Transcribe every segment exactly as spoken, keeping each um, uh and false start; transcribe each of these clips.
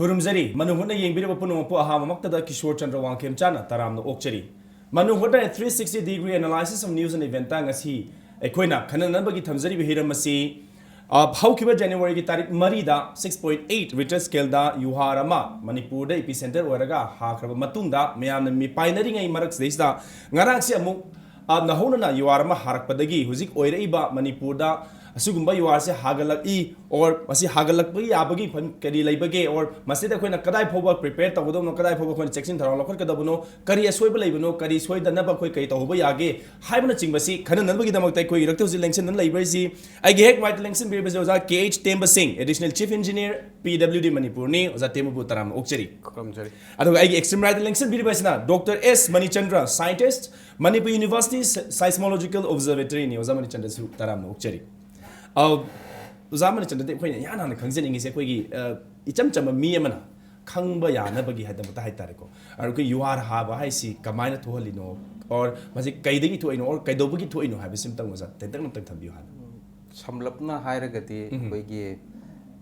ꯈꯨꯔꯨꯝꯖꯔꯤ꯫ ꯃꯅꯨꯡ ꯍꯨꯠꯅ ꯌꯦꯡꯕꯤꯔꯕ ꯄꯨꯝꯅꯃꯛꯄꯨ ꯑꯍꯥꯟꯕꯃꯛꯇꯗ ꯀꯤꯁꯣꯔ ꯆꯟꯗ꯭ꯔ ꯋꯥꯡꯈꯦꯝꯆꯥꯅ ꯇꯔꯥꯝꯅ ꯑꯣꯛꯆꯔꯤ꯫ ꯃꯅꯨꯡ ꯍꯨꯠꯅ three sixty degree analysis of news and event ꯇ ꯉꯁꯤ ꯑꯩꯈꯣꯏꯅ ꯈꯟꯅꯅꯕꯒꯤ ꯊꯝꯖꯔꯤꯕ ꯍꯤꯔꯝ ꯑꯁꯤ, ꯑ, ꯍꯧꯈꯤꯕ ꯖꯅꯋꯥꯔꯤꯒꯤ ꯇꯥꯔꯤꯛ ꯃꯔꯤꯗ six point eight Richter scale ꯗ ꯌꯨꯍꯥꯔ ꯑꯃ ꯃꯅꯤꯄꯨꯔꯗ epicenter ꯑꯣꯏꯔꯒ ꯍꯥꯈ꯭ꯔꯕ ꯃꯇꯨꯡꯗ, ꯃꯌꯥꯝꯅ ꯃꯤꯄꯥꯏꯅꯔꯤꯉꯩ ꯃꯔꯛꯁꯤꯗꯩꯁꯤꯗ ꯉꯔꯥꯡꯁꯦ ꯑꯃꯨꯛ, ꯑ, ꯅꯧꯍꯧꯅꯅ ꯌꯨꯍꯥꯔ ꯑꯃ ꯍꯥꯔꯛꯄꯗꯒꯤ ꯍꯧꯖꯤꯛ ꯑꯣꯏꯔꯛꯏꯕ ꯃꯅꯤꯄꯨꯔꯗ ꯑꯁꯤꯒꯨꯝꯕ ꯌꯨꯍꯥꯔꯁꯦ ꯍꯥꯒꯠꯂꯛꯏ, or ꯃꯁꯤ ꯍꯥꯒꯠꯂꯛꯄ ꯌꯥꯕꯒꯤ ꯐꯟ-, ꯀꯔꯤ ꯂꯩꯕꯒꯦ, or ꯃꯁꯤꯗ ꯑꯩꯈꯣꯏꯅ ꯀꯗꯥꯏ ꯐꯥꯎꯕ prepare ꯇꯧꯒꯗꯕꯅꯣ, ꯀꯗꯥꯏ ꯐꯥꯎꯕ ꯑꯩꯈꯣꯏꯅ ꯆꯦꯛꯁꯤꯟ ꯊꯧꯔꯥꯡ ꯂꯧꯈꯠꯀꯗꯕꯅꯣ, ꯀꯔꯤ ꯑꯁꯣꯏꯕ ꯂꯩꯕꯅꯣ, ꯀꯔꯤ ꯁꯣꯏꯗꯅꯕ ꯑꯩꯈꯣꯏ ꯀꯔꯤ ꯇꯧꯍꯧꯕ ꯌꯥꯒꯦ ꯍꯥꯏꯕꯅꯆꯤꯡꯕꯁꯤ ꯈꯟꯅꯅꯕꯒꯤꯗꯃꯛꯇ ꯑꯩꯈꯣꯏ ꯏꯔꯛꯇ ꯍꯧꯖꯤꯛ ꯂꯦꯡꯁꯤꯟꯗꯨꯅ ꯂꯩꯕ ꯑꯁꯤ ꯑꯩꯒꯤ ꯍꯦꯛ right ꯇ ꯂꯦꯡꯁꯤꯟꯕꯤꯔꯤꯕꯁꯤ ꯑꯣꯖꯥ ꯀꯦ ꯑꯩꯆ ꯇꯦꯝꯕ ꯁꯤꯡ, Additional Chief Engineer, ꯄꯤ ꯗꯕ꯭ꯂꯤꯎ ꯗꯤ ꯃꯅꯤꯄꯨꯔꯅꯤ꯫ ꯑꯣꯖꯥ ꯇꯦꯝꯕꯕꯨ ꯇꯔꯥꯝꯅ ꯑꯣꯛꯆꯔꯤ꯫ ꯈꯨꯔꯨꯝꯖꯔꯤ꯫ ꯑꯗꯨꯒ ꯑꯩꯒꯤ extreme right ꯇ ꯂꯦꯡꯁꯤꯟꯕꯤꯔꯤꯕ ꯑꯁꯤꯅ ꯗꯣꯛꯇꯔ ꯑꯦꯁ Manichandra, scientist, Manipur University Seismological Observatory ꯅꯤ꯫ ꯑꯣꯖꯥ ꯃꯅꯤꯆꯟꯗ꯭ꯔꯁꯨ ꯇꯔꯥꯝꯅ ꯑꯣꯛꯆꯔꯤ꯫ ꯑ, ꯑꯣꯖꯥ ꯃꯅꯤꯆꯟꯗ꯭ꯔꯗꯤ ꯑꯩꯈꯣꯏꯅ ꯏꯍꯥꯟ ꯍꯥꯟꯅ ꯈꯪꯖꯅꯤꯡꯉꯤꯁꯦ ꯑꯩꯈꯣꯏꯒꯤ, ꯑ, ꯏꯆꯝ ꯆꯝꯕ ꯃꯤ ꯑꯃꯅ ꯈꯪꯕ ꯌꯥꯅꯕꯒꯤ ꯍꯥꯏꯗꯃꯛꯇ ꯍꯥꯏꯇꯥꯔꯦꯀꯣ꯫ ꯑꯗꯣ ꯑꯩꯈꯣꯏ ꯌꯨꯍꯥꯔ ꯍꯥꯕ ꯍꯥꯏꯁꯤ ꯀꯃꯥꯏꯅ ꯊꯣꯛꯍꯜꯂꯤꯅꯣ, or ꯃꯁꯤ ꯀꯩꯗꯒꯤ ꯊꯣꯛꯏꯅꯣ, or ꯀꯩꯗꯧꯕꯒꯤ ꯊꯣꯛꯏꯅꯣ ꯍꯥꯏꯕꯁꯤꯃꯇꯪ ꯑꯣꯖꯥ ꯇꯦꯟꯇꯛꯅ ꯑꯝꯇꯪ ꯊꯝꯕꯤꯌꯨ ꯍꯥꯟꯅ꯫ ꯁꯝꯂꯞꯅ ꯍꯥꯏꯔꯒꯗꯤ ꯎꯝ꯫ ꯑꯩꯈꯣꯏꯒꯤ,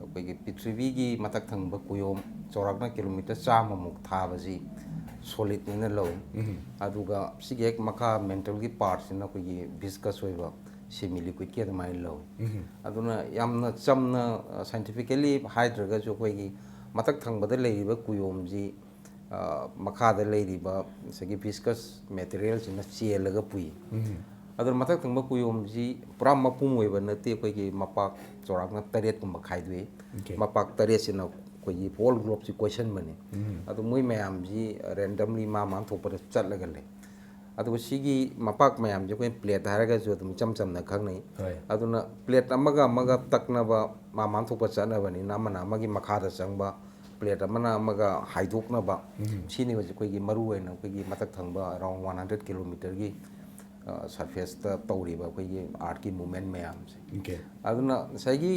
ꯑꯩꯈꯣꯏꯒꯤ ꯄ꯭ꯔꯤꯊꯤꯕꯤꯒꯤ ꯃꯊꯛ ꯊꯪꯕ ꯀꯨꯌꯣꯝ ꯆꯥꯎꯔꯥꯛꯅ ꯀꯤꯂꯣꯃꯤꯇꯔ ꯆꯥꯝꯃꯃꯨꯛ ꯊꯥꯕꯁꯤ solid ꯅꯦꯅ ꯂꯧꯏ꯫ ꯎꯝ꯫ ꯑꯗꯨꯒ ꯁꯤꯒꯤ ꯍꯦꯛ ꯃꯈꯥ mantle ꯒꯤ part ꯁꯤꯅ ꯑꯩꯈꯣꯏꯒꯤ viscous ꯑꯣꯏꯕ semi liquid ꯀꯤ ꯑꯗꯨꯃꯥꯏꯅ ꯂꯧꯏ꯫ ꯎꯝ꯫ ꯑꯗꯨꯅ ꯌꯥꯝꯅ ꯆꯝꯅ, ꯑ, scientifically ꯍꯥꯏꯗ꯭ꯔꯒꯁꯨ ꯑꯩꯈꯣꯏꯒꯤ ꯃꯊꯛ ꯊꯪꯕꯗ ꯂꯩꯔꯤꯕ ꯀꯨꯌꯣꯝꯁꯤ, ꯑ, ꯃꯈꯥꯗ ꯂꯩꯔꯤꯕ ꯉꯁꯥꯏꯒꯤ viscous material ꯁꯤꯅ ꯆꯦꯜꯂꯒ ꯄꯨꯏ꯫ ꯎꯝ꯫ ꯑꯗꯨꯅ ꯃꯊꯛ ꯊꯪꯕ ꯀꯨꯌꯣꯝꯁꯤ ꯄꯨꯔꯥ ꯃꯄꯨꯝ ꯑꯣꯏꯕ ꯅꯠꯇꯦ, ꯑꯩꯈꯣꯏꯒꯤ ꯃꯄꯥꯛ ꯆꯥꯎꯔꯥꯛꯅ ꯇꯔꯦꯠꯀꯨꯝꯕ ꯈꯥꯏꯗꯣꯛꯏ꯫ Okay꯫ ꯃꯄꯥꯛ ꯇꯔꯦꯠꯁꯤꯅ ꯑꯩꯈꯣꯏꯒꯤ whole globe ꯁꯤ ꯀꯣꯏꯁꯟꯕꯅꯤ꯫ ꯎꯝ꯫ ꯑꯗꯨ ꯃꯣꯏ ꯃꯌꯥꯝꯁꯤ randomly ꯃꯥ ꯃꯥꯅ ꯊꯣꯛꯄꯗ ꯆꯠꯂꯒ ꯂꯩ꯫ ꯑꯗꯨꯒ ꯁꯤꯒꯤ ꯃꯄꯥꯛ ꯃꯌꯥꯝꯁꯦ ꯑꯩꯈꯣꯏ plate ꯍꯥꯏꯔꯒꯁꯨ ꯑꯗꯨꯝ ꯏꯆꯝ ꯆꯝꯅ ꯈꯪꯅꯩ꯫ ꯍꯣꯏ꯫ ꯑꯗꯨꯅ plate ꯑꯃꯒ ꯑꯃꯒ ꯇꯛꯅꯕ ꯃꯥ ꯃꯥꯅ ꯊꯣꯛꯄ ꯆꯠꯅꯕꯅꯤꯅ, ꯑꯃꯅ ꯑꯃꯒꯤ ꯃꯈꯥꯗ ꯆꯪꯕ, plate ꯑꯃꯅ ꯑꯃꯒ ꯍꯥꯏꯗꯣꯛꯅꯕ, ꯎꯝ꯫ ꯁꯤꯅꯤ ꯍꯧꯖꯤꯛ ꯑꯩꯈꯣꯏꯒꯤ ꯃꯔꯨ ꯑꯣꯏꯅ ꯑꯩꯈꯣꯏꯒꯤ ꯃꯊꯛ ꯊꯪꯕ around one hundred kilometer ꯒꯤ, ꯑ, surface ꯇ ꯇꯧꯔꯤꯕ ꯑꯩꯈꯣꯏꯒꯤ earth ꯀꯤ movement ꯃꯌꯥꯝꯁꯦ꯫ Okay꯫ ꯑꯗꯨꯅ ꯉꯁꯥꯏꯒꯤ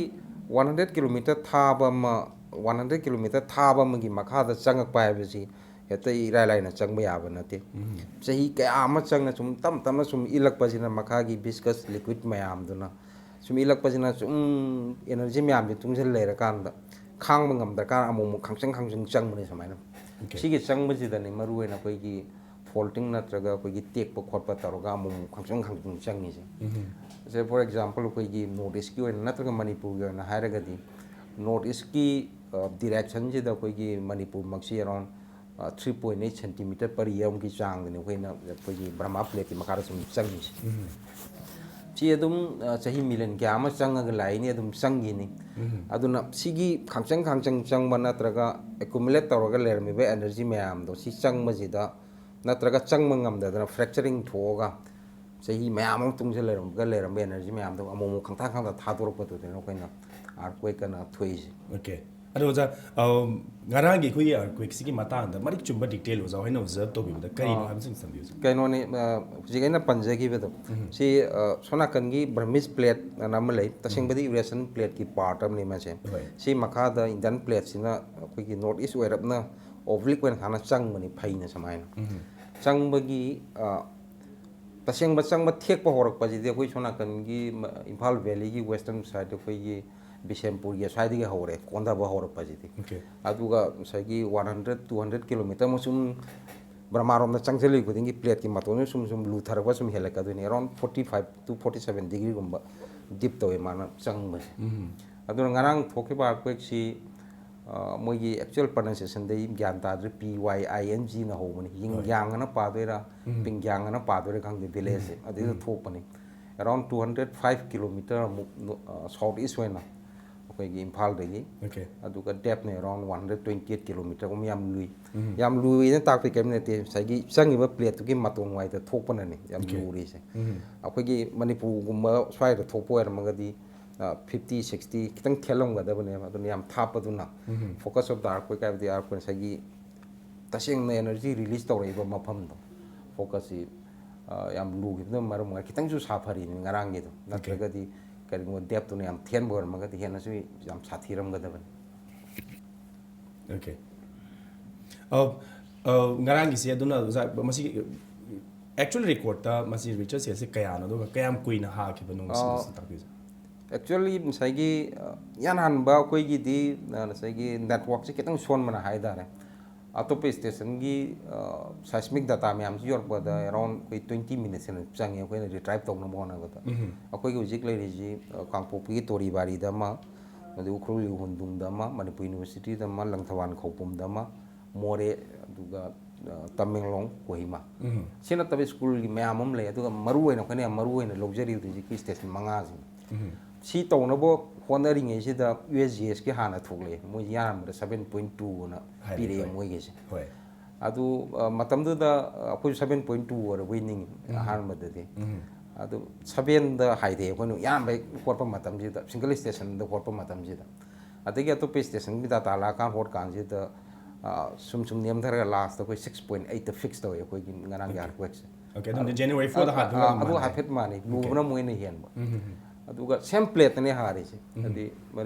one hundred kilometer ꯊꯥꯕ ꯑꯃ, one hundred kilometer ꯊꯥꯕ ꯑꯃꯒꯤ ꯃꯈꯥꯗ ꯆꯪꯉꯛꯄ ꯍꯥꯏꯕꯁꯤ ꯍꯦꯛꯇ ꯏꯔꯥꯏ ꯂꯥꯏꯅ ꯆꯪꯕ ꯌꯥꯕ ꯅꯠꯇꯦ꯫ ꯎꯝ꯫ ꯆꯍꯤ ꯀꯌꯥ ꯑꯃ ꯆꯪꯅ ꯁꯨꯝ ꯇꯞ ꯇꯞꯅ ꯁꯨꯝ ꯏꯜꯂꯛꯄꯁꯤꯅ ꯃꯈꯥꯒꯤ viscous liquid ꯃꯌꯥꯝꯗꯨꯅ ꯁꯨꯝ ꯏꯜꯂꯛꯄꯁꯤꯅ ꯁꯨꯝ energy ꯃꯌꯥꯝꯁꯦ ꯇꯨꯡꯁꯤꯜ ꯂꯩꯔꯀꯥꯟꯗ ꯈꯥꯡꯕ ꯉꯝꯗ꯭ꯔꯀꯥꯟꯗ ꯑꯃꯨꯛ ꯑꯃꯨꯛ ꯈꯪꯆꯪ ꯈꯪꯆꯪ ꯆꯪꯕꯅꯦ ꯁꯨꯃꯥꯏꯅ꯫ Okay. ꯁꯤꯒꯤ ꯆꯪꯕꯁꯤꯗꯅꯤ ꯃꯔꯨ ꯑꯣꯏꯅ ꯑꯩꯈꯣꯏꯒꯤ ꯐꯣꯜꯇꯤꯡ ꯅꯠꯇ꯭ꯔꯒ ꯑꯩꯈꯣꯏꯒꯤ ꯇꯦꯛꯄ ꯈꯣꯠꯄ ꯇꯧꯔꯒ ꯑꯃꯨꯛ ꯑꯃꯨꯛ ꯈꯪꯆꯪ ꯈꯪꯆꯪ ꯆꯪꯉꯤꯁꯦ꯫ ꯁꯦ, for example, ꯑꯩꯈꯣꯏꯒꯤ ꯅꯣꯔꯠ ꯏꯁꯀꯤ ꯑꯣꯏꯅ ꯅꯠꯇ꯭ꯔꯒ ꯃꯅꯤꯄꯨꯔꯒꯤ ꯑꯣꯏꯅ ꯍꯥꯏꯔꯒꯗꯤ, ꯅꯣꯔꯠ ꯏꯁꯀꯤ ꯗꯤꯔꯦꯛꯁꯟꯁꯤꯗ ꯑꯩꯈꯣꯏꯒꯤ ꯃꯅꯤꯄꯨꯔꯃꯛꯁꯤ around three point eight centimeter per year ꯒꯤ ꯆꯥꯡꯗꯅꯤ ꯑꯩꯈꯣꯏꯅ, ꯑꯩꯈꯣꯏꯒꯤ ꯕ꯭ꯔꯍꯃ ꯄ꯭ꯂꯦꯠꯀꯤ ꯃꯈꯥꯗ ꯁꯨꯝ ꯆꯪꯉꯤꯁꯦ꯫ ꯁꯤ ꯑꯗꯨꯝ, ꯑ, ꯆꯍꯤ ꯃꯤꯂꯤꯌꯟ ꯀꯌꯥ ꯑꯃ ꯆꯪꯉꯒ ꯂꯥꯛꯏꯅꯤ, ꯑꯗꯨꯝ ꯆꯪꯈꯤꯅꯤ꯫ ꯑꯗꯨꯅ ꯁꯤꯒꯤ ꯈꯥꯡꯆꯪ ꯈꯥꯡꯆꯪ ꯆꯪꯕ ꯅꯠꯇ꯭ꯔꯒ ꯑꯦꯀꯨꯃꯨꯂꯦꯠ ꯇꯧꯔꯒ ꯂꯩꯔꯝꯃꯤꯕ ꯑꯦꯅꯔꯖꯤ ꯃꯌꯥꯝꯗꯣ ꯁꯤ ꯆꯪꯕꯁꯤꯗ, ꯅꯠꯇ꯭ꯔꯒ ꯆꯪꯕ ꯉꯝꯗꯗꯅ ꯐ꯭ꯔꯦꯛꯆꯔꯤꯡ ꯊꯣꯛꯑꯒ ꯆꯍꯤ ꯃꯌꯥꯝ ꯑꯃ ꯇꯨꯡꯁꯤꯜ ꯂꯩꯔꯝꯃꯒ ꯂꯩꯔꯝꯕ ꯑꯦꯅꯔꯖꯤ ꯃꯌꯥꯝꯗꯣ ꯑꯃꯨꯛ ꯑꯃꯨꯛ ꯈꯪꯊꯥ ꯈꯪꯊꯥ ꯊꯥꯗꯣꯔꯛꯄꯗꯨꯗꯅ ꯑꯩꯈꯣꯏꯅ ꯑꯥꯔꯠꯀ꯭ꯋꯦꯛ ꯑꯅ ꯊꯣꯛꯏꯁꯦ꯫ Okay. ꯑꯗꯣ ꯑꯣꯖꯥ, ꯑꯝ, ꯉꯔꯥꯡꯒꯤ ꯑꯩꯈꯣꯏꯒꯤ ꯑꯥꯔꯠꯀ꯭ꯋꯦꯛꯁꯤꯒꯤ ꯃꯇꯥꯡꯗ ꯃꯔꯤꯛ ꯆꯨꯝꯕ ꯗꯤꯇꯦꯜ ꯑꯣꯖꯥ ꯍꯣꯏꯅ ꯑꯣꯕꯖꯔꯕ ꯇꯧꯕꯤꯕꯗ ꯀꯔꯤꯅꯣ ꯑꯥ꯫ ꯍꯥꯏꯕꯁꯤꯡ ꯊꯝꯕꯤꯌꯨ, ꯁꯥꯔ꯫ ꯀꯩꯅꯣꯅꯤ, ꯑ, ꯍꯧꯖꯤꯛ ꯑꯩꯅ ꯄꯟꯖꯈꯤꯕꯗꯣ, ꯁꯤ, ꯑ, ꯁꯣꯝ ꯅꯥꯀꯟꯒꯤ ꯕ꯭ꯔꯍꯃꯤꯁ ꯄ꯭ꯂꯦꯠ ꯑꯅ ꯑꯃ ꯂꯩ, ꯇꯁꯦꯡꯕꯗꯤ ꯌꯨꯔꯦꯁꯤꯌꯟ ꯄ꯭ꯂꯦꯠꯀꯤ ꯄꯥꯔꯠ ꯑꯃꯅꯤ ꯃꯥꯁꯦ꯫ ꯍꯣꯏ꯫ ꯁꯤ ꯃꯈꯥꯗ ꯏꯟꯗꯤꯌꯟ ꯄ꯭ꯂꯦꯠꯁꯤꯅ ꯑꯩꯈꯣꯏꯒꯤ ꯅꯣꯔꯠ ꯏꯁ ꯑꯣꯏꯔꯞꯅ ꯑꯣꯕ꯭ꯂꯤꯛ ꯑꯣꯏꯅ ꯍꯥꯟꯅ ꯆꯪꯕꯅꯤ, ꯐꯩꯅ ꯁꯨꯃꯥꯏꯅ꯫ ꯆꯪꯕꯒꯤ, ꯑ, ꯇꯁꯦꯡꯕ ꯆꯪꯕ ꯊꯦꯛꯄ ꯍꯧꯔꯛꯄꯁꯤꯗꯤ ꯑꯩꯈꯣꯏ ꯁꯣꯝ ꯅꯥꯀꯟꯒꯤ ꯃ-, ꯏꯝꯐꯥꯜ ꯚꯦꯂꯤꯒꯤ ꯋꯦꯁꯇꯔꯟ ꯁꯥꯏꯠ, ꯑꯩꯈꯣꯏꯒꯤ ꯕꯤꯁꯦꯝꯄꯨꯔꯒꯤ ꯑꯁ꯭ꯋꯥꯏꯗꯒꯤ ꯍꯧꯔꯦ ꯀꯣꯟꯊꯕ ꯍꯧꯔꯛꯄꯁꯤꯗꯤ꯫ Okay. ꯑꯗꯨꯒ ꯉꯁꯥꯏꯒꯤ one hundred, two hundred kilometer ꯑꯃ ꯁꯨꯝ ꯕ꯭ꯔꯍꯃꯥꯔꯣꯝꯗ ꯆꯪꯁꯤꯜꯂꯤ ꯈꯨꯗꯤꯡꯒꯤ ꯄ꯭ꯂꯦꯠꯀꯤ ꯃꯇꯣꯟꯁꯨ ꯁꯨꯝ ꯁꯨꯝ ꯂꯨꯊꯔꯛꯄ ꯁꯨꯝ ꯍꯦꯜꯂꯛꯀꯗꯣꯏꯅꯤ꯫ Around forty five to forty seven degree ꯒꯨꯝꯕ ꯗꯤꯞ ꯇꯧꯋꯦ ꯃꯥꯅ ꯆꯪꯕꯁꯦ꯫ ꯑꯗꯨꯅ ꯉꯔꯥꯡ ꯊꯣꯛꯈꯤꯕ ꯑꯥꯔꯠꯀ꯭ꯋꯦꯛꯁꯤ, ꯑ, ꯃꯣꯏꯒꯤ ꯑꯦꯛꯆꯨꯋꯦꯜ ꯄ꯭ꯔꯅꯟꯁꯤꯌꯦꯁꯟꯗ ꯑꯩ ꯒ꯭ꯌꯥꯟ ꯇꯥꯗ꯭ꯔꯦ, ꯄꯤ ꯋꯥꯏ ꯑꯥꯏ ꯑꯦꯟ ꯖꯤꯅ ꯍꯧꯕꯅꯤ꯫ ꯌꯤꯡꯌꯥꯡ ꯑꯅ ꯄꯥꯗꯣꯏꯔꯥ, ꯄꯤꯡꯌꯥꯡ ꯑꯅ ꯄꯥꯗꯣꯏꯔꯥ ꯈꯪꯗꯦ, ꯚꯤꯂꯦꯖꯁꯦ ꯑꯗꯨꯗ ꯊꯣꯛꯄꯅꯤ꯫ Around two hundred five kilometer ꯑꯃꯨꯛ ꯅꯣ-, ꯑ, ꯁꯥꯎꯠ ꯏꯁ ꯑꯣꯏꯅ ꯑꯩꯈꯣꯏꯒꯤ ꯏꯝꯐꯥꯜꯗꯒꯤ꯫ Okay. ꯑꯗꯨꯒ ꯗꯦꯞꯅ around one hundred twenty eight kilometer ꯒꯨꯝꯕ, ꯌꯥꯝ ꯂꯨꯏ꯫ ꯌꯥꯝ ꯂꯨꯏꯅ ꯇꯥꯛꯄꯤ ꯀꯔꯤꯝ ꯅꯠꯇꯦ, ꯉꯁꯥꯏꯒꯤ ꯆꯪꯉꯤꯕ ꯄ꯭ꯂꯦꯠꯇꯨꯒꯤ ꯃꯇꯣꯟ ꯋꯥꯏꯗ ꯊꯣꯛꯄꯅꯅꯤ ꯌꯥꯝ Okay. ꯂꯨꯔꯤꯁꯦ꯫ ꯑꯩꯈꯣꯏꯒꯤ ꯃꯅꯤꯄꯨꯔꯒꯨꯝꯕ ꯁ꯭ꯋꯥꯏꯗ ꯊꯣꯛꯄ ꯑꯣꯏꯔꯝꯃꯒꯗꯤ, ꯑ, fifty, sixty ꯈꯤꯇꯪ ꯈꯦꯠꯂꯝꯒꯗꯕꯅꯦꯕ, ꯑꯗꯨꯅ ꯌꯥꯝ ꯊꯥꯞꯄꯗꯨꯅ꯫ Focus of the earthquake ꯍꯥꯏꯕꯗꯤ ꯑꯥꯔꯠꯀ꯭ꯋꯦꯛ ꯉꯁꯥꯏꯒꯤ ꯇꯁꯦꯡꯅ ꯑꯦꯅꯔꯖꯤ ꯔꯤꯂꯤꯁ ꯇꯧꯔꯛꯏꯕ ꯃꯐꯝꯗꯣ, ꯐꯣꯀꯁꯁꯤ, ꯑ, ꯌꯥꯝ ꯂꯨꯈꯤꯕꯗꯨꯅ ꯃꯔꯝ ꯑꯣꯏꯔꯒ ꯈꯤꯇꯪꯁꯨ ꯁꯥꯐꯔꯤꯅꯤ ꯉꯔꯥꯡꯒꯤꯗꯣ꯫ ꯅꯠꯇ꯭ꯔꯒꯗꯤ ꯀꯔꯤꯒꯨꯝꯕ ꯗꯦꯞꯇꯨꯅ ꯌꯥꯝ ꯊꯦꯟꯕ ꯑꯣꯏꯔꯝꯃꯒꯗꯤ ꯍꯦꯟꯅꯁꯨ ꯌꯥꯝ ꯁꯥꯊꯤꯔꯝꯒꯗꯕꯅꯤ꯫ Okay. ꯑ, ꯑ, ꯉꯔꯥꯡꯒꯤꯁꯦ ꯑꯗꯨꯅ ꯑꯣꯖꯥ, ꯃꯁꯤ ꯑꯦꯛꯆꯨꯋꯦꯜ ꯔꯦꯀꯣꯔꯠꯇ ꯃꯁꯤ ꯔꯤꯆꯔ ꯁꯦꯜꯁꯦ ꯀꯌꯥꯅꯣ, ꯑꯗꯨꯒ ꯀꯌꯥꯝ ꯀꯨꯏꯅ ꯍꯥꯈꯤꯕꯅꯣ, ꯃꯁꯤ ꯑ, ꯑꯃꯁꯨ ꯇꯥꯛꯄꯤꯌꯨ, ꯁꯥꯔ꯫ ꯑꯦꯛꯆꯨꯋꯦꯜꯂꯤ ꯉꯁꯥꯏꯒꯤ ꯑ, ꯏꯍꯥꯟ ꯍꯥꯟꯕ ꯑꯩꯈꯣꯏꯒꯤꯗꯤ ꯑ, ꯉꯁꯥꯏꯒꯤ ꯅꯦꯠꯋꯥꯛꯁꯦ ꯈꯤꯇꯪ ꯁꯣꯟꯕꯅ ꯍꯥꯏ ꯇꯥꯔꯦ꯫ ꯑꯇꯣꯞꯄ ꯁ꯭ꯇꯦꯁꯟꯒꯤ ꯁꯥꯏꯁꯃꯤꯛ ꯗꯇꯥ ꯃꯌꯥꯝꯁꯤ ꯌꯧꯔꯛꯄꯗ ꯑꯦꯔꯥꯎꯟ ꯑꯩꯈꯣꯏ ꯇ꯭ꯋꯦꯟꯇꯤ ꯃꯤꯅꯤꯠꯁ ꯍꯦꯟꯅ ꯆꯪꯉꯦ ꯑꯩꯈꯣꯏꯅ ꯔꯤꯇ꯭ꯔꯥꯏꯞ ꯇꯧꯅꯕ ꯍꯣꯠꯅꯕꯗ꯫ ꯑꯩꯈꯣꯏꯒꯤ ꯍꯧꯖꯤꯛ ꯂꯩꯔꯤꯁꯤ ꯑ, ꯀꯥꯡꯄꯣꯛꯄꯤꯒꯤ ꯇꯣꯔꯤꯕꯥꯔꯤꯗ ꯑꯃ, ꯑꯗꯩ ꯎꯈ꯭ꯔꯨꯜꯒꯤ ꯍꯨꯟꯗꯨꯡꯗ ꯑꯃ, ꯃꯅꯤꯄꯨꯔ ꯌꯨꯅꯤꯚꯔꯁꯤꯇꯤꯗ ꯑꯃ, ꯂꯪꯊꯕꯥꯜ ꯈꯧꯄꯨꯝꯗ ꯑꯃ, ꯃꯣꯔꯦ, ꯑꯗꯨꯒ ꯑ, ꯇꯃꯦꯡꯂꯣꯡ, ꯀꯣꯍꯤꯃꯥ꯫ ꯁꯤ ꯅꯠꯇꯕ ꯁ꯭ꯀꯨꯜꯒꯤ ꯃꯌꯥꯝ ꯑꯃ ꯂꯩ꯫ ꯑꯗꯨꯒ ꯃꯔꯨ ꯑꯣꯏꯅ ꯑꯩꯈꯣꯏꯅ ꯌꯥꯝ ꯃꯔꯨ ꯑꯣꯏꯅ ꯂꯧꯖꯔꯤꯕꯗꯤ ꯍꯧꯖꯤꯛꯀꯤ ꯁ꯭ꯇꯦꯁꯟ ꯃꯉꯥꯁꯤꯅꯤ꯫ ꯁꯤ ꯇꯧꯅꯕ ꯍꯣꯠꯅꯔꯤꯉꯩꯁꯤꯗ ꯌꯨ ꯑꯦꯁ ꯖꯤ ꯑꯦꯁꯀꯤ ꯍꯥꯟꯅ ꯊꯣꯛꯂꯛꯑꯦ꯫ ꯃꯣꯏꯁꯤ ꯑꯌꯥꯝꯕꯗ ꯁꯚꯦꯟ ꯄꯣꯏꯟ ꯇꯨ ꯑꯅ ꯍꯥꯏꯔꯦ, ꯄꯤꯔꯛꯑꯦ ꯍꯣꯏ꯫ ꯃꯣꯏꯒꯤꯁꯦ꯫ ꯍꯣꯏ꯫ ꯑꯗꯨ ꯑ, ꯃꯇꯝꯗꯨꯗ ꯑ, ꯑꯩꯈꯣꯏꯁꯨ ꯁꯚꯦꯟ ꯄꯣꯏꯟ ꯇꯨ ꯑꯣꯏꯔꯕꯣꯏ ꯅꯤꯡꯉꯤ ꯑꯍꯥꯟꯕꯗꯗꯤ꯫ ꯑꯗꯨ ꯁꯚꯦꯟꯗ ꯍꯥꯏꯔꯛꯑꯦ ꯑꯩꯈꯣꯏꯅ ꯑꯌꯥꯝꯕ ꯍꯣꯠꯄ ꯃꯇꯝꯁꯤꯗ, ꯁꯤꯡꯒꯜ ꯁ꯭ꯇꯦꯁꯟꯗ ꯍꯣꯠꯄ ꯃꯇꯝꯁꯤꯗ꯫ ꯑꯗꯒꯤ ꯑꯇꯣꯞꯄ ꯁ꯭ꯇꯦꯁꯟꯒꯤ ꯗꯇꯥ ꯂꯥꯛꯑꯀꯥꯟ ꯍꯣꯠꯀꯥꯟꯁꯤꯗ ꯑ, ꯁꯨꯝ ꯁꯨꯝ ꯅꯦꯝꯊꯔꯒ ꯂꯥꯁꯇ ꯑꯩꯈꯣꯏ ꯁꯤꯛꯁ ꯄꯣꯏꯟ ꯑꯩꯠꯇ ꯐꯤꯛꯁ ꯇꯧꯋꯦ ꯑꯩꯈꯣꯏꯒꯤ ꯉꯔꯥꯡꯒꯤ ꯑꯣꯀꯦ꯫ ꯑꯥꯔꯠꯀ꯭ꯋꯦꯛꯁꯦ꯫ ꯑꯣꯀꯦ, ꯑꯗꯨꯝꯗꯤ ꯑꯗꯨ- January fourꯗ ꯑ, ꯍꯥꯟꯕꯒ ꯑ, ꯑꯗꯨꯝ ꯑꯗꯨ ꯃꯥꯟꯅꯩ꯫ ꯍꯥꯏꯐꯦꯠ ꯃꯥꯟꯅꯩ꯫ ꯑꯣꯀꯦ꯫ ꯂꯨꯕꯅ ꯃꯣꯏꯅ ꯍꯦꯟꯕ꯫ ꯑꯗꯨꯒ ꯁꯦꯝ ꯄ꯭ꯂꯦꯠꯇꯅꯦ ꯍꯥꯔꯤꯁꯦ꯫ ꯍꯥꯏꯗꯤ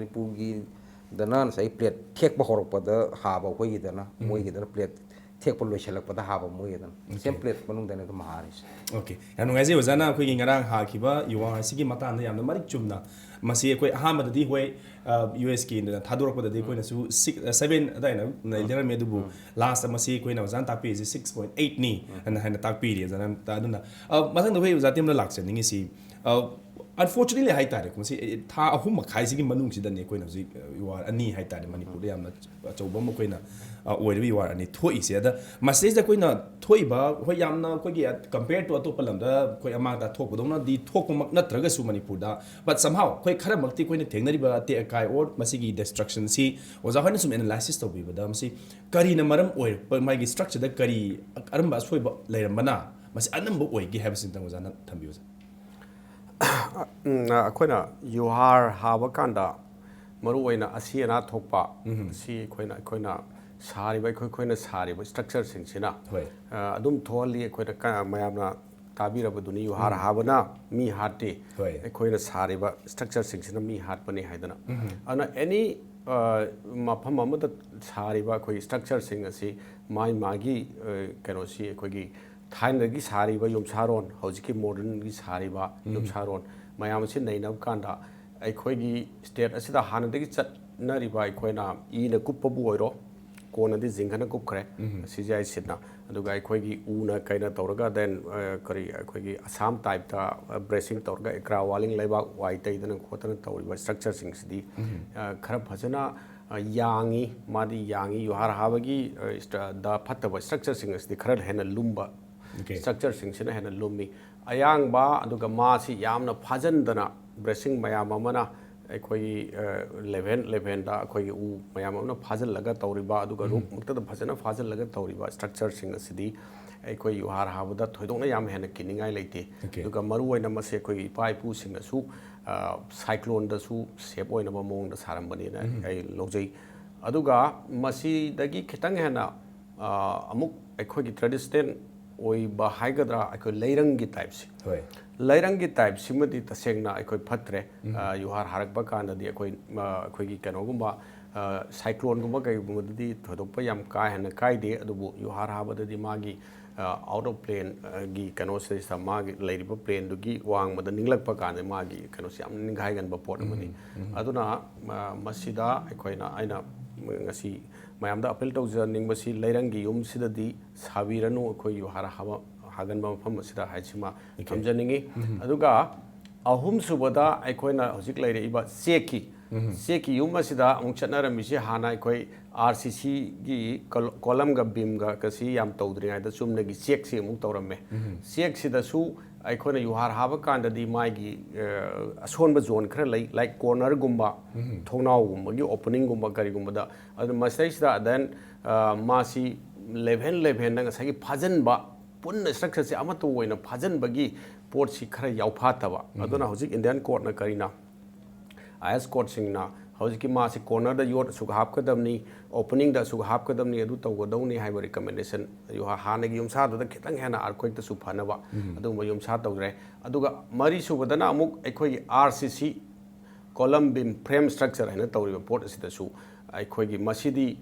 ꯃꯅꯤꯄꯨꯔꯒꯤꯗꯅ ꯉꯁꯥꯏ ꯄ꯭ꯂꯦꯠ ꯊꯦꯛꯄ ꯍꯧꯔꯛꯄꯗ ꯍꯥꯕ ꯑꯩꯈꯣꯏꯒꯤꯗꯅ, ꯃꯣꯏꯒꯤꯗꯅ ꯄ꯭ꯂꯦꯠ ꯊꯦꯛꯄ ꯂꯣꯏꯁꯤꯜꯂꯛꯄꯗ ꯍꯥꯕ ꯃꯣꯏꯒꯤꯗꯅ꯫ ꯁꯦꯝ ꯑꯣꯀꯦ꯫ ꯄ꯭ꯂꯦꯠ ꯃꯅꯨꯡꯗꯅꯦ ꯑꯗꯨꯝ ꯍꯥꯔꯤꯁꯦ꯫ ꯑꯣꯀꯦ, ꯌꯥꯝ ꯅꯨꯡꯉꯥꯏꯖꯩ ꯑꯣꯖꯥꯅ ꯑꯩꯈꯣꯏꯒꯤ ꯉꯔꯥꯡ ꯍꯥꯈꯤꯕ ꯌꯨ ꯑꯥꯔ ꯑꯁꯤꯒꯤ ꯃꯇꯥꯡꯗ ꯌꯥꯝꯅ ꯃꯔꯤꯛ ꯆꯨꯝꯅ꯫ ꯃꯁꯤ ꯑꯩꯈꯣꯏ ꯑꯍꯥꯟꯕꯗꯗꯤ ꯍꯣꯏ, ꯌꯨ ꯑꯦꯁ ꯀꯦꯅ ꯊꯥꯗꯣꯔꯛꯄꯗꯗꯤ ꯑꯩꯈꯣꯏꯅꯁꯨ ꯁꯤꯛꯁ, ꯁꯚꯦꯟ ꯑꯗꯨꯃꯥꯏꯅ ꯂꯩꯖꯔꯝꯃꯦ, ꯑꯗꯨꯕꯨ ꯂꯥꯁꯇ ꯃꯁꯤ ꯑꯩꯈꯣꯏꯅ ꯑꯣꯖꯥꯅ ꯇꯥꯛꯄꯤꯔꯤꯁꯤ ꯁꯤꯛꯁ ꯄꯣꯏꯟ ꯑꯩꯠꯅꯤ ꯍꯥꯏꯅ ꯍꯥꯏꯅ ꯇꯥꯛꯄꯤꯔꯤ ꯑꯣꯖꯥꯅ꯫ ꯑꯗꯨꯅ ꯑ, ꯃꯊꯪꯗ ꯑꯩꯈꯣꯏ ꯑꯣꯖꯥ ꯇꯦꯝꯅ ꯂꯥꯛꯆꯅꯤꯡꯉꯤꯁꯤ, ꯑꯟꯐꯣꯔꯆꯨꯅꯦꯠꯂꯤ ꯍꯥꯏ ꯇꯥꯔꯦ, ꯃꯁꯤ ꯊꯥ ꯑꯍꯨꯝ ꯃꯈꯥꯏꯁꯤꯒꯤ ꯃꯅꯨꯡꯁꯤꯗꯅꯤ ꯑꯩꯈꯣꯏꯅ ꯍꯧꯖꯤꯛ ꯌꯨ ꯑꯥꯔ ꯑꯅꯤ ꯍꯥꯏ ꯇꯥꯔꯦ, ꯃꯅꯤꯄꯨꯔꯗ ꯌꯥꯝꯅ ꯑꯆꯧꯕ ꯑꯃ ꯑꯩꯈꯣꯏꯅ ꯑ, ꯑꯣꯏꯔꯤꯕ ꯌꯨ ꯑꯥꯔ ꯑꯅꯤ ꯊꯣꯛꯏꯁꯦ꯫ ꯑꯗ ꯃꯁꯤꯗꯩꯁꯤꯗ ꯑꯩꯈꯣꯏꯅ ꯊꯣꯛꯏꯕ, ꯍꯣꯏ, ꯌꯥꯝꯅ ꯑꯩꯈꯣꯏꯒꯤ ꯀꯝꯄꯦꯌꯔ ꯇꯨ ꯑꯇꯣꯞꯄ ꯂꯝꯗ ꯑꯩꯈꯣꯏ ꯑꯃꯥꯡꯗ ꯊꯣꯛꯄꯗꯧꯅꯗꯤ ꯊꯣꯛꯄꯃꯛ ꯅꯠꯇ꯭ꯔꯒꯁꯨ ꯃꯅꯤꯄꯨꯔꯗ, ꯕꯠ ꯁꯝꯍꯥꯎ ꯑꯩꯈꯣꯏ ꯈꯔꯃꯛꯇꯤ ꯑꯩꯈꯣꯏꯅ ꯊꯦꯡꯅꯔꯤꯕ ꯑꯇꯦꯛ ꯑꯀꯥꯏ ꯑꯣꯔ ꯃꯁꯤꯒꯤ ꯗꯤꯁꯇ꯭ꯔꯛꯁꯟꯁꯤ ꯑꯣꯖꯥ ꯍꯣꯏꯅ ꯁꯨꯝ ꯑꯦꯅꯥꯂꯥꯏꯁꯤꯁ ꯇꯧꯕꯤꯕꯗ ꯃꯁꯤ ꯀꯔꯤꯅ ꯃꯔꯝ ꯑꯣꯏꯔꯛꯄ, ꯃꯥꯒꯤ ꯁ꯭ꯇ꯭ꯔꯛꯆꯔꯗ ꯀꯔꯤ ꯑꯔꯝꯕ ꯑꯁꯣꯏꯕ ꯂꯩꯔꯝꯕꯅ ꯃꯁꯤ ꯑꯅꯝꯕ ꯑꯣꯏꯒꯦ ꯍꯥꯏꯕꯁꯤꯇꯪ ꯑꯣꯖꯥꯅ ꯊꯝꯕꯤꯌꯨ, ꯁꯥꯔ꯫ ꯎꯝ, ꯑꯩꯈꯣꯏꯅ ꯌꯨꯍꯥꯔ ꯍꯥꯕ ꯀꯥꯟꯗ ꯃꯔꯨꯑꯣꯏꯅ ꯑꯁꯤ ꯑꯅꯥ ꯊꯣꯛꯄ, ꯁꯤ ꯑꯩꯈꯣꯏꯅ, ꯑꯩꯈꯣꯏꯅ ꯁꯥꯔꯤꯕ, ꯑꯩꯈꯣꯏ, ꯑꯩꯈꯣꯏꯅ ꯁꯥꯔꯤꯕ ꯁ꯭ꯇ꯭ꯔꯛꯆꯔꯁꯤꯡꯁꯤꯅ, ꯍꯣꯏ꯫ ꯑ, ꯑꯗꯨꯝ ꯊꯣꯛꯍꯜꯂꯤ꯫ ꯑꯩꯈꯣꯏꯅ ꯀ-, ꯃꯌꯥꯝꯅ ꯇꯥꯕꯤꯔꯕꯗꯨꯅꯤ, ꯌꯨꯍꯥꯔ ꯍꯥꯕꯅ ꯃꯤ ꯍꯥꯠꯇꯦ, ꯍꯣꯏ꯫ ꯑꯩꯈꯣꯏꯅ ꯁꯥꯔꯤꯕ ꯁ꯭ꯇ꯭ꯔꯛꯆꯔꯁꯤꯡꯁꯤꯅ ꯃꯤ ꯍꯥꯠꯄꯅꯤ ꯍꯥꯏꯗꯅ꯫ ꯑꯗꯨꯅ ꯑꯦꯅꯤ, ꯑ, ꯃꯐꯝ ꯑꯃꯗ ꯁꯥꯔꯤꯕ ꯑꯩꯈꯣꯏ ꯁ꯭ꯇ꯭ꯔꯛꯆꯔꯁꯤꯡ ꯑꯁꯤ ꯃꯥꯒꯤ, ꯃꯥꯒꯤ, ꯑ, ꯀꯩꯅꯣꯁꯤ ꯑꯩꯈꯣꯏꯒꯤ ꯊꯥꯏꯅꯗꯒꯤ ꯁꯥꯔꯤꯕ ꯌꯨꯝꯁꯥꯔꯣꯟ, ꯍꯧꯖꯤꯛꯀꯤ ꯃꯣꯗꯔꯟꯒꯤ ꯁꯥꯔꯤꯕ ꯌꯨꯝꯁꯥꯔꯣꯟ ꯃꯌꯥꯝ ꯑꯁꯤ ꯅꯩꯅꯕ ꯀꯥꯟꯗ ꯑꯩꯈꯣꯏꯒꯤ ꯁ꯭ꯇꯦꯠ ꯑꯁꯤꯗ ꯍꯥꯟꯅꯗꯒꯤ ꯆꯠꯅꯔꯤꯕ ꯑꯩꯈꯣꯏꯅ ꯏꯅ ꯀꯨꯞꯄꯕꯨ ꯑꯣꯏꯔꯣ, ꯀꯣꯟꯅꯗꯤ ꯖꯤꯡꯒꯅ ꯀꯨꯞꯈ꯭ꯔꯦ, ꯁꯤ ꯖꯤ ꯑꯥꯏ ꯁꯤꯠꯅ꯫ ꯑꯗꯨꯒ ꯑꯩꯈꯣꯏꯒꯤ ꯎꯅ ꯀꯩꯅ ꯇꯧꯔꯒ, then ꯀꯔꯤ, ꯑꯩꯈꯣꯏꯒꯤ ꯑꯁꯥꯝ ꯇꯥꯏꯞꯇ ꯕ꯭ꯔꯦꯁꯤꯡ ꯇꯧꯔꯒ ꯑꯦꯀ꯭ꯔꯥ ꯋꯥꯂꯤꯡ ꯂꯩꯕꯥꯛ ꯋꯥꯏ ꯇꯩꯗꯅ ꯈꯣꯠꯇꯅ ꯇꯧꯔꯤꯕ ꯁ꯭ꯇ꯭ꯔꯛꯆꯔꯁꯤꯡꯁꯤꯗꯤ ꯈꯔ ꯐꯖꯅ ꯌꯥꯡꯉꯤ꯫ ꯃꯥꯗꯤ ꯌꯥꯡꯉꯤ꯫ ꯌꯨꯍꯥꯔ ꯍꯥꯕꯒꯤ ꯗ ꯐꯠꯇꯕ ꯁ꯭ꯇ꯭ꯔꯛꯆꯔꯁꯤꯡ ꯑꯁꯤꯗꯤ ꯈꯔ ꯍꯦꯟꯅ ꯂꯨꯝꯕ ꯁ꯭ꯇ꯭ꯔꯛꯆꯔꯁꯤꯡꯁꯤꯅ ꯍꯦꯟꯅ ꯂꯨꯝꯃꯤ꯫ ꯑꯌꯥꯡꯕ, ꯑꯗꯨꯒ ꯃꯥꯁꯤ ꯌꯥꯝꯅ ꯐꯥꯖꯤꯟꯗꯅ ꯕ꯭ꯔꯦꯁꯤꯡ ꯃꯌꯥꯝ ꯑꯃꯅ ꯑꯩꯈꯣꯏꯒꯤ ꯂꯦꯚꯦꯟ ꯂꯦꯚꯦꯟꯗ ꯑꯩꯈꯣꯏꯒꯤ ꯎ ꯃꯌꯥꯝ ꯑꯃꯅ ꯐꯥꯖꯤꯜꯂꯒ ꯇꯧꯔꯤꯕ, ꯑꯗꯨꯒ ꯔꯨꯞ ꯃꯛꯇꯗ ꯐꯖꯅ ꯐꯥꯖꯤꯜꯂꯒ ꯇꯧꯔꯤꯕ ꯁ꯭ꯇ꯭ꯔꯛꯆꯔꯁꯤꯡ ꯑꯁꯤꯗꯤ ꯑꯩꯈꯣꯏ ꯌꯨꯍꯥꯔ ꯍꯥꯕꯗ ꯊꯣꯏꯗꯣꯛꯅ ꯌꯥꯝ ꯍꯦꯟꯅ ꯀꯤꯅꯤꯡꯉꯥꯏ ꯂꯩꯇꯦ꯫ ꯑꯗꯨꯒ ꯃꯔꯨꯑꯣꯏꯅ ꯃꯁꯤ ꯑꯩꯈꯣꯏꯒꯤ ꯏꯄꯥ ꯏꯄꯨꯁꯤꯡꯅꯁꯨ ꯁꯥꯏꯀ꯭ꯂꯣꯟꯗꯁꯨ ꯁꯦꯞ ꯑꯣꯏꯅꯕ ꯃꯑꯣꯡꯗ ꯁꯥꯔꯝꯕꯅꯤꯅ ꯑꯩ ꯂꯧꯖꯩ꯫ ꯑꯗꯨꯒ ꯃꯁꯤꯗꯒꯤ ꯈꯤꯇꯪ ꯍꯦꯟꯅ ꯑꯃꯨꯛ ꯑꯩꯈꯣꯏꯒꯤ ꯇ꯭ꯔꯦꯗꯤꯁꯅꯦꯜ ꯑꯣꯏꯕ ꯍꯥꯏꯒꯗ꯭ꯔꯥ, ꯑꯩꯈꯣꯏ ꯂꯩꯔꯪꯒꯤ ꯇꯥꯏꯞꯁꯦ, ꯂꯩꯔꯪꯒꯤ ꯇꯥꯏꯞꯁꯤꯃꯗꯤ ꯇꯁꯦꯡꯅ ꯑꯩꯈꯣꯏ ꯐꯠꯇ꯭ꯔꯦ꯫ ꯌꯨꯍꯥꯔ ꯍꯥꯔꯛꯄ ꯀꯥꯟꯗꯗꯤ ꯑꯩꯈꯣꯏ ꯑꯩꯈꯣꯏꯒꯤ ꯀꯩꯅꯣꯒꯨꯝꯕ ꯁꯥꯏꯀ꯭ꯂꯣꯟꯒꯨꯝꯕ ꯀꯩꯒꯨꯝꯕꯗꯗꯤ ꯊꯣꯏꯗꯣꯛꯄ ꯌꯥꯝ ꯀꯥ ꯍꯦꯟꯅ ꯀꯥꯏꯗꯦ, ꯑꯗꯨꯕꯨ ꯌꯨꯍꯥꯔ ꯍꯥꯕꯗꯗꯤ ꯃꯥꯒꯤ ꯑꯥꯎꯠ ꯑꯣꯐ ꯄ꯭ꯂꯦꯟꯒꯤ ꯀꯩꯅꯣꯁꯤꯗꯩꯁꯤꯗ ꯃꯥꯒꯤ ꯂꯩꯔꯤꯕ ꯄ꯭ꯂꯦꯟꯗꯨꯒꯤ ꯋꯥꯡꯃꯗ ꯅꯤꯡꯂꯛꯄ ꯀꯥꯟꯗ ꯃꯥꯒꯤ ꯀꯩꯅꯣꯁꯤ ꯌꯥꯝ ꯅꯤꯡꯈꯥꯏꯒꯟꯕ ꯄꯣꯠ ꯑꯃꯅꯤ꯫ ꯑꯗꯨꯅ ꯃꯁꯤꯗ ꯑꯩꯈꯣꯏꯅ, ꯑꯩꯅ ꯉꯁꯤ ꯃꯌꯥꯝꯗ ꯑꯄꯤꯜ ꯇꯧꯖꯅꯤꯡꯕꯁꯤ, ꯂꯩꯔꯪꯒꯤ ꯌꯨꯝꯁꯤꯗꯗꯤ ꯁꯥꯕꯤꯔꯅꯨ, ꯑꯩꯈꯣꯏ ꯌꯨꯍꯥꯔ ꯍꯥꯕ ꯍꯥꯒꯟꯕ ꯃꯐꯝ ꯑꯁꯤꯗ ꯍꯥꯏꯁꯤꯃ ꯊꯝꯖꯅꯤꯡꯉꯤ꯫ ꯑꯗꯨꯒ ꯑꯍꯨꯝꯁꯨꯕꯗ ꯑꯩꯈꯣꯏꯅ ꯍꯧꯖꯤꯛ ꯂꯩꯔꯛꯏꯕ ꯆꯦꯛꯀꯤ, ꯆꯦꯛꯀꯤ ꯌꯨꯝ ꯑꯁꯤꯗ ꯑꯃꯨꯛ ꯆꯠꯅꯔꯝꯃꯤꯁꯤ, ꯍꯥꯟꯅ ꯑꯩꯈꯣꯏ ꯑꯥꯔ ꯁꯤ ꯁꯤꯒꯤ ꯀꯣꯂꯝꯒ ꯕꯤꯝꯒ ꯀꯁꯤ ꯌꯥꯝ ꯇꯧꯗ꯭ꯔꯤꯉꯩꯗ ꯆꯨꯝꯅꯒꯤ ꯆꯦꯛꯁꯤ ꯑꯃꯨꯛ ꯇꯧꯔꯝꯃꯦ꯫ ꯆꯦꯛꯁꯤꯗꯁꯨ ꯑꯩꯈꯣꯏꯅ ꯌꯨꯍꯥꯔ ꯍꯥꯕ ꯀꯥꯟꯗꯗꯤ ꯃꯥꯒꯤ ꯑꯁꯣꯟꯕ ꯖꯣꯟ ꯈꯔ ꯂꯩ, ꯂꯥꯏꯛ ꯀꯣꯔꯅꯔꯒꯨꯝꯕ, ꯊꯣꯡꯅꯥꯎꯒꯨꯝꯕꯒꯤ ꯑꯣꯄꯅꯤꯡꯒꯨꯝꯕ ꯀꯔꯤꯒꯨꯝꯕꯗ꯫ ꯑꯗꯨ ꯃꯁꯤꯗꯩꯁꯤꯗ then ꯃꯥꯁꯤ ꯂꯦꯚꯦꯟ ꯂꯦꯚꯦꯟꯗ ꯉꯁꯥꯏꯒꯤ ꯐꯥꯖꯤꯟꯕ, ꯄꯨꯟꯅ ꯁ꯭ꯇ꯭ꯔꯛꯆꯔꯁꯦ ꯑꯃꯠꯇ ꯑꯣꯏꯅ ꯐꯥꯖꯤꯟꯕꯒꯤ ꯄꯣꯠꯁꯤ ꯈꯔ ꯌꯥꯎꯐꯥꯠꯇꯕ꯫ ꯑꯗꯨꯅ ꯍꯧꯖꯤꯛ ꯏꯟꯗꯤꯌꯥꯟ ꯀꯣꯔꯠꯅ ꯀꯔꯤꯅ, ꯑꯥꯏ ꯑꯦꯁ ꯀꯣꯔꯠꯁꯤꯡꯅ ꯍꯧꯖꯤꯛꯀꯤ ꯃꯥꯁꯤ ꯀꯣꯔꯅꯔꯗ ꯌꯣꯠ ꯑꯁꯨꯛ ꯍꯥꯞꯀꯗꯕꯅꯤ, ꯑꯣꯄꯅꯤꯡꯗ ꯑꯁꯨꯛ ꯍꯥꯞꯀꯗꯕꯅꯤ, ꯑꯗꯨ ꯇꯧꯒꯗꯧꯅꯤ ꯍꯥꯏꯕ ꯔꯤꯀꯃꯦꯟꯗꯦꯁꯟ, ꯍꯥꯟꯅꯒꯤ ꯌꯨꯝꯁꯥꯗꯨꯗ ꯈꯤꯇꯪ ꯍꯦꯟꯅ ꯑꯥꯔꯀ꯭ꯋꯦꯛꯇꯁꯨ ꯐꯅꯕ ꯑꯗꯨꯒꯨꯝꯕ ꯌꯨꯝꯁꯥ ꯇꯧꯈ꯭ꯔꯦ꯫ ꯑꯗꯨꯒ ꯃꯔꯤꯁꯨꯕꯗꯅ ꯑꯃꯨꯛ ꯑꯩꯈꯣꯏꯒꯤ ꯑꯥꯔ ꯁꯤ ꯁꯤ ꯀꯣꯂꯝ ꯕꯤꯝ ꯐ꯭ꯔꯦꯝ ꯁ꯭ꯇ꯭ꯔꯛꯆꯔ ꯍꯥꯏꯅ ꯇꯧꯔꯤꯕ ꯄꯣꯠ ꯑꯁꯤꯗꯁꯨ ꯑꯩꯈꯣꯏꯒꯤ ꯃꯁꯤꯗꯤ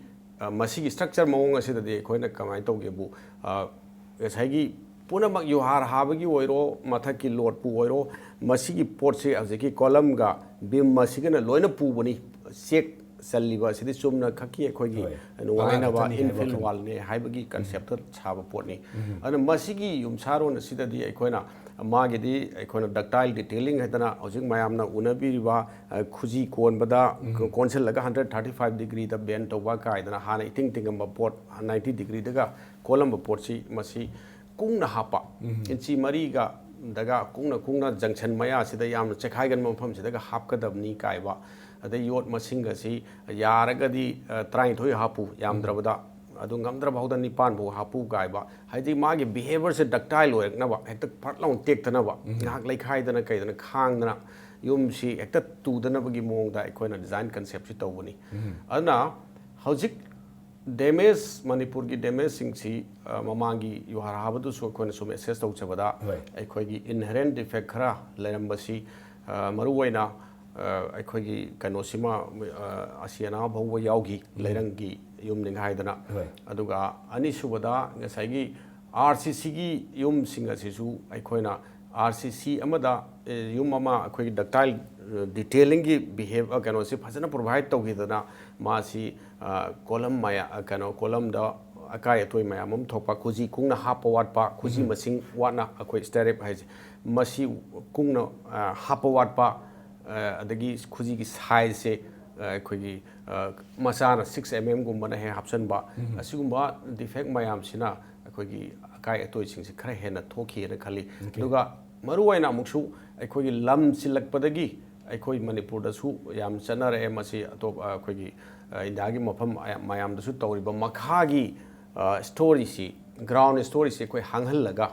ꯃꯁꯤꯒꯤ ꯁ꯭ꯇ꯭ꯔꯛꯆꯔ ꯃꯑꯣꯡ ꯑꯁꯤꯗꯗꯤ ꯑꯩꯈꯣꯏꯅ ꯀꯃꯥꯏꯅ ꯇꯧꯒꯦꯕꯨ, ꯉꯁꯥꯏꯒꯤ ꯄꯨꯝꯅꯃꯛ ꯌꯨꯍꯥꯔ ꯍꯥꯕꯒꯤ ꯑꯣꯏꯔꯣ, ꯃꯊꯛꯀꯤ ꯂꯣꯠꯄꯨ ꯑꯣꯏꯔꯣ, ꯃꯁꯤꯒꯤ ꯄꯣꯠꯁꯤ ꯍꯧꯖꯤꯛꯀꯤ ꯀꯣꯂꯝꯒ ꯕꯤꯝ ꯑꯁꯤꯒꯅ ꯂꯣꯏꯅ ꯄꯨꯕꯅꯤ꯫ ꯆꯦꯛ ꯆꯜꯂꯤꯕ ꯑꯁꯤꯗꯤ ꯆꯨꯝꯅ ꯈꯛꯀꯤ ꯑꯩꯈꯣꯏꯒꯤ ꯍꯣꯏ꯫ ꯅꯨꯡꯉꯥꯏꯅꯕ ꯈꯛꯇꯅꯤ ꯍꯥꯏꯕ ꯏꯟꯐꯤꯜ ꯋꯥꯈꯜ꯫ ꯋꯥꯜꯅꯤ ꯍꯥꯏꯕꯒꯤ ꯀꯟꯁꯦꯞꯇ ꯁꯥꯕ ꯄꯣꯠꯅꯤ꯫ ꯑꯗꯨꯅ ꯃꯁꯤꯒꯤ ꯌꯨꯝꯁꯥꯔꯣꯟ ꯑꯁꯤꯗꯗꯤ ꯑꯩꯈꯣꯏꯅ ꯃꯥꯒꯤꯗꯤ ꯑꯩꯈꯣꯏꯅ ductile detailing ꯍꯥꯏꯗꯅ ꯍꯧꯖꯤꯛ ꯃꯌꯥꯝꯅ ꯎꯅꯕꯤꯔꯤꯕ, ꯑ, ꯈꯨꯖꯤ ꯀꯣꯟꯕꯗ ꯀꯣꯟꯁꯤꯜꯂꯒ hundred thirty five degreeꯗ bend ꯇꯧꯕ ꯀꯥꯏꯗꯅ ꯍꯥꯟꯅ ꯏꯇꯤꯡ ꯇꯤꯡꯉꯝꯕ ꯄꯣꯠ, ninety degreeꯗꯒ ꯀꯣꯜꯂꯝꯕ ꯄꯣꯠꯁꯤ ꯃꯁꯤ ꯀꯨꯡꯅ ꯍꯥꯞꯄ, ꯏꯟꯆꯤ ꯃꯔꯤꯒ ꯗꯒ ꯀꯨꯡꯅ ꯀꯨꯡꯅ junction ꯃꯌꯥꯁꯤꯗ ꯌꯥꯝꯅ ꯆꯦꯈꯥꯏꯒꯟꯕ ꯃꯐꯝꯁꯤꯗꯒ ꯍꯥꯞꯀꯗꯕꯅꯤ ꯀꯥꯏꯕ, ꯑꯗꯩ ꯌꯣꯠ ꯃꯁꯤꯡ ꯑꯁꯤ ꯌꯥꯔꯒꯗꯤ, ꯑ, ꯇꯔꯥꯅꯤꯊꯣꯏ ꯍꯥꯞꯄꯨ ꯌꯥꯝꯗ꯭ꯔꯕꯗ, ꯑꯗꯨ ꯉꯝꯗ꯭ꯔꯕ ꯐꯥꯎꯗ ꯅꯤꯄꯥꯟ ꯐꯥꯎ ꯍꯥꯞꯄꯨ ꯀꯥꯏꯕ, ꯍꯥꯏꯗꯤ ꯃꯥꯒꯤ behaviourꯁꯦ ductile ꯑꯣꯏꯔꯛꯅꯕ, ꯍꯦꯛꯇ ꯐꯠ ꯂꯥꯎꯅ ꯇꯦꯛꯇꯅꯕ, ꯉꯥꯏꯍꯥꯛ ꯂꯩꯈꯥꯏꯗꯅ ꯀꯩꯗꯅ ꯈꯥꯡꯗꯅ ꯌꯨꯝꯁꯤ ꯍꯦꯛꯇ ꯇꯨꯗꯅꯕꯒꯤ ꯃꯑꯣꯡꯗ ꯑꯩꯈꯣꯏꯅ design conceptꯁꯤ ꯇꯧꯕꯅꯤ꯫ ꯑꯗꯨꯅ ꯍꯧꯖꯤꯛ damage, ꯃꯅꯤꯄꯨꯔꯒꯤ damageꯁꯤꯡꯁꯤ, ꯑ, ꯃꯃꯥꯡꯒꯤ ꯌꯨꯍꯥꯔ ꯍꯥꯕꯗꯨꯁꯨ ꯑꯩꯈꯣꯏꯅ ꯁꯨꯝ assess ꯇꯧꯖꯕꯗ, ꯍꯣꯏ꯫ ꯑꯩꯈꯣꯏꯒꯤ inherent defect ꯈꯔ ꯂꯩꯔꯝꯕꯁꯤ, ꯑ, ꯃꯔꯨꯑꯣꯏꯅ, ꯑ, ꯑꯩꯈꯣꯏꯒꯤ ꯀꯩꯅꯣꯁꯤꯃ, ꯑ, ꯑꯁꯤ ꯑꯅꯥ ꯐꯥꯎꯕ ꯌꯥꯎꯈꯤ, ꯂꯩꯔꯪꯒꯤ ꯌꯨꯝꯅꯤ ꯍꯥꯏꯗꯅ꯫ ꯍꯣꯏ꯫ ꯑꯗꯨꯒ ꯑꯅꯤꯁꯨꯕꯗ ꯉꯁꯥꯏꯒꯤ RCCꯒꯤ ꯌꯨꯝꯁꯤꯡ ꯑꯁꯤꯁꯨ ꯑꯩꯈꯣꯏꯅ RCC ꯑꯃꯗ, ꯑꯦ, ꯌꯨꯝ ꯑꯃ ꯑꯩꯈꯣꯏꯒꯤ ductile, ꯑ, detailingꯒꯤ behav-, ꯑ, ꯀꯩꯅꯣꯁꯤ ꯐꯖꯅ provide ꯇꯧꯈꯤꯗꯅ ꯃꯥꯁꯤ, ꯑ, ꯀꯣꯂꯝ ꯃꯌꯥ-, ꯑ, ꯀꯩꯅꯣ, ꯀꯣꯂꯝꯗ ꯑꯀꯥꯏ ꯑꯇꯣꯏ ꯃꯌꯥꯝ ꯑꯃ ꯊꯣꯛꯄ, ꯈꯨꯖꯤ ꯀꯨꯡꯅ ꯍꯥꯞꯄ ꯋꯥꯠꯄ, ꯈꯨꯖꯤ ꯃꯁꯤꯡ ꯋꯥꯠꯅ ꯑꯩꯈꯣꯏ ꯁ꯭ꯇꯦꯔꯤꯞ ꯍꯥꯏꯁꯦ, ꯃꯁꯤ ꯀꯨꯡꯅ, ꯑ, ꯍꯥꯞꯄ ꯋꯥꯠꯄ, ꯑ, ꯑꯗꯒꯤ ꯈꯨꯖꯤꯒꯤ sizeꯁꯦ, ꯑ, ꯑꯩꯈꯣꯏꯒꯤ, ꯑ, ꯃꯆꯥꯅ six mmꯒꯨꯝꯕꯅ ꯍꯦꯛ ꯍꯥꯞꯆꯟꯕ, ꯑꯁꯤꯒꯨꯝꯕ defect ꯃꯌꯥꯝꯁꯤꯅ ꯑꯩꯈꯣꯏꯒꯤ ꯑꯀꯥꯏ ꯑꯇꯣꯏꯁꯤꯡꯁꯦ ꯈꯔ ꯍꯦꯟꯅ ꯊꯣꯛꯈꯤꯑꯅ ꯈꯜꯂꯤ꯫ ꯑꯣꯀꯦ꯫ ꯑꯗꯨꯒ ꯃꯔꯨꯑꯣꯏꯅ ꯑꯃꯨꯛꯁꯨ ꯑꯩꯈꯣꯏꯒꯤ ꯂꯝ ꯆꯤꯜꯂꯛꯄꯗꯒꯤ ꯑꯩꯈꯣꯏ ꯃꯅꯤꯄꯨꯔꯗꯁꯨ ꯌꯥꯝ ꯆꯠꯅꯔꯛꯑꯦ꯫ ꯃꯁꯤ ꯑꯇꯣꯞ-, ꯑꯩꯈꯣꯏꯒꯤ, ꯑ, ꯏꯟꯗꯤꯌꯥꯒꯤ ꯃꯐꯝ ꯑꯌꯥꯝ-, ꯃꯌꯥꯝꯗꯁꯨ ꯇꯧꯔꯤꯕ ꯃꯈꯥꯒꯤ, ꯑ, storyꯁꯤ, ground storyꯁꯤ ꯑꯩꯈꯣꯏ ꯍꯥꯡꯍꯜꯂꯒ,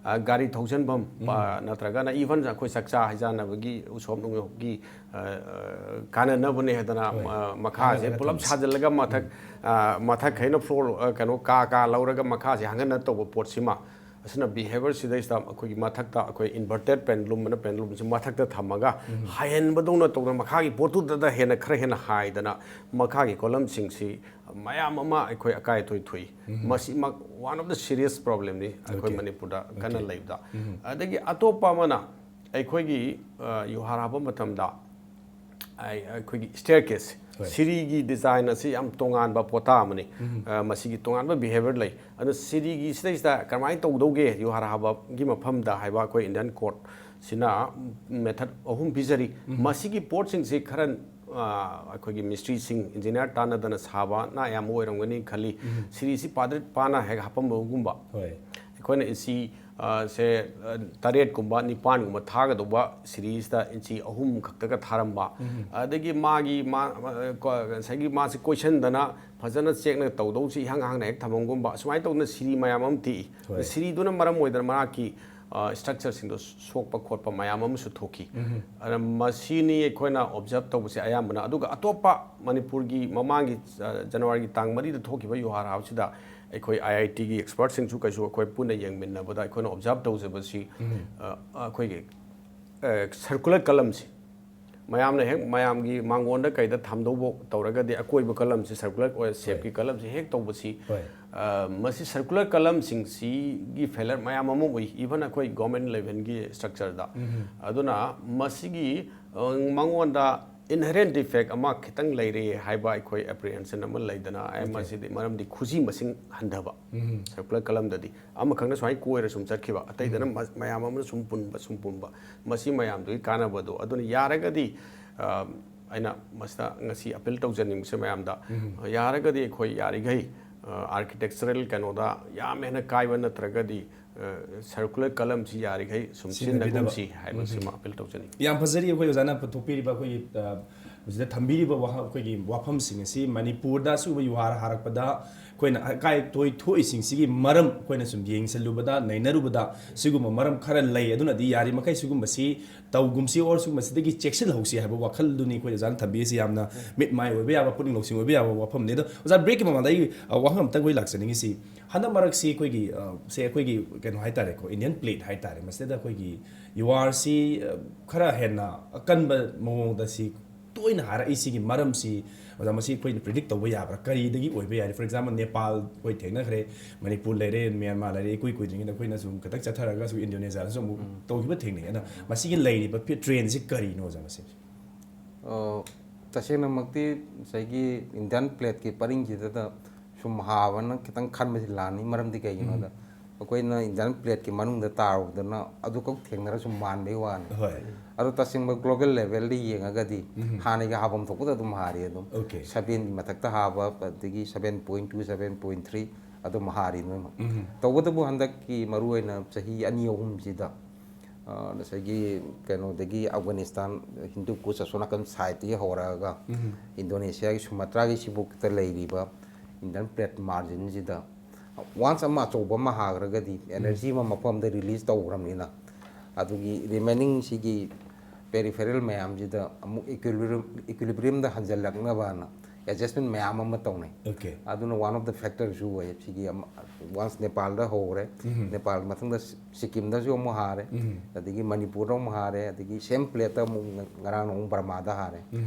ꯑ, ꯒꯥꯔꯤ ꯊꯧꯖꯟꯐꯝ, ꯑ, ꯅꯠꯇ꯭ꯔꯒꯅ even ꯑꯩꯈꯣꯏ ꯆꯥꯛꯆꯥ ꯍꯩꯖꯥꯟꯅꯕꯒꯤ ꯎꯁꯣꯞ ꯅꯨꯡꯁꯣꯞꯀꯤ, ꯑ, ꯑ, ꯀꯥꯟꯅꯅꯕꯅꯦ ꯍꯥꯏꯗꯅ, ꯍꯣꯏ꯫ ꯑ, ꯃꯈꯥꯁꯦ ꯀꯥꯟꯅꯒꯗꯕꯅꯤ꯫ ꯄꯨꯂꯞ ꯁꯥꯖꯤꯜꯂꯒ ꯃꯊꯛ, ꯑ, ꯃꯊꯛ ꯈꯩꯅ floor, ꯑ, ꯀꯩꯅꯣ, ꯀꯥ ꯀꯥ ꯂꯧꯔꯒ ꯃꯈꯥꯁꯦ ꯍꯥꯡꯍꯟꯅ ꯇꯧꯕ ꯄꯣꯠꯁꯤꯃ ꯁꯤꯅ ꯕꯤꯍꯦꯕꯔꯁꯤꯗꯩꯁꯤꯗ ꯑꯩꯈꯣꯏꯒꯤ ꯃꯊꯛꯇ ꯑꯩꯈꯣꯏ ꯏꯟꯚꯔꯇꯦꯠ ꯄꯦꯟꯗꯨꯂꯝ ꯑꯅ ꯄꯦꯟꯗꯨꯂꯝꯁꯤ ꯃꯊꯛꯇ ꯊꯝꯃꯒ ꯍꯥꯏꯍꯟꯕꯗꯧꯅ ꯇꯧꯗꯅ ꯃꯈꯥꯒꯤ ꯄꯣꯠꯇꯨꯗ ꯍꯦꯟꯅ ꯈꯔ ꯍꯦꯟꯅ ꯍꯥꯏꯗꯅ ꯃꯈꯥꯒꯤ ꯀꯣꯂꯝꯁꯤꯡꯁꯤ ꯃꯌꯥꯝ ꯑꯃ ꯑꯩꯈꯣꯏ ꯑꯀꯥꯏ ꯑꯇꯣꯏ ꯊꯣꯛꯏ꯫ ꯃꯁꯤꯃꯛ ꯋꯥꯟ ꯑꯣꯐ ꯗ ꯁꯤꯔꯤꯌꯁ ꯄ꯭ꯔꯣꯕ꯭ꯂꯦꯝꯅꯤ ꯑꯩꯈꯣꯏ Okay. ꯃꯅꯤꯄꯨꯔꯗ ꯀꯟꯅ Okay. ꯂꯩꯕꯗ꯫ ꯑꯗꯒꯤ ꯑꯇꯣꯞꯄ ꯑꯃꯅ ꯑꯩꯈꯣꯏꯒꯤ ꯑ, ꯌꯨꯍꯥꯔ ꯍꯥꯞꯄ ꯃꯇꯝꯗ ꯑꯩ- ꯑꯩꯈꯣꯏꯒꯤ ꯁ꯭ꯇꯦꯌꯔ ꯀꯦꯁ ꯍꯣꯏ. ꯁꯤꯔꯤꯒꯤ ꯗꯤꯖꯥꯏꯟ ꯑꯁꯤ ꯌꯥꯝ ꯇꯣꯉꯥꯟꯕ ꯄꯣꯇꯥ ꯑꯃꯅꯤ꯫ ꯑ, ꯃꯁꯤꯒꯤ ꯇꯣꯉꯥꯟꯕ ꯕꯤꯍꯦꯕꯤꯌꯔ ꯂꯩ꯫ ꯑꯗꯣ ꯁꯤꯔꯤꯒꯤ ꯁꯤꯗꯩꯁꯤꯗ ꯀꯔꯝꯍꯥꯏꯅ ꯇꯧꯗꯧꯒꯦ ꯌꯨꯍꯥꯔ ꯍꯥꯞꯄꯒꯤ ꯃꯐꯝꯗ ꯍꯥꯏꯕ ꯑꯩꯈꯣꯏ ꯏꯟꯗꯤꯌꯥꯟ ꯀꯣꯔꯠꯁꯤꯅ ꯃꯦꯊꯠ ꯑꯍꯨꯝ ꯄꯤꯖꯔꯤ꯫ ꯃꯁꯤꯒꯤ ꯄꯣꯠꯁꯤꯡꯁꯤ ꯈꯔ ꯑ, ꯑꯩꯈꯣꯏꯒꯤ ꯃꯤꯁꯇ꯭ꯔꯤꯁꯤꯡ, ꯏꯟꯖꯤꯅꯤꯌꯥꯔ ꯇꯥꯟꯅꯗꯅ ꯁꯥꯕꯅ ꯑꯌꯥꯝꯕ ꯑꯣꯏꯔꯝꯒꯅꯤ ꯈꯜꯂꯤ꯫ ꯁꯤꯔꯤꯁꯤ ꯄꯥꯗ꯭ꯔꯤꯠ ꯄꯥꯅ ꯍꯦꯛ ꯍꯥꯞꯄꯝꯕꯒꯨꯝꯕ꯫ ꯍꯣꯏ꯫ ꯑꯩꯈꯣꯏꯅ ꯏꯟꯆꯤ ꯑ, ꯁꯦ ꯑ, ꯇꯔꯦꯠꯀꯨꯝꯕ ꯅꯤꯄꯥꯟꯒꯨꯝꯕ ꯊꯥꯒꯗꯧꯕ ꯁꯤꯔꯤꯁꯤꯗ ꯏꯟꯆꯤ ꯑꯍꯨꯝ ꯈꯛꯇꯒ ꯊꯥꯔꯝꯕ꯫ ꯑꯗꯒꯤ ꯃꯥꯒꯤ ꯃꯥ ꯑ, ꯀꯣ- ꯉꯁꯥꯏꯒꯤ ꯃꯥꯁꯤ ꯀꯣꯏꯁꯟꯗꯅ ꯐꯖꯅ ꯆꯦꯛꯅ ꯇꯧꯗꯧꯁꯤ ꯏꯍꯥꯡ ꯍꯥꯡꯅ ꯍꯦꯛ ꯊꯝꯃꯝꯒꯨꯝꯕ꯫ ꯁꯨꯃꯥꯏꯅ ꯇꯧꯗꯅ ꯁꯤꯔꯤ ꯃꯌꯥꯝ ꯑꯃ ꯇꯦꯛꯏ꯫ ꯍꯣꯏ꯫ ꯁꯤꯔꯤꯗꯨꯅ ꯃꯔꯝ ꯑꯣꯏꯗꯅ ꯃꯍꯥꯛꯀꯤ ꯁ꯭ꯇ꯭ꯔꯛꯆꯔꯁꯤꯡꯗꯣ ꯁꯣꯛꯄ ꯈꯣꯠꯄ ꯃꯌꯥꯝ ꯑꯃꯁꯨ ꯊꯣꯛꯈꯤ꯫ ꯑꯗꯨꯅ ꯃꯁꯤꯅꯤ ꯑꯩꯈꯣꯏꯅ ꯑꯣꯕꯖꯥꯔꯕ ꯇꯧꯕꯁꯦ ꯑꯌꯥꯝꯕꯅ꯫ ꯑꯗꯨꯒ ꯑꯇꯣꯞꯄ ꯃꯅꯤꯄꯨꯔꯒꯤ ꯃꯃꯥꯡꯒꯤ ꯑ, ꯖꯅꯋꯥꯔꯤꯒꯤ ꯇꯥꯡ ꯃꯔꯤꯗ ꯊꯣꯛꯈꯤꯕ ꯌꯨꯍꯥꯔ ꯍꯥꯞꯁꯤꯗ ꯑꯩꯈꯣꯏ ꯑꯥꯏ ꯑꯥꯏ ꯇꯤꯒꯤ ꯑꯦꯛꯁꯄꯔꯠꯁꯤꯡꯁꯨ ꯀꯩꯁꯨ ꯑꯩꯈꯣꯏ ꯄꯨꯟꯅ ꯌꯦꯡꯃꯤꯟꯅꯕꯗ ꯑꯩꯈꯣꯏꯅ ꯑꯣꯕꯖꯥꯔꯕ ꯇꯧꯖꯕꯁꯤ ꯑ, ꯑꯩꯈꯣꯏꯒꯤ ꯁꯔꯀꯨꯂꯔ ꯀꯂꯝꯁꯤ ꯃꯌꯥꯝꯅ ꯍꯦꯛ ꯃꯌꯥꯝꯒꯤ ꯃꯥꯡꯒꯣꯟꯗ ꯀꯩꯗ ꯊꯝꯗꯧꯕ ꯇꯧꯔꯒꯗꯤ ꯑꯀꯣꯏꯕ ꯀꯂꯝꯁꯤ ꯁꯔꯀꯨꯂꯔ ꯑꯣꯏ ꯁꯦꯞꯀꯤ ꯀꯂꯝꯁꯤ ꯍꯦꯛ ꯇꯧꯕꯁꯤ ꯍꯣꯏ꯫ ꯑ, ꯃꯁꯤ ꯁꯔꯀꯨꯂꯔ ꯀꯂꯝꯁꯤꯡꯁꯤꯒꯤ ꯐꯦꯂꯔ ꯃꯌꯥꯝ ꯑꯃ ꯎꯏ, ꯏꯚꯟ ꯑꯩꯈꯣꯏ ꯒꯣꯔꯃꯦꯟ ꯂꯦꯚꯦꯜꯒꯤ ꯁ꯭ꯇ꯭ꯔꯛꯆꯔꯗ꯫ ꯑꯗꯨꯅ ꯃꯁꯤꯒꯤ ꯑ, ꯃꯉꯣꯟꯗ ꯏꯟꯍꯦꯔꯦꯟ ꯗꯤꯐꯦꯛ ꯑꯃ ꯈꯤꯇꯪ ꯂꯩꯔꯦ ꯍꯥꯏꯕ ꯑꯩꯈꯣꯏ ꯑꯦꯄ꯭ꯔꯤꯍꯦꯟꯁꯟ ꯑꯃ ꯂꯩꯗꯅ ꯑꯩ ꯃꯁꯤꯗꯤ ꯃꯔꯝꯗꯤ ꯈꯨꯖꯤ ꯃꯁꯤꯡ ꯍꯟꯊꯕ ꯁꯔꯀꯨꯂꯔ ꯀꯂꯝꯗꯗꯤ ꯑꯃꯈꯛꯅ ꯁꯨꯃꯥꯏꯅ ꯀꯣꯏꯔ ꯁꯨꯝ ꯆꯠꯈꯤꯕ, ꯑꯇꯩꯗꯅ ꯃ- ꯃꯌꯥꯝ ꯑꯃꯅ ꯁꯨꯝ ꯄꯨꯟꯕ ꯁꯨꯝ ꯄꯨꯟꯕ ꯃꯁꯤ ꯃꯌꯥꯝꯗꯨꯒꯤ ꯀꯥꯟꯅꯕꯗꯣ꯫ ꯑꯗꯨꯅ ꯌꯥꯔꯒꯗꯤ ꯑ, ꯑꯩꯅ ꯃꯁꯤꯗ ꯉꯁꯤ ꯑꯄꯤꯜ ꯇꯧꯖꯅꯤꯡꯕꯁꯦ ꯃꯌꯥꯝꯗ ꯌꯥꯔꯒꯗꯤ ꯑꯩꯈꯣꯏ ꯌꯥꯔꯤꯈꯩ ꯑꯥꯔꯀꯤꯇꯦꯛꯆꯔꯦꯜ ꯀꯩꯅꯣꯗ ꯌꯥꯝ ꯍꯦꯟꯅ ꯀꯥꯏꯕ ꯅꯠꯇ꯭ꯔꯒꯗꯤ ꯁꯔꯀꯨꯂꯔ ꯀꯂꯝꯁꯤ ꯌꯥꯔꯤꯈꯩ ꯁꯨꯝ ꯁꯤꯖꯤꯟꯅꯕꯤꯗꯕ꯫ ꯁꯤꯖꯤꯟꯅꯒꯨꯝꯁꯤ ꯍꯥꯏꯕꯁꯤꯃ ꯑꯄꯤꯜ ꯇꯧꯖꯅꯤꯡꯉꯤ꯫ ꯌꯥꯝ ꯐꯖꯔꯤ ꯑꯩꯈꯣꯏ ꯑꯣꯖꯥꯅ ꯄꯨꯊꯣꯛꯄꯤꯔꯤꯕ ꯑꯩꯈꯣꯏꯒꯤ ꯑ, ꯁꯤꯗ ꯊꯝꯕꯤꯔꯤꯕ ꯋꯥꯍ-, ꯑꯩꯈꯣꯏꯒꯤ ꯋꯥꯐꯝꯁꯤꯡ ꯑꯁꯤ ꯃꯅꯤꯄꯨꯔꯗ ꯑꯁꯤꯒꯨꯝꯕ ꯌꯨꯍꯥꯔ ꯍꯥꯔꯛꯄꯗ ꯑꯩꯈꯣꯏꯅ ꯑꯀꯥꯏ ꯑꯇꯣꯏ ꯊꯣꯛꯏꯁꯤꯡꯁꯤꯒꯤ ꯃꯔꯝ ꯑꯩꯈꯣꯏꯅ ꯁꯨꯝ ꯌꯦꯡꯁꯜꯂꯨꯕꯗ, ꯅꯩꯅꯔꯨꯕꯗ, ꯁꯤꯒꯨꯝꯕ ꯃꯔꯝ ꯈꯔ ꯂꯩ꯫ ꯑꯗꯨꯅꯗꯤ ꯌꯥꯔꯤꯃꯈꯩ ꯁꯤꯒꯨꯝꯕꯁꯤ ꯇꯧꯒꯨꯝꯁꯤ or ꯁꯤꯒꯨꯝꯕꯁꯤꯗꯒꯤ ꯆꯦꯛꯁꯤꯜꯍꯧꯁꯤ ꯍꯥꯏꯕ ꯋꯥꯈꯜꯗꯨꯅꯤ ꯑꯩꯈꯣꯏ ꯑꯣꯖꯥꯅ ꯊꯝꯕꯤꯔꯤꯁꯤ꯫ ꯌꯥꯝꯅ ꯃꯤꯠ ꯃꯥꯏ ꯑꯣꯏꯕ ꯌꯥꯕ, ꯄꯨꯛꯅꯤꯡ ꯂꯧꯁꯤꯡ ꯑꯣꯏꯕ ꯌꯥꯕ ꯋꯥꯐꯝꯅꯤ꯫ ꯑꯗꯣ ꯑꯣꯖꯥ, breakꯀꯤ ꯃꯃꯥꯡꯗ ꯑꯩ, ꯑ, ꯋꯥꯍꯪ ꯑꯝꯇꯪ ꯑꯩꯈꯣꯏ ꯂꯥꯛꯆꯅꯤꯡꯉꯤꯁꯤ, ꯍꯟꯗꯛ ꯃꯔꯛꯁꯤ ꯑꯩꯈꯣꯏꯒꯤ, ꯑ, ꯁꯦ ꯑꯩꯈꯣꯏꯒꯤ ꯀꯩꯅꯣ ꯍꯥꯏꯇꯥꯔꯦꯀꯣ, Indian plate ꯍꯥꯏꯇꯥꯔꯦ, ꯃꯁꯤꯗ ꯑꯩꯈꯣꯏꯒꯤ ꯌꯨꯍꯥꯔꯁꯤ, ꯑ, ꯈꯔ ꯍꯦꯟꯅ ꯑꯀꯟꯕ ꯃꯑꯣꯡꯗ ꯁꯤ ꯇꯣꯏꯅ ꯍꯥꯔꯛꯏꯁꯤꯒꯤ ꯃꯔꯝꯁꯤ, ꯑꯣꯖꯥ, ꯃꯁꯤ ꯑꯩꯈꯣꯏꯅ predict ꯇꯧꯕ ꯌꯥꯕ꯭ꯔꯥ? ꯀꯔꯤꯗꯒꯤ ꯑꯣꯏꯕ ꯌꯥꯏ? For example, ꯅꯦꯄꯥꯜ ꯑꯩꯈꯣꯏ ꯊꯦꯡꯅꯈ꯭ꯔꯦ, ꯃꯅꯤꯄꯨꯔ ꯂꯩꯔꯦ, ꯃ꯭ꯌꯥꯟꯃꯥꯔ ꯂꯩꯔꯦ, ꯏꯀꯨꯏ ꯀꯨꯏꯗ꯭ꯔꯤꯉꯩꯗ ꯑꯩꯈꯣꯏꯅꯁꯨ ꯈꯤꯇꯪ ꯆꯠꯊꯔꯒꯁꯨ ꯏꯟꯗꯣꯅꯦꯁꯤꯌꯥꯗꯁꯨ ꯑꯃꯨꯛ ꯇꯧꯈꯤꯕ ꯊꯦꯡꯅꯩ꯫ ꯑꯗꯣ ꯃꯁꯤꯒꯤ ꯂꯩꯔꯤꯕ ꯐꯤ-, trendꯁꯤ ꯀꯔꯤꯅꯣ, ꯑꯣꯖꯥ, ꯃꯁꯤ? ꯑ, ꯇꯁꯦꯡꯅꯃꯛꯇꯤ ꯉꯁꯥꯏꯒꯤ Indian plateꯀꯤ ꯄꯔꯤꯡꯁꯤꯗ ꯁꯨꯝ ꯍꯥꯕꯅ ꯈꯤꯇꯪ ꯈꯟꯕꯁꯤ ꯂꯥꯟꯅꯤ꯫ ꯃꯔꯝꯗꯤ ꯀꯩꯒꯤꯅꯣꯗ, ꯑꯩꯈꯣꯏꯅ Indian plateꯀꯤ ꯃꯅꯨꯡꯗ ꯇꯥꯔꯨꯕꯗꯅ ꯑꯗꯨꯈꯛ ꯊꯦꯡꯅꯔ ꯁꯨꯝ ꯃꯥꯟꯕꯩ ꯋꯥꯅꯤ꯫ ꯍꯣꯏ꯫ ꯑꯗꯣ ꯇꯁꯦꯡꯕ global levelꯗ ꯌꯦꯡꯉꯒꯗꯤ ꯍꯥꯟꯅꯒꯤ ꯍꯥꯐꯝ ꯊꯣꯛꯄꯗ ꯑꯗꯨꯝ ꯍꯥꯔꯤ ꯑꯗꯨꯝ꯫ Okay꯫ Sevenꯒꯤ ꯃꯊꯛꯇ ꯍꯥꯕ, ꯑꯗꯒꯤ seven point two, seven point three ꯑꯗꯨꯝ ꯍꯥꯔꯤ ꯅꯣꯏꯃꯛ꯫ ꯇꯧꯕꯇꯕꯨ ꯍꯟꯗꯛꯀꯤ ꯃꯔꯨꯑꯣꯏꯅ ꯆꯍꯤ ꯑꯅꯤ ꯑꯍꯨꯝꯁꯤꯗ, ꯑ, ꯉꯁꯥꯏꯒꯤ ꯀꯩꯅꯣꯗꯒꯤ ꯑꯐꯒꯥꯅꯤꯁꯇꯥꯟ, ꯍꯤꯟꯗꯨ ꯀꯨꯁ ꯑꯁꯣꯝ ꯅꯥꯀꯟ sideꯇꯒꯤ ꯍꯧꯔꯛꯑꯒ ꯏꯟꯗꯣꯅꯦꯁꯤꯌꯥꯒꯤ ꯁꯨꯃꯇ꯭ꯔꯥꯒꯤ ꯁꯤꯕꯨꯛꯇ ꯂꯩꯔꯤꯕ Indian plate marginꯁꯤꯗ once ꯑꯃ ꯑꯆꯧꯕ ꯑꯃ ꯍꯥꯈ꯭ꯔꯒꯗꯤ energy ꯑꯃ ꯃꯐꯝ ꯑꯃꯗ release ꯇꯧꯈ꯭ꯔꯕꯅꯤꯅ, ꯑꯗꯨꯒꯤ remaining ꯁꯤꯒꯤ peripheral ꯃꯌꯥꯝꯁꯤꯗ ꯑꯃꯨꯛ equilibrium, equilibriumꯗ ꯍꯟꯖꯜꯂꯛꯅꯕꯅ adjustment ꯃꯌꯥꯝ ꯑꯃ ꯇꯧꯅꯩ꯫ Okay꯫ ꯑꯗꯨꯅ one of the factorꯁꯨ ꯑꯣꯏ꯫ ꯁꯤꯒꯤ ꯑꯃ, once ꯅꯦꯄꯥꯜꯗ ꯍꯧꯈ꯭ꯔꯦ, ꯅꯦꯄꯥꯜ ꯃꯊꯪꯗ ꯁꯤꯛꯀꯤꯝꯗꯁꯨ ꯑꯃꯨꯛ ꯍꯥꯔꯦ, ꯑꯗꯒꯤ ꯃꯅꯤꯄꯨꯔꯗ ꯑꯃꯨꯛ ꯍꯥꯔꯦ, ꯑꯗꯒꯤ same plateꯇ ꯑꯃꯨꯛ ꯉ-, ꯉꯔꯥꯡ ꯑꯃꯨꯛ ꯕꯔꯃꯥꯗ ꯍꯥꯔꯦ꯫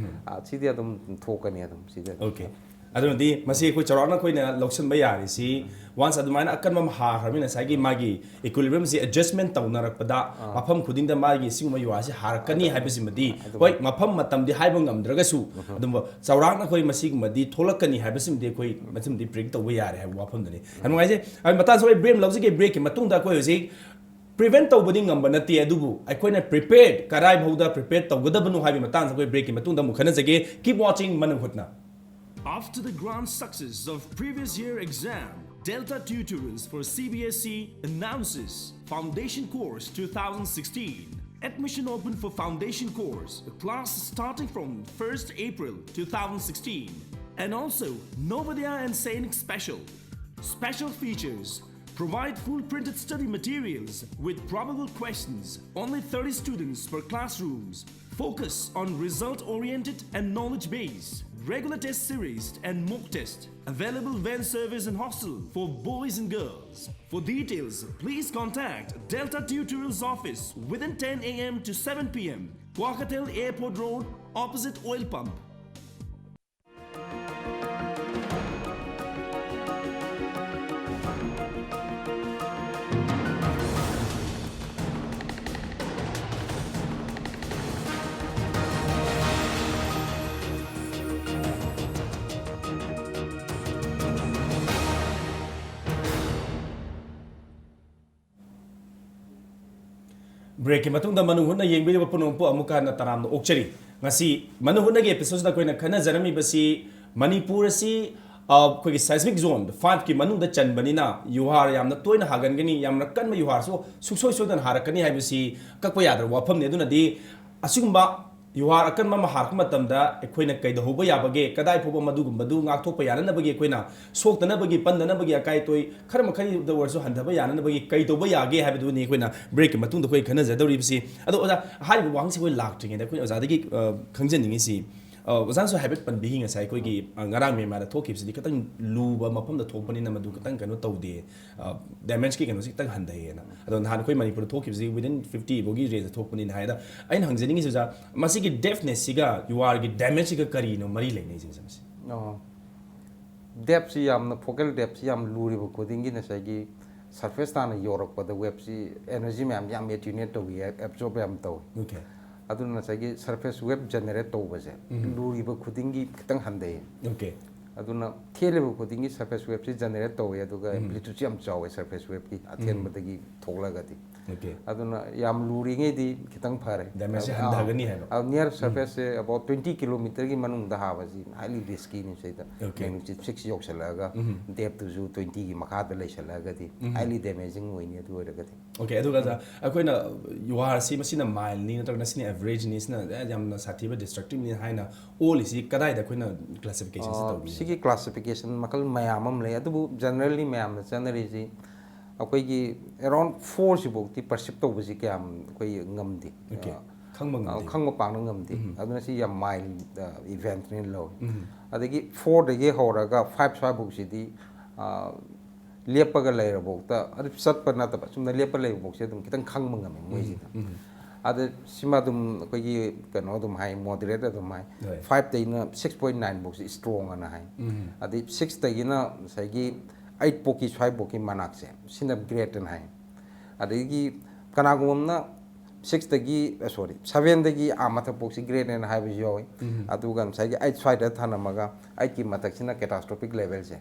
ꯑ, ꯁꯤꯗꯤ ꯑꯗꯨꯝ ꯊꯣꯛꯀꯅꯤ ꯑꯗꯨꯝ ꯁꯤꯗꯤ ꯑꯗꯨꯝ꯫ Okay꯫ ꯑꯗꯨꯅꯗꯤ ꯃꯁꯤ ꯑꯩꯈꯣꯏ ꯆꯥꯎꯔꯥꯛꯅ ꯑꯩꯈꯣꯏꯅ ꯂꯧꯁꯤꯟꯕ ꯌꯥꯔꯤꯁꯤ, once ꯑꯗꯨꯃꯥꯏꯅ ꯑꯀꯟꯕ ꯑꯃ ꯍꯥꯈ꯭ꯔꯕꯅꯤꯅ ꯉꯁꯥꯏꯒꯤ ꯃꯥꯒꯤ equilibriumꯁꯤ adjustment ꯇꯧꯅꯔꯛꯄꯗ ꯃꯐꯝ ꯈꯨꯗꯤꯡꯗ ꯃꯥꯒꯤ ꯁꯤꯒꯨꯝꯕ ꯌꯨꯍꯥꯔꯁꯤ ꯍꯥꯔꯛꯀꯅꯤ ꯍꯥꯏꯕꯁꯤꯃꯗꯤ, ꯍꯣꯏ, ꯃꯐꯝ ꯃꯇꯝꯗꯤ ꯍꯥꯏꯕ ꯉꯝꯗ꯭ꯔꯒꯁꯨ, ꯑꯗꯨꯝꯕ ꯆꯥꯎꯔꯥꯛꯅ ꯑꯩꯈꯣꯏ ꯃꯁꯤꯒꯨꯝꯕꯗꯤ ꯊꯣꯛꯂꯛꯀꯅꯤ ꯍꯥꯏꯕꯁꯤꯃꯗꯤ ꯑꯩꯈꯣꯏ ꯃꯁꯤꯃꯗꯤ predict ꯇꯧꯕ ꯌꯥꯔꯦ ꯍꯥꯏꯕ ꯋꯥꯐꯝꯗꯨꯅꯤ꯫ ꯌꯥꯝ ꯅꯨꯡꯉꯥꯏꯖꯩ꯫ ꯑꯩ ꯃꯇꯥꯡ ꯆꯥꯕ break ꯑꯃ ꯂꯧꯖꯒꯦ꯫ Breakꯀꯤ ꯃꯇꯨꯡꯗ ꯑꯩꯈꯣꯏ ꯍꯧꯖꯤꯛ prevent ꯇꯧꯕꯗꯤ ꯉꯝꯕ ꯅꯠꯇꯦ, ꯑꯗꯨꯕꯨ ꯑꯩꯈꯣꯏꯅ prepared, ꯀꯗꯥꯏꯐꯥꯎꯗ prepare ꯇꯧꯒꯗꯕꯅꯣ ꯍꯥꯏꯕꯒꯤ ꯃꯇꯥꯡꯗ ꯑꯩꯈꯣꯏ breakꯀꯤ ꯃꯇꯨꯡꯗ ꯑꯃꯨꯛ ꯈꯟꯅꯖꯒꯦ꯫ Keep watching ꯃꯅꯨꯡ ꯍꯨꯠꯅ꯫ After the grand success of previous year exam, Delta Tutorials for C B S E announces Foundation Course two thousand sixteen. Admission open for foundation course, class starting from first April two thousand sixteen. And also, Navodaya and Sainik Special. Special features: provide full printed study materials with probable questions, only thirty students per classrooms. Focus on result oriented and knowledge based. Regular test series and mock test. Available van service and hostel for boys and girls. For details, please contact Delta Tutorials office within ten a m to seven p m. Kwankatel Airport Road, opposite oil pump. Breakꯀꯤ ꯃꯇꯨꯡꯗ ꯃꯅꯨꯡ ꯍꯨꯠꯅ ꯌꯦꯡꯕꯤꯔꯤꯕ ꯄꯨꯝꯅꯃꯛꯄꯨ ꯑꯃꯨꯛꯀ ꯍꯟꯅ ꯇꯔꯥꯝꯅ ꯑꯣꯛꯆꯔꯤ꯫ ꯉꯁꯤ ꯃꯅꯨꯡ ꯍꯨꯠꯅꯒꯤ episodeꯁꯤꯗ ꯑꯩꯈꯣꯏꯅ ꯈꯟꯅꯖꯔꯝꯃꯤꯕꯁꯤ ꯃꯅꯤꯄꯨꯔ ꯑꯁꯤ, ꯑ, ꯑꯩꯈꯣꯏꯒꯤ seismic zone fiveꯀꯤ ꯃꯅꯨꯡꯗ ꯆꯟꯕꯅꯤꯅ ꯌꯨꯍꯥꯔ ꯌꯥꯝꯅ ꯇꯣꯏꯅ ꯍꯥꯒꯟꯒꯅꯤ, ꯌꯥꯝꯅ ꯀꯟꯕ ꯌꯨꯍꯥꯔꯁꯨ ꯁꯨꯡꯁꯣꯏ ꯁꯣꯏꯗꯅ ꯍꯥꯔꯛꯀꯅꯤ ꯍꯥꯏꯕꯁꯤ ꯀꯛꯄ ꯌꯥꯗ꯭ꯔꯕ ꯋꯥꯐꯝꯅꯤ꯫ ꯑꯗꯨꯅꯗꯤ ꯑꯁꯤꯒꯨꯝꯕ ꯌꯨꯍꯥꯔ ꯑꯀꯟꯕ ꯑꯃ ꯍꯥꯔꯛꯄ ꯃꯇꯝꯗ ꯑꯩꯈꯣꯏꯅ ꯀꯩꯗꯧꯍꯧꯕ ꯌꯥꯕꯒꯦ, ꯀꯗꯥꯏ ꯐꯥꯎꯕ ꯃꯗꯨꯒꯨꯝꯕꯗꯨ ꯉꯥꯛꯊꯣꯛꯄ ꯌꯥꯅꯅꯕꯒꯤ, ꯑꯩꯈꯣꯏꯅ ꯁꯣꯛꯇꯅꯕꯒꯤ, ꯄꯟꯗꯅꯕꯒꯤ, ꯑꯀꯥꯏ ꯑꯇꯣꯏ ꯈꯔ ꯃꯈꯩꯗ ꯑꯣꯏꯔꯁꯨ ꯍꯟꯊꯕ ꯌꯥꯅꯅꯕꯒꯤ ꯀꯩ ꯇꯧꯕ ꯌꯥꯒꯦ ꯍꯥꯏꯕꯗꯨꯅꯤ ꯑꯩꯈꯣꯏꯅ breakꯀꯤ ꯃꯇꯨꯡꯗ ꯑꯩꯈꯣꯏ ꯈꯟꯅꯖꯗꯧꯔꯤꯕꯁꯤ꯫ ꯑꯗꯣ ꯑꯣꯖꯥ, ꯍꯥꯏꯔꯤꯕ ꯋꯥꯍꯪꯁꯤ ꯑꯩꯈꯣꯏ ꯂꯥꯛꯇ꯭ꯔꯤꯉꯩꯗ ꯑꯩꯈꯣꯏꯅ ꯑꯣꯖꯥꯗꯒꯤ, ꯑ, ꯈꯪꯖꯅꯤꯡꯉꯤꯁꯤ, ꯑ, ꯑꯣꯖꯥꯅꯁꯨ ꯍꯥꯏꯐꯦꯠ ꯄꯟꯕꯤꯈꯤ ꯉꯁꯥꯏ ꯑꯩꯈꯣꯏꯒꯤ, ꯑ, ꯉꯔꯥꯡ ꯃꯦꯟꯃꯥꯔꯗ ꯊꯣꯛꯈꯤꯕꯁꯤꯗꯤ ꯈꯤꯇꯪ ꯂꯨꯕ ꯃꯐꯝꯗ ꯊꯣꯛꯄꯅꯤꯅ ꯃꯗꯨ ꯈꯤꯇꯪ ꯀꯩꯅꯣ ꯇꯧꯗꯦ, ꯑ, damageꯀꯤ ꯀꯩꯅꯣꯁꯤ ꯈꯤꯇꯪ ꯍꯟꯊꯩꯌꯦꯅ꯫ ꯑꯗꯣ ꯅꯍꯥꯟ ꯑꯩꯈꯣꯏ ꯃꯅꯤꯄꯨꯔꯗ ꯊꯣꯛꯈꯤꯕꯁꯤ within fifty ꯐꯥꯎꯒꯤ rangeꯗ ꯊꯣꯛꯄꯅꯤꯅ ꯍꯥꯏꯗ, ꯑꯩꯅ ꯍꯪꯖꯅꯤꯡꯉꯤꯁꯤ ꯑꯣꯖꯥ, ꯃꯁꯤꯒꯤ depthꯅꯦꯁꯁꯤꯒ ꯌꯨꯍꯥꯔꯒꯤ damageꯁꯤꯒ ꯀꯔꯤꯅꯣ ꯃꯔꯤ ꯂꯩꯅꯩꯁꯦ ꯑꯣꯖꯥ ꯃꯁꯤ? ꯑꯣ, depthꯁꯤ ꯌꯥꯝꯅ, focal depthꯁꯤ ꯌꯥꯝ ꯂꯨꯔꯤꯕ ꯈꯨꯗꯤꯡꯒꯤ ꯉꯁꯥꯏꯒꯤ surface ꯇꯥꯅ ꯌꯧꯔꯛꯄꯗ waveꯁꯤ energy ꯃꯌꯥꯝ ꯌꯥꯝ attenuate ꯇꯧꯏ, absorb ꯌꯥꯝ ꯇꯧꯏ꯫ Okay꯫ ꯑꯗꯨꯅ ꯉꯁꯥꯏꯒꯤ surface wave generate ꯇꯧꯕꯁꯦ ꯎꯝ꯫ ꯂꯨꯔꯤꯕ ꯈꯨꯗꯤꯡꯒꯤ ꯈꯤꯇꯪ ꯍꯟꯊꯩ꯫ Okay꯫ ꯑꯗꯨꯅ ꯊꯦꯜꯂꯤꯕ ꯈꯨꯗꯤꯡꯒꯤ surface waveꯁꯤ generate ꯇꯧꯋꯦ, ꯑꯗꯨꯒ amplitudeꯁꯨ ꯌꯥꯝ ꯆꯥꯎꯋꯦ surface waveꯀꯤ ꯑꯊꯦꯟꯕꯗꯒꯤ ꯊꯣꯛꯂꯒꯗꯤ꯫ Okay. ꯑꯗꯨꯅ ꯌꯥꯝ ꯂꯨꯔꯤꯉꯩꯗꯤ ꯈꯤꯇꯪ ꯐꯔꯦ꯫ Damageꯁꯦ ꯍꯟꯊꯒꯅꯤ ꯍꯥꯏꯕ꯫ Near surfaceꯁꯦ about twenty kilometerꯒꯤ ꯃꯅꯨꯡꯗ ꯍꯥꯕꯁꯤ highly riskyꯅꯤ꯫ ꯁꯤꯗ Okay. magnitude six ꯌꯧꯁꯜꯂꯛꯑꯒ depthꯇꯨꯁꯨ twentyꯒꯤ ꯃꯈꯥꯗ ꯂꯩꯁꯜꯂꯛꯑꯒꯗꯤ highly damaging ꯑꯣꯏꯅꯤ꯫ ꯑꯗꯨ ꯑꯣꯏꯔꯒꯗꯤ Okay, ꯑꯗꯨꯒ ꯑꯩꯈꯣꯏꯅ ꯌꯨꯍꯥꯔꯁꯤ ꯃꯁꯤꯅ mildꯅꯤ ꯅꯠꯇ꯭ꯔꯒꯅ ꯁꯤꯅ averageꯅꯤ, ꯁꯤꯅ ꯌꯥꯝꯅ ꯁꯥꯊꯤꯕ destructiveꯅꯤ ꯍꯥꯏꯅ ꯑꯣꯜꯂꯤꯁꯤ ꯀꯗꯥꯏꯗ ꯑꯩꯈꯣꯏꯅ classificationꯁꯤ ꯑ, ꯇꯧꯕꯤꯅꯤ? ꯁꯤꯒꯤ classification ꯃꯈꯜ ꯃꯌꯥꯝ ꯑꯃ ꯂꯩ, ꯑꯗꯨꯕꯨ generally ꯃꯌꯥꯝꯅ ꯆꯠꯅꯔꯤꯁꯤ ꯑꯩꯈꯣꯏꯒꯤ around fourꯁꯤꯐꯥꯎꯗꯤ perceive ꯇꯧꯕꯁꯤ ꯀꯌꯥꯝ ꯑꯩꯈꯣꯏ ꯉꯝꯗꯦ꯫ Okay. ꯑ, ꯈꯪꯕ ꯑ, ꯉꯝꯗꯦ꯫ ꯈꯪꯕ ꯄꯥꯡꯅ ꯉꯝꯗꯦ꯫ ꯑꯗꯨꯅ ꯁꯤ ꯌꯥꯝ mild eventꯅꯦꯅ ꯂꯧꯏ꯫ ꯑꯗꯒꯤ fourꯗꯒꯤ ꯍꯧꯔꯒ five ꯁ꯭ꯋꯥꯏꯐꯥꯎꯁꯤꯗꯤ ꯑ, ꯂꯦꯞꯄꯒ ꯂꯩꯔꯐꯥꯎꯗ, ꯑꯗꯨ ꯆꯠꯄ ꯅꯠꯇꯕ ꯆꯨꯝꯅ ꯂꯦꯞꯄ ꯂꯩꯕꯐꯥꯎꯁꯦ ꯑꯗꯨꯝ ꯈꯤꯇꯪ ꯈꯪꯕ ꯉꯝꯃꯦ ꯃꯣꯏꯁꯤꯗ꯫ ꯑꯗ ꯁꯤꯃ ꯑꯗꯨꯝ ꯑꯩꯈꯣꯏꯒꯤ ꯀꯩꯅꯣ ꯑꯗꯨꯝ ꯍꯥꯏ, moderate ꯑꯗꯨꯝ ꯍꯥꯏ꯫ ꯍꯣꯏ. Fiveꯇꯩꯅ six point nineꯐꯥꯎꯁꯤ strong ꯑꯅ ꯍꯥꯏ꯫ ꯑꯗꯩ sixꯇꯒꯤꯅ ꯉꯁꯥꯏꯒꯤ eightꯐꯥꯎꯀꯤ ꯁ꯭ꯋꯥꯏꯐꯥꯎꯀꯤ ꯃꯅꯥꯛꯁꯦ ꯁꯤꯅ great ꯑꯅ ꯍꯥꯏ꯫ ꯑꯗꯒꯤ ꯀꯅꯥꯒꯨꯝꯕ ꯑꯃꯅ sixꯇꯒꯤ, sorry, sevenꯗꯒꯤ ꯑꯥ ꯃꯊꯛꯐꯥꯎꯁꯤ great ꯑꯅ ꯍꯥꯏꯕꯁꯨ ꯌꯥꯎꯏ꯫ ꯑꯗꯨꯒ ꯉꯁꯥꯏꯒꯤ eight ꯁ꯭ꯋꯥꯏꯗ ꯊꯅꯝꯃꯒ eightꯀꯤ ꯃꯊꯛꯁꯤꯅ catastrophic levelꯁꯦ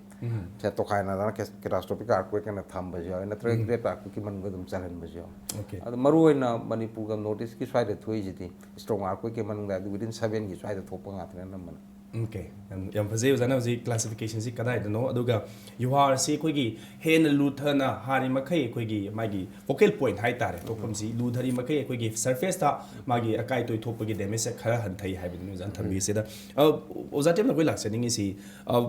ꯁꯦ ꯇꯣꯈꯥꯏꯅꯗꯅ cat-, catastrophic earthquake ꯑꯅ ꯊꯝꯕꯁꯨ ꯌꯥꯎꯏ, ꯅꯠꯇ꯭ꯔꯒ great earthquakeꯀꯤ ꯃꯅꯨꯡꯗ ꯑꯗꯨꯝ ꯆꯜꯍꯟꯕꯁꯨ ꯌꯥꯎꯏ꯫ Okay. ꯑꯗꯣ ꯃꯔꯨꯑꯣꯏꯅ ꯃꯅꯤꯄꯨꯔꯒ North Eastꯀꯤ ꯁ꯭ꯋꯥꯏꯗ ꯊꯣꯛꯏꯁꯤꯗꯤ strong earthquakeꯀꯤ ꯃꯅꯨꯡꯗ ꯍꯥꯏꯗꯤ within sevenꯒꯤ ꯁ꯭ꯋꯥꯏꯗ ꯊꯣꯛꯄ ꯉꯥꯛꯇꯅꯦ ꯑꯅꯝꯕꯅ꯫ Okay. ꯌꯥꯝ, ꯌꯥꯝ ꯐꯖꯩ꯫ ꯑꯣꯖꯥꯅ ꯍꯧꯖꯤꯛ classificationꯁꯤ ꯀꯗꯥꯏꯗꯅꯣ, ꯑꯗꯨꯒ ꯌꯨꯍꯥꯔꯁꯤ ꯑꯩꯈꯣꯏꯒꯤ ꯍꯦꯟꯅ ꯂꯨꯊꯅ ꯍꯥꯔꯤ ꯃꯈꯩ ꯑꯩꯈꯣꯏꯒꯤ ꯃꯥꯒꯤ focal point ꯍꯥꯏꯇꯥꯔꯦ, ꯊꯣꯛꯐꯝꯁꯤ ꯂꯨꯊꯔꯤ ꯃꯈꯩ ꯑꯩꯈꯣꯏꯒꯤ surfaceꯇ ꯃꯥꯒꯤ ꯑꯀꯥꯏ ꯑꯇꯣꯏ ꯊꯣꯛꯄꯒꯤ damageꯁꯦ ꯈꯔ ꯍꯟꯊꯩ ꯍꯥꯏꯕꯗꯨꯅꯤ ꯑꯣꯖꯥꯅ ꯊꯝꯕꯤꯔꯤꯁꯤꯗ꯫ ꯑ, ꯑꯣꯖꯥ ꯇꯦꯝꯅ ꯑꯩꯈꯣꯏ ꯂꯥꯛꯆꯅꯤꯡꯉꯤꯁꯤ, ꯑ,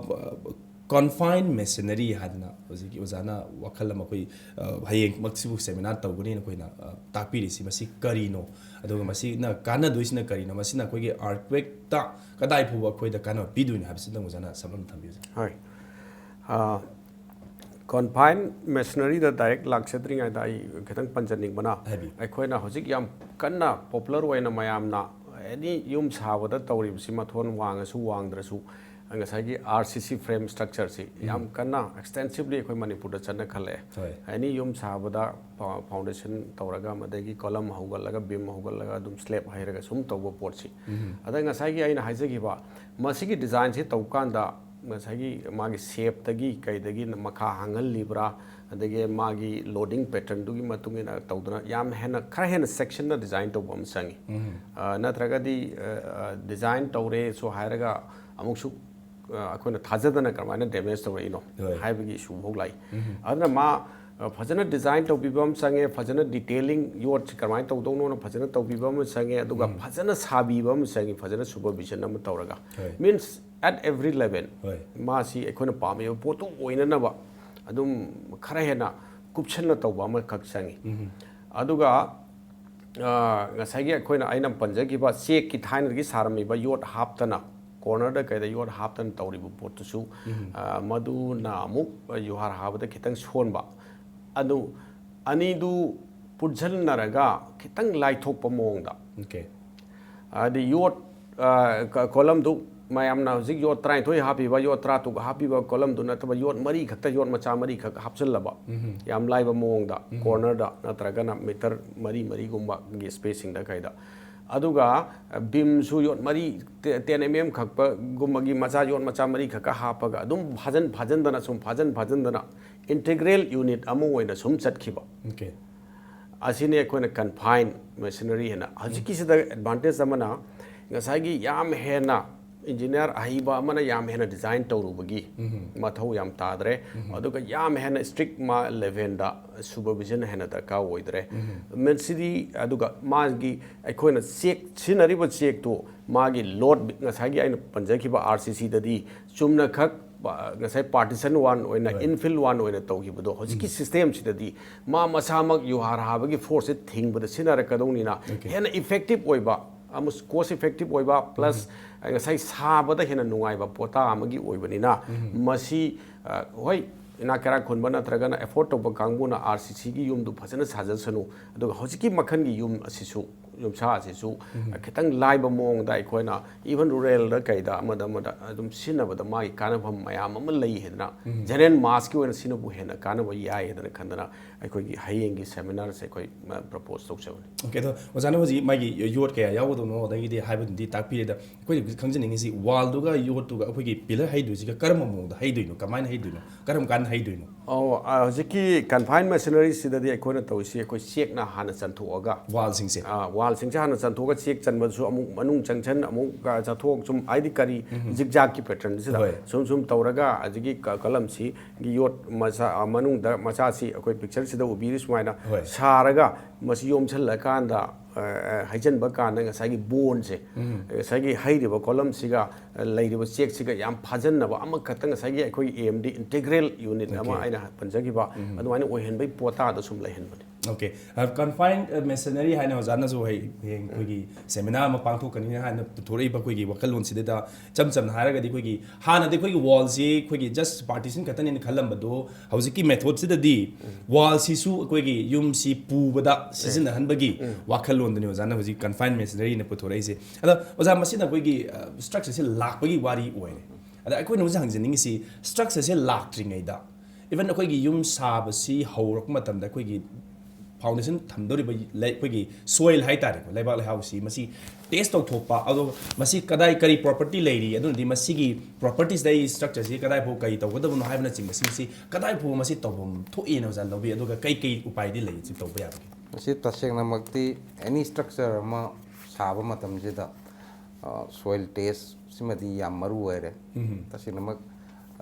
confined masonry ꯍꯥꯏꯗꯅ ꯍꯧꯖꯤꯛꯀꯤ ꯑꯣꯖꯥꯅ ꯋꯥꯈꯜ ꯑꯃ ꯑꯩꯈꯣꯏ, ꯑ, ꯍꯌꯦꯡꯃꯛꯁꯤꯕꯨ seminar ꯇꯧꯒꯅꯤꯅ ꯑꯩꯈꯣꯏꯅ, ꯑ, ꯇꯥꯛꯄꯤꯔꯤꯁꯤ ꯃꯁꯤ ꯀꯔꯤꯅꯣ? ꯑꯗꯨꯒ ꯃꯁꯤꯅ ꯀꯥꯟꯅꯗꯣꯏꯁꯤꯅ ꯀꯔꯤꯅꯣ? ꯃꯁꯤꯅ ꯑꯩꯈꯣꯏꯒꯤ earthquakeꯇ ꯀꯗꯥꯏ ꯐꯥꯎꯕ ꯑꯩꯈꯣꯏꯗ ꯀꯥꯟꯅꯕ ꯄꯤꯗꯣꯏꯅꯣ ꯍꯥꯏꯕꯁꯤꯗꯪ ꯑꯣꯖꯥꯅ ꯁꯝꯂꯞꯅ ꯊꯝꯕꯤꯌꯨ꯫ ꯍꯣꯏ꯫ ꯑ, confined masoneryꯗ direct ꯂꯥꯛꯆꯗ꯭ꯔꯤꯉꯩꯗ ꯑꯩ ꯈꯤꯇꯪ ꯄꯟꯖꯅꯤꯡꯕꯅ, ꯍꯥꯏꯕꯤꯌꯨ꯫ ꯑꯩꯈꯣꯏꯅ ꯍꯧꯖꯤꯛ ꯌꯥꯝ ꯀꯟꯅ popular ꯑꯣꯏꯅ ꯃꯌꯥꯝꯅ any ꯌꯨꯝ ꯁꯥꯕꯗ ꯇꯧꯔꯤꯕꯁꯤ, ꯃꯊꯣꯟ ꯋꯥꯡꯉꯁꯨ ꯋꯥꯡꯗ꯭ꯔꯁꯨ, ꯉꯁꯥꯏꯒꯤ RCC frame structureꯁꯤ ꯌꯥꯝ ꯀꯟꯅ extensively ꯑꯩꯈꯣꯏ ꯃꯅꯤꯄꯨꯔꯗ ꯆꯠꯅ ꯈꯜꯂꯛꯑꯦ꯫ ꯍꯣꯏ꯫ Any ꯌꯨꯝ ꯁꯥꯕꯗ ꯐ-, foundation ꯇꯧꯔꯒ, ꯃꯗꯒꯤ column ꯍꯧꯒꯠꯂꯒ, beam ꯍꯧꯒꯠꯂꯒ, ꯑꯗꯨꯝ slab ꯍꯩꯔꯒ ꯁꯨꯝ ꯇꯧꯕ ꯄꯣꯠꯁꯤ꯫ ꯑꯗ ꯉꯁꯥꯏꯒꯤ ꯑꯩꯅ ꯍꯥꯏꯖꯈꯤꯕ, ꯃꯁꯤꯒꯤ designꯁꯤ ꯇꯧꯕ ꯀꯥꯟꯗ ꯉꯁꯥꯏꯒꯤ ꯃꯥꯒꯤ ꯁꯦꯞꯇꯒꯤ ꯀꯩꯗꯒꯤ ꯃꯈꯥ ꯍꯥꯡꯍꯜꯂꯤꯕ꯭ꯔꯥ, ꯑꯗꯒꯤ ꯃꯥꯒꯤ ꯂꯣꯗꯤꯡ ꯄꯦꯇꯔꯟꯗꯨꯒꯤ ꯃꯇꯨꯡ ꯏꯟꯅ ꯇꯧꯗꯅ ꯌꯥꯝ ꯍꯦꯟꯅ, ꯈꯔ ꯍꯦꯟꯅ ꯆꯦꯛꯁꯤꯟꯅ ꯗꯤꯖꯥꯏꯟ ꯇꯧꯕ ꯑꯃ ꯆꯪꯉꯤ꯫ ꯑ, ꯅꯠꯇ꯭ꯔꯒꯗꯤ, ꯑ, ꯑ, ꯗꯤꯖꯥꯏꯟ ꯇꯧꯔꯦꯁꯨ ꯍꯥꯏꯔꯒ ꯑꯃꯨꯛꯁꯨ, ꯑ, ꯑꯩꯈꯣꯏꯅ ꯊꯥꯖꯗꯅ ꯀꯔꯝꯍꯥꯏꯅ ꯗꯦꯃꯦꯖ ꯇꯧꯔꯛꯏꯅꯣ ꯍꯥꯏꯕꯒꯤ ꯏꯁꯨ ꯐꯥꯎ ꯂꯥꯛꯏ꯫ ꯑꯗꯨꯅ ꯃꯥ, ꯑ, ꯐꯖꯅ ꯗꯤꯖꯥꯏꯟ ꯇꯧꯕꯤꯕ ꯑꯃ ꯆꯪꯉꯦ, ꯐꯖꯅ ꯗꯤꯇꯦꯂꯤꯡ, ꯌꯣꯠꯁꯤ ꯀꯔꯝꯍꯥꯏꯅ ꯇꯧꯗꯧꯅꯣꯅ ꯐꯖꯅ ꯇꯧꯕꯤꯕ ꯑꯃ ꯆꯪꯉꯦ, ꯑꯗꯨꯒ ꯐꯖꯅ ꯁꯥꯕꯤꯕ ꯑꯃ ꯆꯪꯉꯤ, ꯐꯖꯅ ꯁꯨꯄꯔꯚꯤꯖꯟ ꯑꯃ ꯇꯧꯔꯒ꯫ Means, at every level, ꯃꯥꯁꯤ ꯑꯩꯈꯣꯏꯅ ꯄꯥꯝꯃꯤꯕ ꯄꯣꯠꯇꯨ ꯑꯣꯏꯅꯅꯕ ꯑꯗꯨꯝ ꯈꯔ ꯍꯦꯟꯅ ꯀꯨꯞꯁꯟꯅ ꯇꯧꯕ ꯑꯃꯈꯛ ꯆꯪꯉꯤ꯫ ꯑꯗꯨꯒ, ꯑ, ꯉꯁꯥꯏꯒꯤ ꯑꯩꯈꯣꯏꯅ, ꯑꯩꯅ ꯄꯟꯖꯈꯤꯕ ꯆꯦꯛꯀꯤ ꯊꯥꯏꯅꯗꯒꯤ ꯁꯥꯔꯝꯃꯤꯕ ꯌꯣꯠ ꯍꯥꯞꯇꯅ, ꯀꯣꯔꯅꯔꯗ ꯀꯩꯗ ꯌꯣꯠ ꯍꯥꯞꯇꯅ ꯇꯧꯔꯤꯕ ꯄꯣꯠꯇꯨꯁꯨ, ꯑ, ꯃꯗꯨꯅ ꯑꯃꯨꯛ ꯌꯨꯍꯥꯔ ꯍꯥꯕꯗ ꯈꯤꯇꯪ ꯁꯣꯟꯕ꯫ ꯑꯗꯨ ꯑꯅꯤꯗꯨ ꯄꯨꯟꯁꯤꯟꯅꯔꯒ ꯈꯤꯇꯪ ꯂꯥꯏꯊꯣꯛꯄ ꯃꯑꯣꯡꯗ꯫ ꯍꯥꯏꯗꯤ ꯌꯣꯠ, ꯑ, ꯀ-, ꯀꯣꯂꯝꯗꯨ ꯃꯌꯥꯝꯅ ꯍꯧꯖꯤꯛ ꯌꯣꯠ ꯇꯔꯥꯅꯤꯊꯣꯏ ꯍꯥꯞꯄꯤꯕ, ꯌꯣꯠ ꯇꯔꯥꯇꯔꯨꯛ ꯍꯥꯞꯄꯤꯕ ꯀꯣꯂꯝꯗꯨ ꯅꯠꯇꯕ, ꯌꯣꯠ ꯃꯔꯤ ꯈꯛꯇ, ꯌꯣꯠ ꯃꯆꯥ ꯃꯔꯤ ꯈꯛ ꯍꯥꯞꯆꯤꯜꯂꯕ, ꯌꯥꯝ ꯂꯥꯏꯕ ꯃꯑꯣꯡꯗ, ꯀꯣꯔꯅꯔꯗ ꯅꯠꯇ꯭ꯔꯒꯅ ꯃꯤꯇꯔ ꯃꯔꯤ ꯃꯔꯤꯒꯨꯝꯕꯒꯤ ꯁ꯭ꯄꯦꯁꯤꯡꯗ ꯀꯩꯗ꯫ ꯑꯗꯨꯒ, ꯑ, ꯕꯤꯝꯁꯨ ꯌꯣꯠ ꯃꯔꯤ, ꯇꯦ-, ꯇꯦꯟ ꯑꯦꯝ ꯑꯦꯝ ꯈꯛꯄꯒꯨꯝꯕꯒꯤ ꯃꯆꯥ, ꯌꯣꯠ ꯃꯆꯥ ꯃꯔꯤ ꯈꯛꯀ ꯍꯥꯞꯄꯒ ꯑꯗꯨꯝ ꯐꯥꯖꯟ ꯐꯥꯖꯟꯗꯅ, ꯁꯨꯝ ꯐꯥꯖꯟ ꯐꯥꯖꯟꯗꯅ ꯏꯟꯇꯤꯒ꯭ꯔꯦꯜ ꯌꯨꯅꯤꯠ ꯑꯃ ꯑꯣꯏꯅ ꯁꯨꯝ ꯆꯠꯈꯤꯕ꯫ ꯑꯁꯤꯅꯤ ꯑꯩꯈꯣꯏꯅ ꯀꯟꯐꯥꯏꯟ ꯃꯦꯁꯤꯅꯔꯤ ꯍꯥꯏꯅ꯫ ꯍꯧꯖꯤꯛꯀꯤꯁꯤꯗ ꯑꯦꯗꯚꯥꯟꯇꯦꯖ ꯑꯃꯅ, ꯉꯁꯥꯏꯒꯤ ꯌꯥꯝ ꯍꯦꯟꯅ ꯏꯟꯖꯤꯅꯤꯌꯥꯔ ꯑꯍꯩꯕ ꯑꯃꯅ ꯌꯥꯝ ꯍꯦꯟꯅ ꯗꯤꯖꯥꯏꯟ ꯇꯧꯔꯨꯕꯒꯤ ꯃꯊꯧ ꯌꯥꯝ ꯇꯥꯗ꯭ꯔꯦ꯫ ꯑꯗꯨꯒ ꯌꯥꯝ ꯍꯦꯟꯅ ꯏꯁꯇ꯭ꯔꯤꯛ ꯃꯥ ꯂꯦꯚꯦꯜꯗ ꯁꯨꯄꯔꯚꯤꯖꯟ ꯍꯦꯟꯅ ꯗꯔꯀꯥꯔ ꯑꯣꯏꯗ꯭ꯔꯦ꯫ ꯃꯦꯁꯤꯗꯤ ꯑꯗꯨꯒ ꯃꯥꯒꯤ ꯑꯩꯈꯣꯏꯅ ꯆꯦꯛ ꯁꯤꯖꯤꯟꯅꯔꯤꯕ ꯆꯦꯛꯇꯨ ꯃꯥꯒꯤ ꯂꯣꯗ, ꯉꯁꯥꯏꯒꯤ ꯑꯩꯅ ꯄꯟꯖꯈꯤꯕ ꯑꯥꯔ ꯁꯤ ꯁꯤꯗꯗꯤ ꯆꯨꯝꯅꯈꯛ ꯄ-, ꯉꯁꯥꯏ ꯄꯥꯔꯇꯤꯁꯟ ꯋꯥꯟ ꯑꯣꯏꯅ, ꯏꯟꯐꯤꯜ ꯋꯥꯟ ꯑꯣꯏꯅ ꯇꯧꯈꯤꯕꯗꯣ, ꯍꯧꯖꯤꯛꯀꯤ ꯁꯤꯁꯇꯦꯝꯁꯤꯗꯗꯤ ꯃꯥ ꯃꯁꯥꯃꯛ ꯌꯨꯍꯥꯔ ꯍꯥꯕꯒꯤ ꯐꯣꯔꯁꯁꯦ ꯊꯤꯡꯕꯗ ꯁꯤꯖꯤꯟꯅꯔꯛꯀꯗꯧꯅꯤꯅ, ꯍꯦꯟꯅ ꯏꯐꯦꯛꯇꯤꯞ ꯑꯣꯏꯕ, ꯑꯃꯁꯨꯡ ꯀꯣꯁ ꯏꯐꯦꯛꯇꯤꯞ ꯑꯣꯏꯕ, ꯄ꯭ꯂꯁ ꯉꯁꯥꯏ ꯁꯥꯕꯗ ꯍꯦꯟꯅ ꯅꯨꯡꯉꯥꯏꯕ ꯄꯣꯠꯇꯥ ꯑꯃꯒꯤ ꯑꯣꯏꯕꯅꯤꯅ, ꯃꯁꯤ, ꯑ, ꯍꯣꯏ, ꯏꯅꯥꯛ ꯀꯩꯔꯥꯛ ꯈꯨꯟꯕ ꯅꯠꯇ꯭ꯔꯒꯅ ꯑꯦꯐꯣꯔꯗ ꯇꯧꯕ ꯀꯥꯡꯕꯨꯅ ꯑꯥꯔ ꯁꯤ ꯁꯤꯒꯤ ꯌꯨꯝꯗꯨ ꯐꯖꯅ ꯁꯥꯖꯁꯅꯨ, ꯑꯗꯨꯒ ꯍꯧꯖꯤꯛꯀꯤ ꯃꯈꯜꯒꯤ ꯌꯨꯝ ꯑꯁꯤꯁꯨ ꯌꯨꯝꯁꯥꯁꯤꯁꯨ ꯈꯤꯇꯪ ꯂꯥꯏꯕ ꯃꯑꯣꯡꯗ ꯑꯩꯈꯣꯏꯅ even ruralꯗ ꯀꯩꯗ ꯑꯃꯗ ꯑꯃꯗ ꯑꯗꯨꯝ ꯁꯤꯖꯤꯟꯅꯕꯗ ꯃꯥꯒꯤ ꯀꯥꯟꯅꯐꯝ ꯃꯌꯥꯝ ꯑꯃ ꯂꯩ ꯍꯥꯏꯗꯅ, general massꯀꯤ ꯑꯣꯏꯅ ꯁꯤꯅꯕꯨ ꯍꯦꯟꯅ ꯀꯥꯟꯅꯕ ꯌꯥꯏ ꯍꯥꯏꯗꯅ ꯈꯟꯗꯅ ꯑꯩꯈꯣꯏꯒꯤ ꯍꯌꯦꯡꯒꯤ seminarꯁꯦ ꯑꯩꯈꯣꯏ propose ꯇꯧꯖꯕꯅꯤ꯫ ꯑꯣꯀꯦ, ꯑꯗꯣ ꯑꯣꯖꯥꯅ ꯍꯧꯖꯤꯛ ꯃꯥꯒꯤ ꯌꯣꯠ ꯀꯌꯥ ꯌꯥꯎꯒꯗꯧꯅꯣ ꯑꯗꯒꯤꯗꯤ ꯍꯥꯏꯕꯗꯨꯗꯤ ꯇꯥꯛꯄꯤꯔꯦꯗ, ꯑꯩꯈꯣꯏꯅ ꯍꯧꯖꯤꯛ ꯈꯪꯖꯅꯤꯡꯉꯤꯁꯤ wallꯗꯨꯒ ꯌꯣꯠꯇꯨꯒ ꯑꯩꯈꯣꯏꯒꯤ pillar ꯍꯩꯗꯣꯏꯁꯤꯒ ꯀꯔꯝꯕ ꯃꯑꯣꯡꯗ ꯍꯩꯗꯣꯏꯅꯣ, ꯀꯃꯥꯏꯅ ꯍꯩꯗꯣꯏꯅꯣ, ꯀꯔꯝ ꯀꯥꯟꯗ ꯍꯩꯗꯣꯏꯅꯣ? ꯑꯣ, ꯑ, ꯍꯧꯖꯤꯛꯀꯤ confined masonryꯁꯤꯗꯗꯤ ꯑꯩꯈꯣꯏꯅ ꯇꯧꯔꯤꯁꯤ ꯑꯩꯈꯣꯏ ꯆꯦꯛꯅ ꯍꯥꯟꯅ ꯆꯟꯊꯣꯛꯑꯒ, wallꯁꯤꯡꯁꯦ? ꯑ, wallꯁꯤꯡꯁꯦ ꯍꯥꯟꯅ ꯆꯟꯊꯣꯛꯑꯒ ꯆꯦꯛ ꯆꯟꯕꯗꯁꯨ ꯑꯃꯨꯛ ꯃꯅꯨꯡ ꯆꯪꯁꯟ ꯑꯃꯨꯛ, ꯑ, ꯆꯠꯊꯣꯛ ꯁꯨꯝ ꯍꯥꯏꯗꯤ ꯀꯔꯤ zigzagꯀꯤ patternꯁꯤꯗ ꯍꯣꯏ꯫ ꯁꯨꯝ ꯁꯨꯝ ꯇꯧꯔꯒ ꯍꯧꯖꯤꯛꯀꯤ ꯀ-, columnꯁꯤꯒꯤ ꯌꯣꯠ ꯃꯆꯥ, ꯑ, ꯃꯅꯨꯡꯗ ꯃꯆꯥꯁꯤ ꯑꯩꯈꯣꯏ pictureꯁꯤꯗ ꯎꯕꯤꯔꯤ ꯁꯨꯃꯥꯏꯅ ꯍꯣꯏ꯫ ꯁꯥꯔꯒ ꯃꯁꯤ ꯌꯣꯝꯁꯤꯜꯂꯀꯥꯟꯗ, ꯑ, ꯑ, ꯍꯩꯖꯤꯟꯕ ꯀꯥꯟꯗ ꯉꯁꯥꯏꯒꯤ boneꯁꯦ, ꯉꯁꯥꯏꯒꯤ ꯍꯩꯔꯤꯕ columnꯁꯤꯒ, ꯑ, ꯂꯩꯔꯤꯕ ꯆꯦꯛꯁꯤꯒ ꯌꯥꯝ ꯐꯥꯖꯟꯅꯕ ꯑꯃꯈꯛꯇ ꯉꯁꯥꯏꯒꯤ ꯑꯩꯈꯣꯏꯒꯤ AMD integral unit ꯑꯃ Okay. ꯑꯩꯅ ꯄꯟꯖꯈꯤꯕ ꯑꯗꯨꯃꯥꯏꯅ ꯑꯣꯏꯍꯟꯕꯒꯤ ꯄꯣꯇꯥꯗ ꯁꯨꯝ ꯂꯩꯍꯟꯕꯅꯤ꯫ ꯑꯣꯀꯦ, confined masonry ꯍꯥꯏꯅ ꯑꯣꯖꯥꯅꯁꯨ ꯍꯌꯦꯡ ꯍꯌꯦꯡ ꯑꯩꯈꯣꯏꯒꯤ seminar ꯑꯃ ꯄꯥꯡꯊꯣꯛꯀꯅꯤ ꯍꯥꯏꯅ ꯄꯨꯊꯣꯔꯛꯏꯕ ꯑꯩꯈꯣꯏꯒꯤ ꯋꯥꯈꯜꯂꯣꯟꯁꯤꯗ ꯏꯆꯝ ꯆꯝꯅ ꯍꯥꯏꯔꯒꯗꯤ ꯑꯩꯈꯣꯏꯒꯤ ꯍꯥꯟꯅꯗꯤ ꯑꯩꯈꯣꯏꯒꯤ wallꯁꯤ ꯑꯩꯈꯣꯏꯒꯤ just partition ꯈꯛꯇꯅꯦꯅ ꯈꯜꯂꯝꯕꯗꯣ ꯍꯧꯖꯤꯛꯀꯤ methodꯁꯤꯗꯗꯤ wallꯁꯤꯁꯨ ꯑꯩꯈꯣꯏꯒꯤ ꯌꯨꯝꯁꯤ ꯄꯨꯕꯗ ꯁꯤꯖꯤꯟꯅꯍꯟꯕꯒꯤ ꯋꯥꯈꯜꯂꯣꯟꯗꯨꯅꯤ ꯑꯣꯖꯥꯅ ꯍꯧꯖꯤꯛ confined masonryꯅ ꯄꯨꯊꯣꯔꯛꯏꯁꯦ꯫ ꯑꯗꯣ ꯑꯣꯖꯥ, ꯃꯁꯤꯅ ꯑꯩꯈꯣꯏꯒꯤ, ꯑ, structureꯁꯤ ꯂꯥꯛꯄꯒꯤ ꯋꯥꯔꯤ ꯑꯣꯏꯔꯦ꯫ ꯑꯗ ꯑꯩꯈꯣꯏꯅ ꯍꯧꯖꯤꯛ ꯍꯪꯖꯅꯤꯡꯉꯤꯁꯤ, structureꯁꯦ ꯂꯥꯛꯇ꯭ꯔꯤꯉꯩꯗ, even ꯑꯩꯈꯣꯏꯒꯤ ꯌꯨꯝ ꯁꯥꯕꯁꯤ ꯍꯧꯔꯛꯄ ꯃꯇꯝꯗ ꯑꯩꯈꯣꯏꯒꯤ foundation ꯊꯝꯗꯧꯔꯤꯕ ꯂꯩ-, ꯑꯩꯈꯣꯏꯒꯤ soil ꯍꯥꯏꯇꯥꯔꯦꯀꯣ, ꯂꯩꯕꯥꯛ ꯂꯩꯍꯥꯎꯁꯤ ꯃꯁꯤ test ꯇꯧꯊꯣꯛꯄ, ꯑꯗꯣ ꯃꯁꯤ ꯀꯗꯥꯏ ꯀꯔꯤ property ꯂꯩꯔꯤ, ꯑꯗꯨꯅꯗꯤ ꯃꯁꯤꯒꯤ propertiesꯗ ꯑꯩ structureꯁꯤ ꯀꯗꯥꯏ ꯐꯥꯎ ꯀꯔꯤ ꯇꯧꯒꯗꯕꯅꯣ ꯍꯥꯏꯕꯅꯆꯤꯡꯕꯁꯤꯡꯁꯤ ꯀꯗꯥꯏ ꯐꯥꯎ ꯃꯁꯤ ꯇꯧꯐꯝ ꯊꯣꯛꯏꯅ ꯑꯣꯖꯥ ꯂꯧꯕꯤ, ꯑꯗꯨꯒ ꯀꯩ ꯀꯩ ꯎꯄꯥꯏꯗꯤ ꯂꯩ ꯁꯤ ꯇꯧꯕ ꯌꯥꯕꯒꯦ? ꯃꯁꯤ ꯇꯁꯦꯡꯅꯃꯛꯇꯤ any structure ꯑꯃ ꯁꯥꯕ ꯃꯇꯝꯁꯤꯗ, ꯑ, soil test ꯁꯤꯃꯗꯤ ꯌꯥꯝ ꯃꯔꯨ ꯑꯣꯏꯔꯦ꯫ ꯇꯁꯦꯡꯅꯃꯛ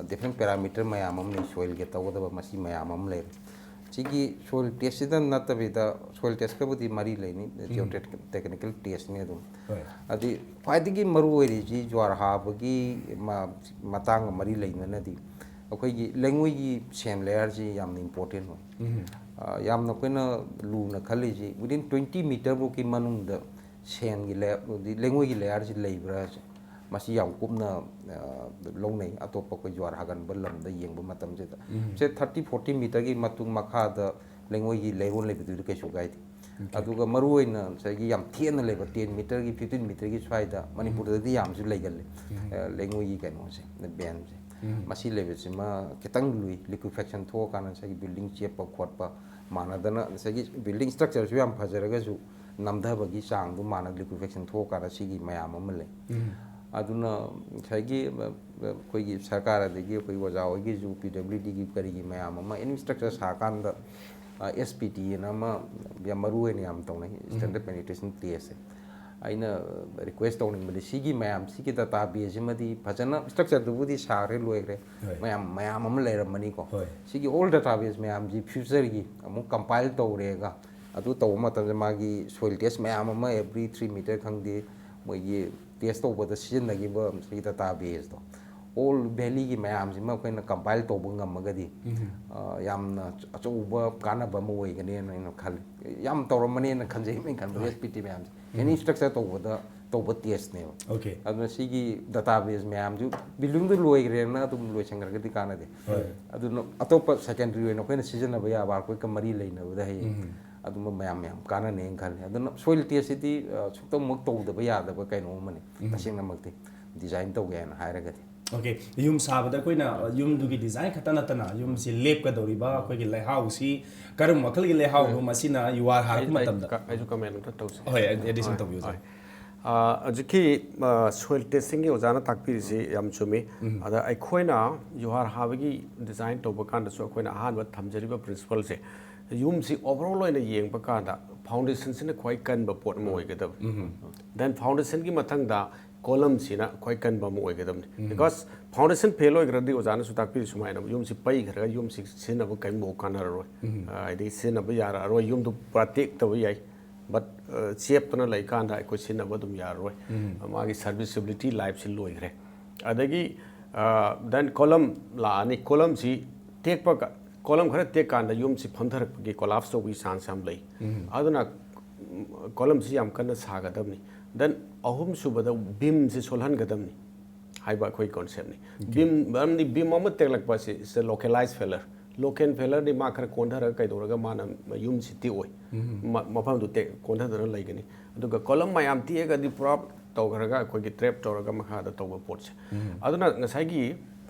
different parameter ꯃꯌꯥꯝ ꯑꯃ ꯂꯩ, soilꯒꯤ ꯇꯧꯒꯗꯕ ꯃꯁꯤ ꯃꯌꯥꯝ ꯑꯃ ꯂꯩꯔꯦ꯫ ꯁꯤꯒꯤ soil testꯁꯤꯗ ꯅꯠꯇꯕꯤꯗ, soil testꯀꯕꯨꯗꯤ ꯃꯔꯤ ꯂꯩꯅꯤ, geotechnical testꯅꯤ ꯑꯗꯨꯝ꯫ ꯍꯣꯏ꯫ ꯑꯗꯤ ꯈ꯭ꯋꯥꯏꯗꯒꯤ ꯃꯔꯨ ꯑꯣꯏꯔꯤꯁꯤ ꯖ꯭ꯋꯥꯔ ꯍꯥꯕꯒꯤ ꯃ-, ꯃꯇꯥꯡꯒ ꯃꯔꯤ ꯂꯩꯅꯅꯗꯤ ꯑꯩꯈꯣꯏꯒꯤ ꯂꯩꯉꯣꯏꯒꯤ sand layerꯁꯤ ꯌꯥꯝꯅ important ꯑꯣꯏ꯫ ꯑ, ꯌꯥꯝꯅ ꯑꯩꯈꯣꯏꯅ ꯂꯨꯅ ꯈꯜꯂꯤꯁꯤ within twenty meter ꯐꯥꯎꯒꯤ ꯃꯅꯨꯡꯗ sandꯒꯤ layer, ꯍꯥꯏꯗꯤ ꯂꯩꯉꯣꯏꯒꯤ layerꯁꯤ ꯂꯩꯕ꯭ꯔꯥ, ꯃꯁꯤ ꯌꯥꯝ ꯀꯨꯞꯅ, ꯑ, ꯂꯧꯅꯩ꯫ ꯑꯇꯣꯞꯄ ꯑꯩꯈꯣꯏ ꯖ꯭ꯋꯥꯔ ꯍꯥꯒꯟꯕ ꯂꯝꯗ ꯌꯦꯡꯕ ꯃꯇꯝꯁꯤꯗ ꯁꯦ thirty forty meterꯒꯤ ꯃꯇꯨꯡ ꯃꯈꯥꯗ ꯂꯩꯉꯣꯏꯒꯤ ꯂꯩꯔꯣꯟ ꯂꯩꯕꯗꯨꯗꯤ ꯀꯩꯁꯨ ꯀꯥꯏꯗꯦ꯫ ꯑꯗꯨꯒ ꯃꯔꯨꯑꯣꯏꯅ ꯉꯁꯥꯏꯒꯤ ꯌꯥꯝ ꯊꯦꯅ ꯂꯩꯕ ten meterꯒꯤ, fifteen meterꯒꯤ ꯁ꯭ꯋꯥꯏꯗ ꯃꯅꯤꯄꯨꯔꯗꯗꯤ ꯌꯥꯝꯁꯨ ꯂꯩꯒꯜꯂꯦ꯫ ꯑ, ꯂꯩꯉꯣꯏꯒꯤ ꯀꯩꯅꯣꯁꯦ, ꯕꯦꯝꯁꯦ꯫ ꯃꯁꯤ ꯂꯩꯕꯁꯤꯃ ꯈꯤꯇꯪ ꯂꯨꯏ꯫ Liquefaction ꯊꯣꯛꯑꯀꯥꯟꯗ ꯉꯁꯥꯏꯒꯤ building ꯆꯦꯞꯄ ꯈꯣꯠꯄ ꯃꯥꯟꯅꯗꯅ, ꯉꯁꯥꯏꯒꯤ building structureꯁꯨ ꯌꯥꯝ ꯐꯖꯔꯒꯁꯨ ꯅꯝꯊꯕꯒꯤ ꯆꯥꯡꯗꯣ ꯃꯥꯟꯅ liquefaction ꯊꯣꯛꯑꯀꯥꯟꯗ ꯁꯤꯒꯤ ꯃꯌꯥꯝ ꯑꯃ ꯂꯩ꯫ ꯑꯗꯨꯅ ꯉꯁꯥꯏꯒꯤ, ꯑ, ꯑ, ꯑꯩꯈꯣꯏꯒꯤ ꯁꯔꯀꯥꯔ, ꯑꯗꯒꯤ ꯑꯩꯈꯣꯏ ꯑꯣꯖꯥ ꯍꯣꯏꯒꯤꯁꯨ, ꯄꯤ ꯗꯕ꯭ꯂꯤꯎ ꯗꯤꯒꯤ ꯀꯔꯤꯒꯤ ꯃꯌꯥꯝ ꯑꯃ, any structure ꯁꯥꯀꯥꯟꯗ, ꯑ, ꯑꯦꯁ ꯄꯤ ꯇꯤ ꯑꯅ ꯑꯃ ꯌꯥꯝ ꯃꯔꯨ ꯑꯣꯏꯅ ꯌꯥꯝ ꯇꯧꯅꯩ, standard penetration test ꯁꯦ꯫ ꯑꯩꯅ request ꯇꯧꯅꯤꯡꯕꯗꯤ ꯁꯤꯒꯤ ꯃꯌꯥꯝ, ꯁꯤꯒꯤ data base ꯁꯤꯃꯗꯤ ꯐꯖꯅ, structureꯗꯨꯕꯨꯗꯤ ꯁꯥꯈ꯭ꯔꯦ, ꯂꯣꯏꯈ꯭ꯔꯦ꯫ ꯍꯣꯏ꯫ ꯃꯌꯥꯝ, ꯃꯌꯥꯝ ꯑꯃ ꯂꯩꯔꯝꯃꯅꯤꯀꯣ꯫ ꯍꯣꯏ꯫ ꯁꯤꯒꯤ all data base ꯃꯌꯥꯝꯁꯤ futureꯒꯤ ꯑꯃꯨꯛ compile ꯇꯧꯔꯦꯒ, ꯑꯗꯨ ꯇꯧꯕ ꯃꯇꯝꯗ ꯃꯥꯒꯤ soil test ꯃꯌꯥꯝ ꯑꯃ every three meter ꯈꯪꯗꯦ, ꯃꯣꯏꯒꯤ test ꯇꯧꯕꯗ ꯁꯤꯖꯤꯟꯅꯈꯤꯕ ꯁꯤꯒꯤ data baseꯇꯣ, all valleyꯒꯤ ꯃꯌꯥꯝꯁꯤꯃ ꯑꯩꯈꯣꯏꯅ compile ꯇꯧꯕ ꯉꯝꯃꯒꯗꯤ, ꯑ, ꯌꯥꯝꯅ ꯑꯆꯧꯕ ꯀꯥꯟꯅꯕ ꯑꯃ ꯑꯣꯏꯒꯅꯦꯅ ꯑꯩꯅ ꯈꯜꯂꯤ꯫ ꯌꯥꯝ ꯇꯧꯔꯝꯃꯅꯦꯅ ꯈꯟꯖꯩ, ꯑꯩꯅ ꯈꯟꯕꯗ ꯍꯣꯏ꯫ ꯑꯦꯁ ꯄꯤ ꯇꯤ ꯃꯌꯥꯝꯁꯦ꯫ Any structure ꯇꯧꯕꯗ ꯇꯧꯕ testꯅꯦꯕ꯫ Okay꯫ ꯑꯗꯨꯅ ꯁꯤꯒꯤ data base ꯃꯌꯥꯝꯁꯨ buildingꯗꯨ ꯂꯣꯏꯈ꯭ꯔꯦꯅ ꯑꯗꯨꯝ ꯂꯣꯏꯁꯟꯈ꯭ꯔꯒꯗꯤ ꯀꯥꯟꯅꯗꯦ꯫ ꯍꯣꯏ꯫ ꯑꯗꯨꯅ ꯑꯇꯣꯞꯄ secondary ꯑꯣꯏꯅ ꯑꯩꯈꯣꯏꯅ ꯁꯤꯖꯤꯟꯅꯕ ꯌꯥꯕ, ꯑꯩꯈꯣꯏꯒ ꯃꯔꯤ ꯂꯩꯅꯕꯗ ꯍꯌꯦꯡ ꯑꯗꯨꯝꯕ ꯃꯌꯥꯝ ꯃꯌꯥꯝ ꯀꯥꯟꯅꯅꯦꯅ ꯈꯜꯂꯦ꯫ ꯑꯗꯨꯅ soil testꯁꯤꯗꯤ, ꯑ, ꯁꯨꯛꯇꯃꯛ ꯇꯧꯗꯕ ꯌꯥꯗꯕ ꯀꯩꯅꯣ ꯑꯃꯅꯤ, ꯇꯁꯦꯡꯅꯃꯛꯇꯤ, design ꯇꯧꯒꯦ ꯍꯥꯏꯅ ꯍꯥꯏꯔꯒꯗꯤ꯫ Okay, ꯌꯨꯝ ꯁꯥꯕꯗ ꯑꯩꯈꯣꯏꯅ ꯌꯨꯝꯗꯨꯒꯤ design ꯈꯛꯇ ꯅꯠꯇꯅ ꯌꯨꯝꯁꯤ ꯂꯦꯞꯀꯗꯧꯔꯤꯕ ꯑꯩꯈꯣꯏꯒꯤ ꯂꯩꯍꯥꯎꯁꯤ ꯀꯔꯝꯕ ꯃꯈꯜꯒꯤ ꯂꯩꯍꯥꯎꯅꯣ, ꯃꯁꯤꯅ ꯌꯨꯍꯥꯔ ꯍꯥꯔꯛꯄ ꯑꯩ, ꯑꯩ, ꯃꯇꯝꯗ ꯀ-, ꯑꯩꯁꯨ comment ꯑꯝꯇ ꯇꯧꯁꯦ꯫ ꯍꯣꯏ, addition ꯍꯣꯏ, ꯇꯧꯕꯤꯌꯨ, ꯍꯣꯏ꯫ ꯁꯥꯔ꯫ ꯑ, ꯍꯧꯖꯤꯛꯀꯤ, ꯑ, soil testingꯒꯤ ꯑꯣꯖꯥꯅ ꯇꯥꯛꯄꯤꯔꯤꯁꯤ ꯌꯥꯝ ꯆꯨꯝꯃꯤ꯫ ꯑꯗ ꯑꯩꯈꯣꯏꯅ ꯌꯨꯍꯥꯔ ꯍꯥꯕꯒꯤ design ꯇꯧꯕ ꯀꯥꯟꯗꯁꯨ ꯑꯩꯈꯣꯏꯅ ꯑꯍꯥꯟꯕ ꯊꯝꯖꯔꯤꯕ principleꯁꯦ, ꯌꯨꯝꯁꯤ overall ꯑꯣꯏꯅ ꯌꯦꯡꯕ ꯀꯥꯟꯗ foundationꯁꯤꯅ ꯈ꯭ꯋꯥꯏ ꯀꯟꯕ ꯄꯣꯠ ꯑꯃ ꯑꯣꯏꯒꯗꯕ꯫ Then foundationꯒꯤ ꯃꯊꯪꯗ columnꯁꯤꯅ ꯈ꯭ꯋꯥꯏ ꯀꯟꯕ ꯑꯃ ꯑꯣꯏꯒꯗꯕꯅꯤ꯫ Because foundation fail ꯑꯣꯏꯈ꯭ꯔꯗꯤ, ꯑꯣꯖꯥꯅꯁꯨ ꯇꯥꯛꯄꯤꯔꯤ ꯁꯨꯃꯥꯏꯅ, ꯌꯨꯝꯁꯤ ꯄꯩꯈ꯭ꯔꯒ ꯌꯨꯝꯁꯤ ꯁꯤꯖꯤꯟꯅꯕ ꯀꯔꯤꯝꯐꯥꯎ ꯀꯥꯟꯅꯔꯔꯣꯏ꯫ ꯑ, ꯍꯥꯏꯗꯤ ꯁꯤꯖꯤꯟꯅꯕ ꯌꯥꯔꯛꯑꯔꯣꯏ, ꯌꯨꯝꯗꯨ ꯄꯨꯔꯥ ꯇꯦꯛꯇꯕ ꯌꯥꯏ꯫ But, ꯑ, ꯆꯦꯞꯇꯅ ꯂꯩꯀꯥꯟꯗ ꯑꯩꯈꯣꯏ ꯁꯤꯖꯤꯟꯅꯕ ꯑꯗꯨꯝ ꯌꯥꯔꯔꯣꯏ꯫ ꯃꯥꯒꯤ serviceability lifeꯁꯤ ꯂꯣꯏꯈ꯭ꯔꯦ꯫ ꯑꯗꯒꯤ, ꯑ, then column ꯂꯥꯛꯑꯅꯤ꯫ Columnꯁꯤ ꯇꯦꯛꯄ ꯀ-, column ꯈꯔ ꯇꯦꯛꯀꯥꯟꯗ ꯌꯨꯝꯁꯤ ꯐꯝꯊꯔꯛꯄꯒꯤ, collapse ꯇꯧꯕꯒꯤ chance ꯌꯥꯝ ꯂꯩ꯫ ꯑꯗꯨꯅ, ꯎꯝ, columnꯁꯤ ꯌꯥꯝ ꯀꯟꯅ ꯁꯥꯒꯗꯕꯅꯤ꯫ Then ꯑꯍꯨꯝꯁꯨꯕꯗ beamꯁꯤ ꯁꯣꯜꯍꯟꯒꯗꯕꯅꯤ ꯍꯥꯏꯕ ꯑꯩꯈꯣꯏ conceptꯅꯤ꯫ Okay꯫ Beam, ꯃꯔꯝꯗꯤ beam ꯑꯃ ꯇꯦꯛꯂꯛꯄ ꯑꯁꯤ is a localized failure꯫ Lock and failure ꯗꯤ ꯃꯥ ꯈꯔ ꯀꯣꯟꯊꯔꯒ ꯀꯩꯗꯧꯔꯒ ꯃꯥꯅ ꯌꯨꯝꯁꯤ ꯇꯦꯛꯑꯣꯏ꯫ ꯃ- ꯃꯐꯝꯗꯨ ꯇꯦꯛ ꯀꯣꯟꯊꯗꯅ ꯂꯩꯒꯅꯤ꯫ ꯑꯗꯨꯒ column ꯃꯌꯥꯝ ꯇꯦꯛꯑꯒꯗꯤ ꯄꯨꯔꯥ ꯇꯧꯈ꯭ꯔꯒ ꯑꯩꯈꯣꯏꯒꯤ trap ꯇꯧꯔꯒ ꯃꯈꯥꯗ ꯇꯧꯕ ꯄꯣꯠꯁꯦ꯫ ꯑꯗꯨꯅ ꯉꯁꯥꯏꯒꯤ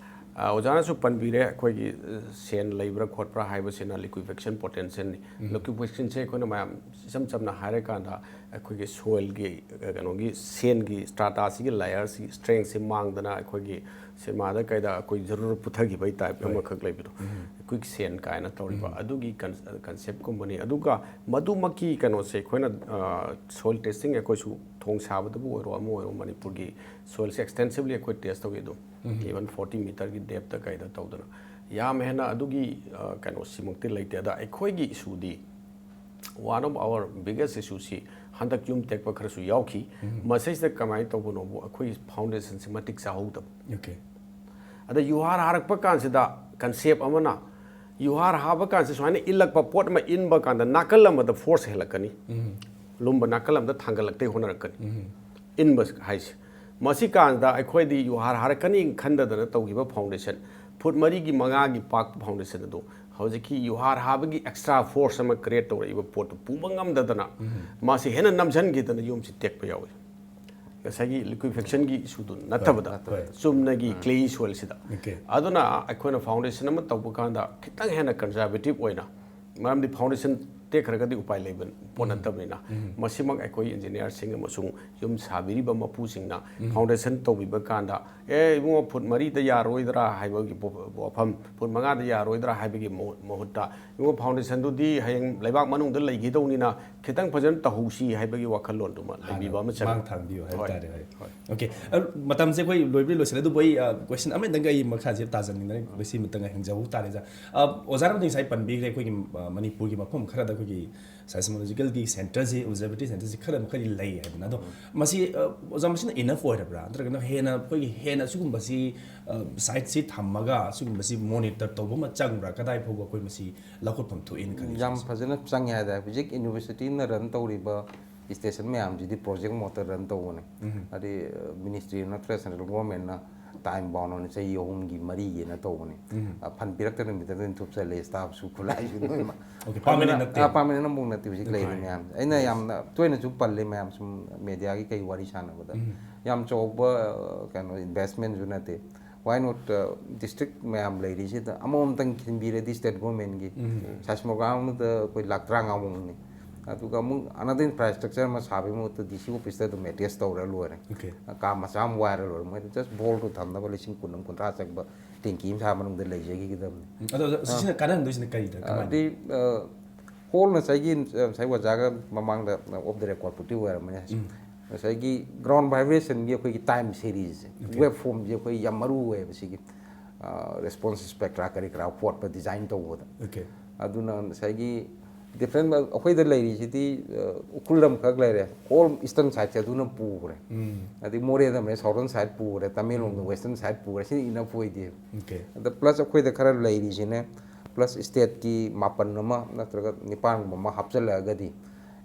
ꯑ, ꯑꯣꯖꯥꯅꯁꯨ ꯄꯟꯕꯤꯔꯦ, ꯑꯩꯈꯣꯏꯒꯤ ꯑ, ꯁꯦꯟ ꯂꯩꯕ꯭ꯔꯥ ꯈꯣꯠꯄ꯭ꯔꯥ ꯍꯥꯏꯕꯁꯤꯅ liquefaction potential ꯅꯤ꯫ Liquefaction ꯁꯦ ꯑꯩꯈꯣꯏꯅ ꯃꯌꯥꯝ ꯏꯆꯝ ꯆꯝꯅ ꯍꯥꯏꯔꯀꯥꯟꯗ ꯑꯩꯈꯣꯏꯒꯤ soil ꯒꯤ ꯑ, ꯀꯩꯅꯣꯒꯤ ꯁꯦꯟꯒꯤ strata ꯁꯤꯒꯤ layer ꯁꯤ strength ꯁꯤ ꯃꯥꯡꯗꯅ ꯑꯩꯈꯣꯏꯒꯤ ꯁꯤꯅꯦꯃꯥꯗ ꯀꯩꯗ ꯑꯩꯈꯣꯏ ꯖꯔꯨꯔ ꯄꯨꯊꯈꯤꯕꯒꯤ type ꯑꯃꯈꯛ ꯂꯩꯕꯗꯣ꯫ ꯑꯩꯈꯣꯏꯒꯤ ꯁꯦꯟ ꯀꯥꯏꯅ ꯇꯧꯔꯤꯕ ꯑꯗꯨꯒꯤ concept ꯀꯨꯝꯕꯅꯤ꯫ ꯑꯗꯨꯒ ꯃꯗꯨꯃꯛꯀꯤ ꯀꯩꯅꯣꯁꯦ ꯑꯩꯈꯣꯏꯅ ꯑ, soil testing ꯑꯩꯈꯣꯏꯁꯨ ꯊꯣꯡ ꯁꯥꯕꯗꯕꯨ ꯑꯣꯏꯔꯣ ꯑꯃ ꯑꯣꯏꯔꯣ ꯃꯅꯤꯄꯨꯔꯒꯤ soil ꯁꯦ extensively ꯑꯩꯈꯣꯏ test ꯇꯧꯏ ꯑꯗꯨꯝ꯫ Even forty meter ꯒꯤ depth ꯇ ꯀꯩꯗ ꯇꯧꯗꯅ ꯌꯥꯝ ꯍꯦꯟꯅ ꯑꯗꯨꯒꯤ ꯑ, ꯀꯩꯅꯣꯁꯤꯃꯛꯇꯤ ꯂꯩꯇꯦ꯫ ꯑꯗ ꯑꯩꯈꯣꯏꯒꯤ issue D one of our biggest issue ꯁꯤ ꯍꯟꯗꯛ ꯌꯨꯝ ꯇꯦꯛꯄ ꯈꯔꯁꯨ ꯌꯥꯎꯈꯤ꯫ ꯃꯁꯤꯁꯤꯗ ꯀꯃꯥꯏꯅ ꯇꯧꯕꯅꯣꯕꯨ ꯑꯩꯈꯣꯏꯒꯤ foundation ꯁꯤ ꯃꯇꯤꯛ ꯆꯥꯍꯧꯗꯕ꯫ Okay. ꯑꯗ ꯌꯨꯍꯥꯔ ꯍꯥꯔꯛꯄ ꯀꯥꯟꯁꯤꯗ concept ꯑꯃꯅ ꯌꯨꯍꯥꯔ ꯍꯥꯕ ꯀꯥꯟꯁꯤ ꯁꯨꯃꯥꯏꯅ ꯏꯜꯂꯛꯄ ꯄꯣꯠ ꯑꯃ ꯏꯟꯕ ꯀꯥꯟꯗ ꯅꯥꯀꯜ ꯑꯃꯗ force ꯍꯦꯜꯂꯛꯀꯅꯤ꯫ ꯂꯨꯝꯕ ꯅꯥꯀꯜ ꯑꯃꯗ ꯊꯥꯡꯒꯠꯂꯛꯇꯦ ꯍꯣꯠꯅꯔꯛꯀꯅꯤ꯫ ꯏꯟꯕ ꯍꯥꯏꯁꯦ꯫ ꯃꯁꯤ ꯀꯥꯟꯗ ꯑꯩꯈꯣꯏꯗꯤ ꯌꯨꯍꯥꯔ ꯍꯥꯔꯛꯀꯅꯤ ꯈꯟꯗꯗꯅ ꯇꯧꯈꯤꯕ foundation, ꯐꯨꯠ ꯃꯔꯤꯒꯤ ꯃꯉꯥꯒꯤ ꯄꯥꯛꯄ foundation ꯑꯗꯨ ꯍꯧꯖꯤꯛꯀꯤ ꯌꯨꯍꯥꯔ ꯍꯥꯕꯒꯤ extra force ꯑꯃ create ꯇꯧꯔꯛꯏꯕ ꯄꯣꯠꯇꯨ ꯄꯨꯕ ꯉꯝꯗꯗꯅ ꯃꯥꯁꯤ ꯍꯦꯟꯅ ꯅꯝꯁꯤꯟꯈꯤꯗꯅ ꯌꯨꯝꯁꯤ ꯇꯦꯛꯄ ꯌꯥꯎꯏ꯫ ꯉꯁꯥꯏꯒꯤ liquefaction ꯒꯤ issue ꯗꯨ ꯅꯠꯇꯕꯗ ꯍꯣꯏ꯫ ꯆꯨꯝꯅꯒꯤ clay soil ꯁꯤꯗ꯫ Okay. ꯑꯗꯨꯅ ꯑꯩꯈꯣꯏꯅ foundation ꯑꯃ ꯇꯧꯕ ꯀꯥꯟꯗ ꯈꯤꯇꯪ ꯍꯦꯟꯅ conservative ꯑꯣꯏꯅ, ꯃꯔꯝꯗꯤ foundation ꯇꯦꯛꯈ꯭ꯔꯒꯗꯤ ꯎꯄꯥꯏ ꯂꯩꯕ ꯄꯣꯠ ꯅꯠꯇꯕꯅꯤꯅ, ꯃꯁꯤꯃꯛ ꯑꯩꯈꯣꯏ engineer ꯁꯤꯡ ꯑꯃꯁꯨꯡ ꯌꯨꯝ ꯁꯥꯕꯤꯔꯤꯕ ꯃꯄꯨꯁꯤꯡꯅ foundation ꯇꯧꯕꯤꯕ ꯀꯥꯟꯗ, "ꯑꯦ ꯏꯕꯨꯡꯉꯣ, ꯐꯨꯠ ꯃꯔꯤꯗ ꯌꯥꯔꯣꯏꯗ꯭ꯔꯥ?" ꯍꯥꯏꯕꯒꯤ ꯄꯣ-, ꯋꯥꯐꯝ, "ꯐꯨꯠ ꯃꯉꯥꯗ ꯌꯥꯔꯣꯏꯗ꯭ꯔꯥ?" ꯍꯥꯏꯕꯒꯤ ꯃꯍꯨ-, ꯃꯍꯨꯠꯇ, "ꯏꯕꯨꯡꯉꯣ, foundation ꯗꯨꯗꯤ ꯍꯌꯦꯡ ꯂꯩꯕꯥꯛ ꯃꯅꯨꯡꯗ ꯂꯩꯈꯤꯗꯧꯅꯤꯅ ꯈꯤꯇꯪ ꯐꯖꯅ ꯇꯧꯍꯧꯁꯤ" ꯍꯥꯏꯕꯒꯤ ꯋꯥꯈꯜꯂꯣꯟꯗꯨꯃ ꯂꯩꯕꯤꯕ ꯑꯃ ꯆꯪꯉꯤ꯫ ꯃꯥꯡ ꯊꯥꯕꯤꯌꯨ ꯍꯥꯏꯕ ꯍꯣꯏ꯫ ꯇꯥꯔꯦ꯫ ꯍꯣꯏ꯫ ꯍꯣꯏ꯫ Okay. ꯑ, ꯃꯇꯝꯁꯦ ꯑꯩꯈꯣꯏ ꯂꯣꯏꯕꯗꯤ ꯂꯣꯏꯁꯤꯜꯂꯦ, ꯑꯗꯨꯕꯨ ꯑꯩ, ꯑ, question ꯑꯃꯗꯪꯒ ꯑꯩ ꯃꯈꯥꯁꯦ ꯇꯥꯖꯅꯤꯡꯗꯅ ꯃꯁꯤ ꯑꯃꯇꯪꯒ ꯍꯪꯖꯍꯧ ꯇꯥꯔꯦ, ꯑꯣꯖꯥ꯫ ꯑ, ꯑꯣꯖꯥꯅꯕꯨꯗꯤ ꯉꯁꯥꯏ ꯄꯟꯕꯤꯈ꯭ꯔꯦ, ꯑꯩꯈꯣꯏꯒꯤ, ꯑ, ꯃꯅꯤꯄꯨꯔꯒꯤ ꯃꯐꯝ ꯈꯔꯗ ꯑꯩꯈꯣꯏꯒꯤ seismological ꯒꯤ centre ꯁꯤ, observatory centre ꯁꯤ ꯈꯔ ꯃꯈꯩꯗꯤ ꯂꯩ ꯍꯥꯏꯗꯅ꯫ ꯑꯗꯣ ꯃꯁꯤ, ꯑ, ꯑꯣꯖꯥ, ꯃꯁꯤꯅ enough ꯑꯣꯏꯔꯕ꯭ꯔꯥ? ꯅꯠꯇ꯭ꯔꯒꯅ ꯍꯦꯟꯅ ꯑꯩꯈꯣꯏꯒꯤ ꯍꯦꯟꯅ ꯁꯤꯒꯨꯝꯕꯁꯤ, ꯑ, site ꯁꯤ ꯊꯝꯃꯒ ꯁꯤꯒꯨꯝꯕꯁꯤ monitor ꯇꯧꯕ ꯑꯃ ꯆꯪꯕ꯭ꯔꯥ? ꯀꯗꯥꯏ ꯐꯥꯎꯕ ꯑꯩꯈꯣꯏ ꯃꯁꯤ ꯂꯧꯈꯠꯐꯝ ꯊꯣꯛꯏꯅ ꯈꯜꯂꯤ? ꯌꯥꯝ ꯐꯖꯅ ꯆꯪꯉꯦ ꯍꯥꯏꯇꯥꯔꯦ꯫ ꯍꯧꯖꯤꯛ university ꯅ run ꯇꯧꯔꯤꯕ station ꯃꯌꯥꯝꯁꯤꯗꯤ project mode ꯇ run ꯇꯧꯕꯅꯦ꯫ ꯍꯥꯏꯗꯤ, ꯑ, ministry ꯅꯠꯇ꯭ꯔꯒ central government ꯅ ꯇꯥꯏꯝ ꯕꯥꯎꯟ ꯑꯣꯏꯅ ꯆꯍꯤ ꯑꯍꯨꯝꯒꯤ ꯃꯔꯤꯒꯤꯅ ꯇꯧꯕꯅꯤ꯫ ꯐꯟ ꯄꯤꯔꯛꯇꯅ ꯅꯨꯃꯤꯠꯇ ꯑꯗꯨꯝ ꯊꯨꯞꯆꯜꯂꯦ, ꯁ꯭ꯇꯥꯐꯁꯨ ꯈꯨꯠꯂꯥꯏꯁꯨ ꯂꯣꯏꯅꯃꯛ꯫ Okay, permanent ꯅꯠꯇꯦ꯫ ꯄꯥꯔꯃꯅꯦꯟ ꯑꯃꯨꯛ ꯅꯠꯇꯦ ꯍꯧꯖꯤꯛ ꯂꯩꯔꯤ ꯃꯌꯥꯝ꯫ ꯑꯩꯅ ꯌꯥꯝꯅ ꯇꯣꯏꯅꯁꯨ ꯄꯜꯂꯤ ꯃꯌꯥꯝ ꯁꯨꯝ ꯃꯦꯗꯤꯌꯥꯒꯤ ꯀꯩ ꯋꯥꯔꯤ ꯁꯥꯟꯅꯕꯗ, ꯌꯥꯝ ꯆꯥꯎꯕ ꯑ, ꯀꯩꯅꯣ ꯏꯟꯚꯦꯁꯃꯦꯟꯁꯨ ꯅꯠꯇꯦ꯫ Why not district ꯃꯌꯥꯝ ꯂꯩꯔꯤꯁꯤꯗ ꯑꯃꯃꯝꯇꯪ ꯈꯤꯟꯕꯤꯔꯗꯤ ꯁ꯭ꯇꯦꯠ ꯒꯣꯔꯃꯦꯟꯒꯤ ꯁꯥꯏꯁꯃꯣꯒ꯭ꯔꯥꯝ ꯑꯃꯗ ꯑꯩꯈꯣꯏ ꯂꯥꯛ ꯇꯔꯥꯃꯉꯥꯃꯨꯛꯅꯤ꯫ ꯑꯗꯨꯒ ꯑꯃꯨꯛ another infrastructure ꯑꯃ ꯁꯥꯕꯒꯤ ꯃꯍꯨꯠꯇ ꯗꯤ ꯁꯤ ꯑꯣꯐꯤꯁꯇ ꯑꯗꯨꯝ ꯑꯦꯇꯦꯁ ꯇꯧꯔ ꯂꯣꯏꯔꯦ꯫ Okay. ꯀꯥ ꯃꯆꯥ ꯑꯃ ꯋꯥꯏꯔ ꯂꯣꯏꯔꯦ꯫ ꯃꯣꯏꯗ ꯖꯁ ꯕꯣꯜꯗꯣ ꯊꯝꯅꯕ ꯂꯤꯁꯤꯡ ꯀꯨꯟ ꯑꯃ ꯀꯨꯟꯊ꯭ꯔꯥ ꯆꯪꯕ ꯇꯦꯡꯀꯤ ꯑꯃ ꯁꯥ ꯃꯅꯨꯡꯗ ꯂꯩꯖꯈꯤꯒꯗꯕꯅꯤ꯫ ꯑꯗꯣ ꯑꯗꯣ ꯁꯤꯅ ꯀꯥꯟꯅꯍꯟꯗꯣꯏꯁꯤꯅ ꯀꯔꯤꯗ, ꯀꯃꯥꯏꯅ? ꯑꯗꯩ ꯍꯣꯜꯅ ꯉꯁꯥꯏꯒꯤ ꯑ, ꯉꯁꯥꯏ ꯑꯣꯖꯥꯒ ꯃꯃꯥꯡꯗ ꯑꯣꯐ ꯗ ꯔꯦꯀꯣꯔꯗꯄꯨꯗꯤ ꯑꯣꯏꯔꯝꯃꯅꯤ꯫ ꯉꯁꯥꯏꯒꯤ ꯒ꯭ꯔꯥꯎꯟ ꯚꯥꯏꯕ꯭ꯔꯦꯁꯟꯒꯤ ꯑꯩꯈꯣꯏꯒꯤ ꯇꯥꯏꯝ ꯁꯦꯔꯤꯁꯁꯦ, ꯋꯦꯕ ꯐꯣꯝꯁꯦ ꯑꯩꯈꯣꯏ ꯌꯥꯝ ꯃꯔꯨ ꯑꯣꯏꯌꯦꯕ ꯁꯤꯒꯤ ꯔꯦꯁꯄꯣꯟꯁ ꯁ꯭ꯄꯦꯛꯇ꯭ꯔꯥ ꯀꯔꯤ ꯀꯔꯥ ꯍꯣꯠꯄ ꯗꯤꯖꯥꯏꯟ ꯇꯧꯕꯗ꯫ Okay. ꯑꯗꯨꯅ ꯉꯁꯥꯏꯒꯤ ꯗꯤꯐ꯭ꯔꯦꯟ ꯑꯩꯈꯣꯏꯗ ꯂꯩꯔꯤꯁꯤꯗꯤ ꯑ, ꯎꯈ꯭ꯔꯨꯜ ꯑꯃꯈꯛ ꯂꯩꯔꯦ, ꯍꯣꯜ ꯏꯁꯇꯔꯟ ꯁꯥꯏꯠꯁꯦ ꯑꯗꯨꯅ ꯄꯨꯈ꯭ꯔꯦ꯫ ꯑꯗꯩ ꯃꯣꯔꯦꯗ ꯑꯃ ꯂꯩꯔꯦ, ꯁꯥꯎꯗꯔꯟ ꯁꯥꯏꯠ ꯄꯨꯈ꯭ꯔꯦ, ꯇꯃꯦꯡꯂꯣꯡꯗ ꯋꯦꯁꯇꯔꯟ ꯁꯥꯏꯠ ꯄꯨꯈ꯭ꯔꯦ, ꯁꯤꯅ ꯏꯅꯐ ꯑꯣꯏꯗꯦ꯫ Okay. ꯑꯗ ꯄ꯭ꯂꯁ ꯑꯩꯈꯣꯏꯗ ꯈꯔ ꯂꯩꯔꯤꯁꯤꯅ ꯄ꯭ꯂꯁ ꯁ꯭ꯇꯦꯠꯀꯤ ꯃꯥꯄꯟ ꯑꯃ ꯅꯠꯇ꯭ꯔꯒ ꯅꯤꯄꯥꯟꯒꯨꯝꯕ ꯑꯃ ꯍꯥꯞꯆꯤꯜꯂꯛꯑꯒꯗꯤ,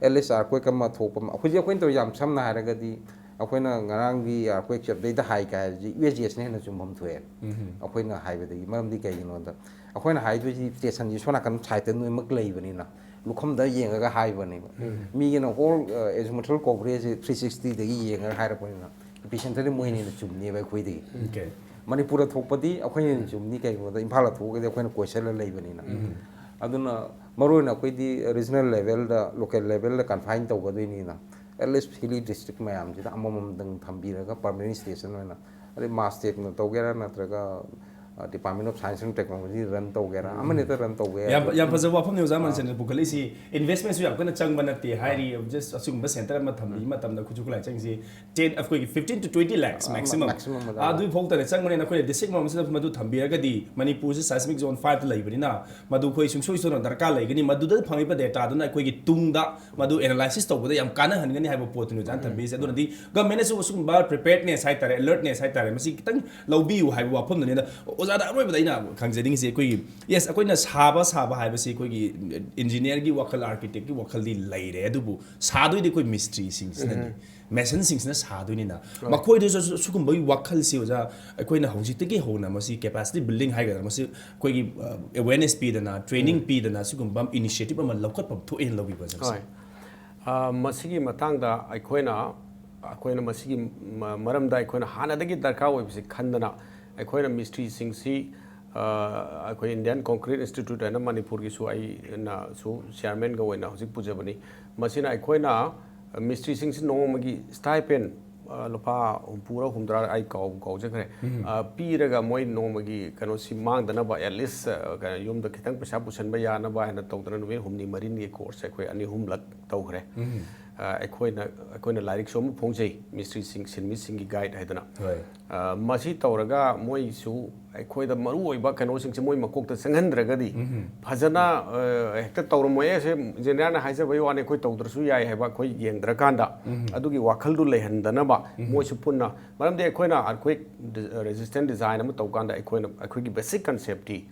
ꯑꯦꯠꯂꯤꯁ ꯑꯥꯔꯀ꯭ꯋꯦꯛ ꯑꯃ ꯊꯣꯛꯄ ꯑꯃ, ꯍꯧꯖꯤꯛ ꯑꯩꯈꯣꯏꯅ ꯇꯧꯔꯤ ꯌꯥꯝ ꯁꯝꯅ ꯍꯥꯏꯔꯒꯗꯤ, ꯑꯩꯈꯣꯏꯅ ꯉꯔꯥꯡꯒꯤ ꯑꯥꯔꯀ꯭ꯋꯦꯛꯁꯦ ꯑꯗꯩꯗ ꯍꯥꯏ ꯀꯥꯏ ꯍꯥꯏꯕꯁꯤ ꯌꯨ ꯑꯦꯁ ꯖꯤ ꯑꯦꯁꯅ ꯍꯦꯟꯅ ꯆꯨꯝꯐꯝ ꯊꯣꯛꯑꯦ ꯑꯩꯈꯣꯏꯅ ꯍꯥꯏꯕꯗꯒꯤ꯫ ꯃꯔꯝꯗꯤ ꯀꯩꯒꯤꯅꯣꯗ, ꯑꯩꯈꯣꯏꯅ ꯍꯥꯏꯗꯣꯏꯁꯤ ꯁ꯭ꯇꯦꯁꯟꯁꯤ ꯁꯣꯝ ꯅꯥꯀꯟ ꯁꯥꯏꯠꯇ ꯅꯣꯏꯃꯛ ꯂꯩꯕꯅꯤꯅ ꯂꯨꯈꯝꯗ ꯌꯦꯡꯉꯒ ꯍꯥꯏꯕꯅꯦꯕ꯫ ꯃꯤꯒꯤꯅ ꯍꯣꯜ ꯑꯦꯖꯤꯃꯨꯊꯦꯜ ꯀꯣꯚꯔꯦꯖꯁꯦ ꯊ꯭ꯔꯤ ꯁꯤꯛꯁꯇꯤꯗꯒꯤ ꯌꯦꯡꯉꯒ ꯍꯥꯏꯔꯛꯄꯅꯤꯅ ꯏꯄꯤꯁꯦꯟꯇꯔꯗꯤ ꯃꯣꯏꯅ ꯍꯦꯟꯅ ꯆꯨꯝꯅꯦꯕ ꯑꯩꯈꯣꯏꯗꯒꯤ꯫ Okay. ꯃꯅꯤꯄꯨꯔꯗ ꯊꯣꯛꯄꯗꯤ ꯑꯩꯈꯣꯏꯅ ꯍꯦꯟꯅ ꯆꯨꯝꯅꯤ, ꯀꯩꯒꯤꯅꯣꯗ ꯏꯝꯐꯥꯜꯗ ꯊꯣꯛꯑꯒꯗꯤ ꯑꯩꯈꯣꯏꯅ ꯀꯣꯏꯁꯜꯂ ꯂꯩꯕꯅꯤꯅ꯫ ꯑꯗꯨꯅ ꯃꯔꯨꯑꯣꯏꯅ ꯑꯩꯈꯣꯏꯗꯤ ꯔꯤꯖꯅꯦꯜ ꯂꯦꯚꯦꯜꯗ, ꯂꯣꯀꯦꯜ ꯂꯦꯚꯦꯜꯗ ꯀꯟꯐꯥꯏꯟ ꯇꯧꯒꯗꯣꯏꯅꯤꯅ, ꯑꯦꯠꯂꯤꯁ ꯍꯤꯂꯤ ꯗꯤꯁꯇ꯭ꯔꯤꯛ ꯃꯌꯥꯝꯁꯤꯗ ꯑꯃꯃꯝꯗꯪ ꯊꯝꯕꯤꯔꯒ ꯄꯔꯃꯅꯦꯟ ꯁ꯭ꯇꯦꯁꯟ ꯑꯣꯏꯅ, ꯑꯗꯩ ꯃꯥꯁꯇꯦꯛꯅ ꯇꯧꯒꯦꯔꯥ ꯅꯠꯇ꯭ꯔꯒ department of science and technology run ꯇꯧꯒꯦꯔꯥ, ꯑꯃꯅ ꯍꯦꯛꯇ ꯔꯟ ꯇꯧꯕ ꯌꯥꯏ꯫ ꯌꯥꯝ ꯌꯥꯝ ꯐꯖꯕ ꯋꯥꯐꯝꯅꯤ ꯑꯣꯖꯥ ꯃꯅꯤꯆꯟꯗ꯭ꯔꯅ ꯄꯨꯈꯠꯂꯛꯏꯁꯤ꯫ ꯏꯟꯚꯦꯁꯃꯦꯟꯁꯨ ꯌꯥꯝ ꯀꯟꯅ ꯆꯪꯕ ꯅꯠꯇꯦ ꯍꯥꯏꯔꯤ꯫ ꯖꯁ ꯑꯁꯤꯒꯨꯝꯕ ꯁꯦꯟꯇꯔ ꯑꯃ ꯊꯝꯕꯤꯕ ꯃꯇꯝꯗ ꯈꯨꯠꯁꯨ ꯈꯨꯠꯂꯥꯏ ꯆꯪꯁꯤ ꯇꯦꯟ, ꯑꯩꯈꯣꯏꯒꯤ fifteen to twenty lakhs maximum. Maximum ꯑꯗꯨ꯫ ꯑꯗꯨ ꯐꯥꯎ ꯇꯥꯔꯦ ꯆꯪꯕꯅꯤꯅ ꯑꯩꯈꯣꯏꯅ ꯗꯤꯁꯇ꯭ꯔꯤꯛ ꯑꯃꯃꯝꯁꯤꯗ ꯃꯗꯨ ꯊꯝꯕꯤꯔꯒꯗꯤ ꯃꯅꯤꯄꯨꯔꯁꯤ seismic zone fiveꯇ ꯂꯩꯕꯅꯤꯅ ꯃꯗꯨ ꯑꯩꯈꯣꯏ ꯁꯨꯡꯁꯣꯏ ꯁꯣꯏꯗꯅ ꯗꯔꯀꯥꯔ ꯂꯩꯒꯅꯤ꯫ ꯃꯗꯨꯗ ꯐꯪꯉꯤꯕ dataꯗꯨꯅ ꯑꯩꯈꯣꯏꯒꯤ ꯇꯨꯡꯗ ꯃꯗꯨ analysis ꯇꯧꯕꯗ ꯌꯥꯝ ꯀꯥꯟꯅꯍꯟꯒꯅꯤ ꯍꯥꯏꯕ ꯄꯣꯠꯇꯨꯅꯤ ꯑꯣꯖꯥꯅ ꯊꯝꯕꯤꯔꯤꯁꯦ꯫ ꯑꯗꯨꯅꯗꯤ ꯒꯃꯦꯟꯅꯁꯨ ꯑꯁꯤꯒꯨꯝꯕ preparedness ꯍꯥꯏꯇꯥꯔꯦ, alertness ꯍꯥꯏꯇꯥꯔꯦ, ꯃꯁꯤ ꯈꯤꯇꯪ ꯂꯧꯕꯤꯌꯨ ꯍꯥꯏꯕ ꯋꯥꯐꯝꯗꯨꯅꯤ꯫ ꯑꯗ ꯑꯣꯖꯥꯗ ꯑꯔꯣꯏꯕꯗ ꯑꯩꯅ ꯈꯪꯖꯅꯤꯡꯉꯤꯁꯦ, ꯑꯩꯈꯣꯏꯒꯤ, ꯌꯦꯁ, ꯑꯩꯈꯣꯏꯅ ꯁꯥꯕ ꯁꯥꯕ ꯍꯥꯏꯕꯁꯤ ꯑꯩꯈꯣꯏꯒꯤ ꯏꯟꯖꯤꯅꯤꯌꯔꯒꯤ ꯋꯥꯈꯜ, ꯑꯥꯔꯀꯤꯇꯦꯛꯀꯤ ꯋꯥꯈꯜꯗꯤ ꯂꯩꯔꯦ, ꯑꯗꯨꯕꯨ ꯁꯥꯗꯣꯏꯗꯤ ꯑꯩꯈꯣꯏ ꯃꯤꯁꯇ꯭ꯔꯤꯁꯤꯡꯁꯤꯅꯅꯤ, ꯃꯦꯁꯟꯁꯤꯡꯁꯤꯅ ꯁꯥꯗꯣꯏꯅꯤꯅ, ꯃꯈꯣꯏꯗꯁꯨ ꯁꯤꯒꯨꯝꯕꯒꯤ ꯋꯥꯈꯜꯁꯤ, ꯑꯣꯖꯥ, ꯑꯩꯈꯣꯏꯅ ꯍꯧꯖꯤꯛꯇꯒꯤ ꯍꯧꯅ ꯃꯁꯤ ꯀꯦꯄꯥꯁꯤꯇꯤ ꯕꯤꯜꯗꯤꯡ ꯍꯥꯏꯒꯗ꯭ꯔꯥ, ꯃꯁꯤ ꯑꯩꯈꯣꯏꯒꯤ ꯑꯦꯋꯦꯔꯅꯦꯁ ꯄꯤꯗꯅ, ꯇ꯭ꯔꯦꯅꯤꯡ ꯄꯤꯗꯅ, ꯁꯤꯒꯨꯝꯕ ꯏꯅꯤꯁꯤꯌꯦꯇꯤꯞ ꯑꯃ ꯂꯧꯈꯠꯐꯝ ꯊꯣꯛꯑꯦꯅ ꯂꯧꯕꯤꯕ꯭ꯔꯥ, ꯁꯥꯔ? ꯍꯣꯏ꯫ ꯑ, ꯃꯁꯤꯒꯤ ꯃꯇꯥꯡꯗ ꯑꯩꯈꯣꯏꯅ ꯑꯩꯈꯣꯏꯅ ꯃꯁꯤꯒꯤ ꯃ- ꯃꯔꯝꯗ ꯑꯩꯈꯣꯏꯅ ꯍꯥꯟꯅꯗꯒꯤ ꯗꯔꯀꯥꯔ ꯑꯣꯏꯕꯁꯤ ꯈꯟꯗꯅ, ꯑꯩꯈꯣꯏꯅ ꯃꯤꯁꯇ꯭ꯔꯤꯁꯤꯡꯁꯤ, ꯑ, ꯑꯩꯈꯣꯏ ꯏꯟꯗꯤꯌꯥꯟ ꯀꯣꯟꯀ꯭ꯔꯤꯠ ꯏꯟꯁꯇꯤꯇ꯭ꯌꯨꯠ ꯍꯥꯏꯅ ꯃꯅꯤꯄꯨꯔꯒꯤꯁꯨ ꯑꯩꯅꯁꯨ ꯆꯤꯌꯥꯔꯃꯦꯟꯒ ꯑꯣꯏꯅ ꯍꯧꯖꯤꯛ ꯄꯨꯖꯕꯅꯤ꯫ ꯃꯁꯤꯅ ꯑꯩꯈꯣꯏꯅ ꯃꯤꯁꯇ꯭ꯔꯤꯁꯤꯡꯁꯤ ꯅꯣꯡꯃꯒꯤ ꯁ꯭ꯇꯥꯏꯄꯦꯟ, ꯑ, ꯂꯨꯄꯥ ꯍꯨꯝꯐꯨꯔ ꯍꯨꯝꯗ꯭ꯔꯥ, ꯑꯩ ꯀꯥꯎ ꯀꯥꯎꯖꯈ꯭ꯔꯦ꯫ ꯑ, ꯄꯤꯔꯒ ꯃꯣꯏ ꯅꯣꯡꯃꯒꯤ ꯀꯩꯅꯣꯁꯤ ꯃꯥꯡꯗꯅꯕ, ꯑꯦꯠꯂꯤꯁ, ꯑ, ꯀꯩꯅꯣ, ꯌꯨꯝꯗ ꯈꯤꯇꯪ ꯄꯩꯁꯥ ꯄꯨꯁꯟꯕ ꯌꯥꯅꯕ ꯍꯥꯏꯅ ꯇꯧꯗꯅ ꯅꯨꯃꯤꯠ ꯍꯨꯝꯅꯤ ꯃꯔꯤꯅꯤꯒꯤ ꯀꯣꯔꯁꯁꯦ ꯑꯩꯈꯣꯏ ꯑꯅꯤ ꯑꯍꯨꯝꯂꯛ ꯇꯧꯈ꯭ꯔꯦ꯫ ꯑ, ꯑꯩꯈꯣꯏꯅ ꯑꯩꯈꯣꯏꯅ ꯂꯥꯏꯔꯤꯛꯁꯨ ꯑꯃ ꯐꯣꯡꯖꯩ, ꯃꯤꯁꯇ꯭ꯔꯤꯁꯤꯡ, ꯁꯤꯟꯃꯤꯁꯤꯡꯒꯤ ꯒꯥꯏꯗ ꯍꯥꯏꯗꯅ꯫ ꯍꯣꯏ꯫ ꯑ, ꯃꯁꯤ ꯇꯧꯔꯒ ꯃꯣꯏꯁꯨ ꯑꯩꯈꯣꯏꯗ ꯃꯔꯨ ꯑꯣꯏꯕ ꯀꯩꯅꯣꯁꯤꯡꯁꯦ ꯃꯣꯏ ꯃꯀꯣꯛꯇ ꯆꯪꯍꯟꯗ꯭ꯔꯒꯗꯤ ꯐꯖꯅ, ꯑ, ꯍꯦꯛꯇ ꯇꯧꯔꯝꯃꯣꯏ, "ꯑꯦ, ꯁꯦ ꯏꯟꯖꯤꯅꯤꯌꯥꯔꯅ ꯍꯥꯏꯖꯕꯒꯤ ꯋꯥꯅꯤ, ꯑꯩꯈꯣꯏ ꯇꯧꯗ꯭ꯔꯁꯨ ꯌꯥꯏ" ꯍꯥꯏꯕ ꯑꯩꯈꯣꯏ ꯌꯦꯡꯗ꯭ꯔꯀꯥꯟꯗ, ꯑꯗꯨꯒꯤ ꯋꯥꯈꯜꯗꯨ ꯂꯩꯍꯟꯗꯅꯕ ꯃꯣꯏꯁꯨ ꯄꯨꯟꯅ, ꯃꯔꯝꯗꯤ ꯑꯩꯈꯣꯏꯅ ꯑꯥꯔꯠꯀ꯭ꯋꯦꯛ ꯔꯦꯖꯤꯁꯇꯦꯟ ꯗꯤꯖꯥꯏꯟ ꯑꯃ ꯇꯧꯀꯥꯟꯗ ꯑꯩꯈꯣꯏꯅ, ꯑꯩꯈꯣꯏꯒꯤ ꯕꯦꯁꯤꯛ ꯀꯟꯁꯦꯞꯇꯤ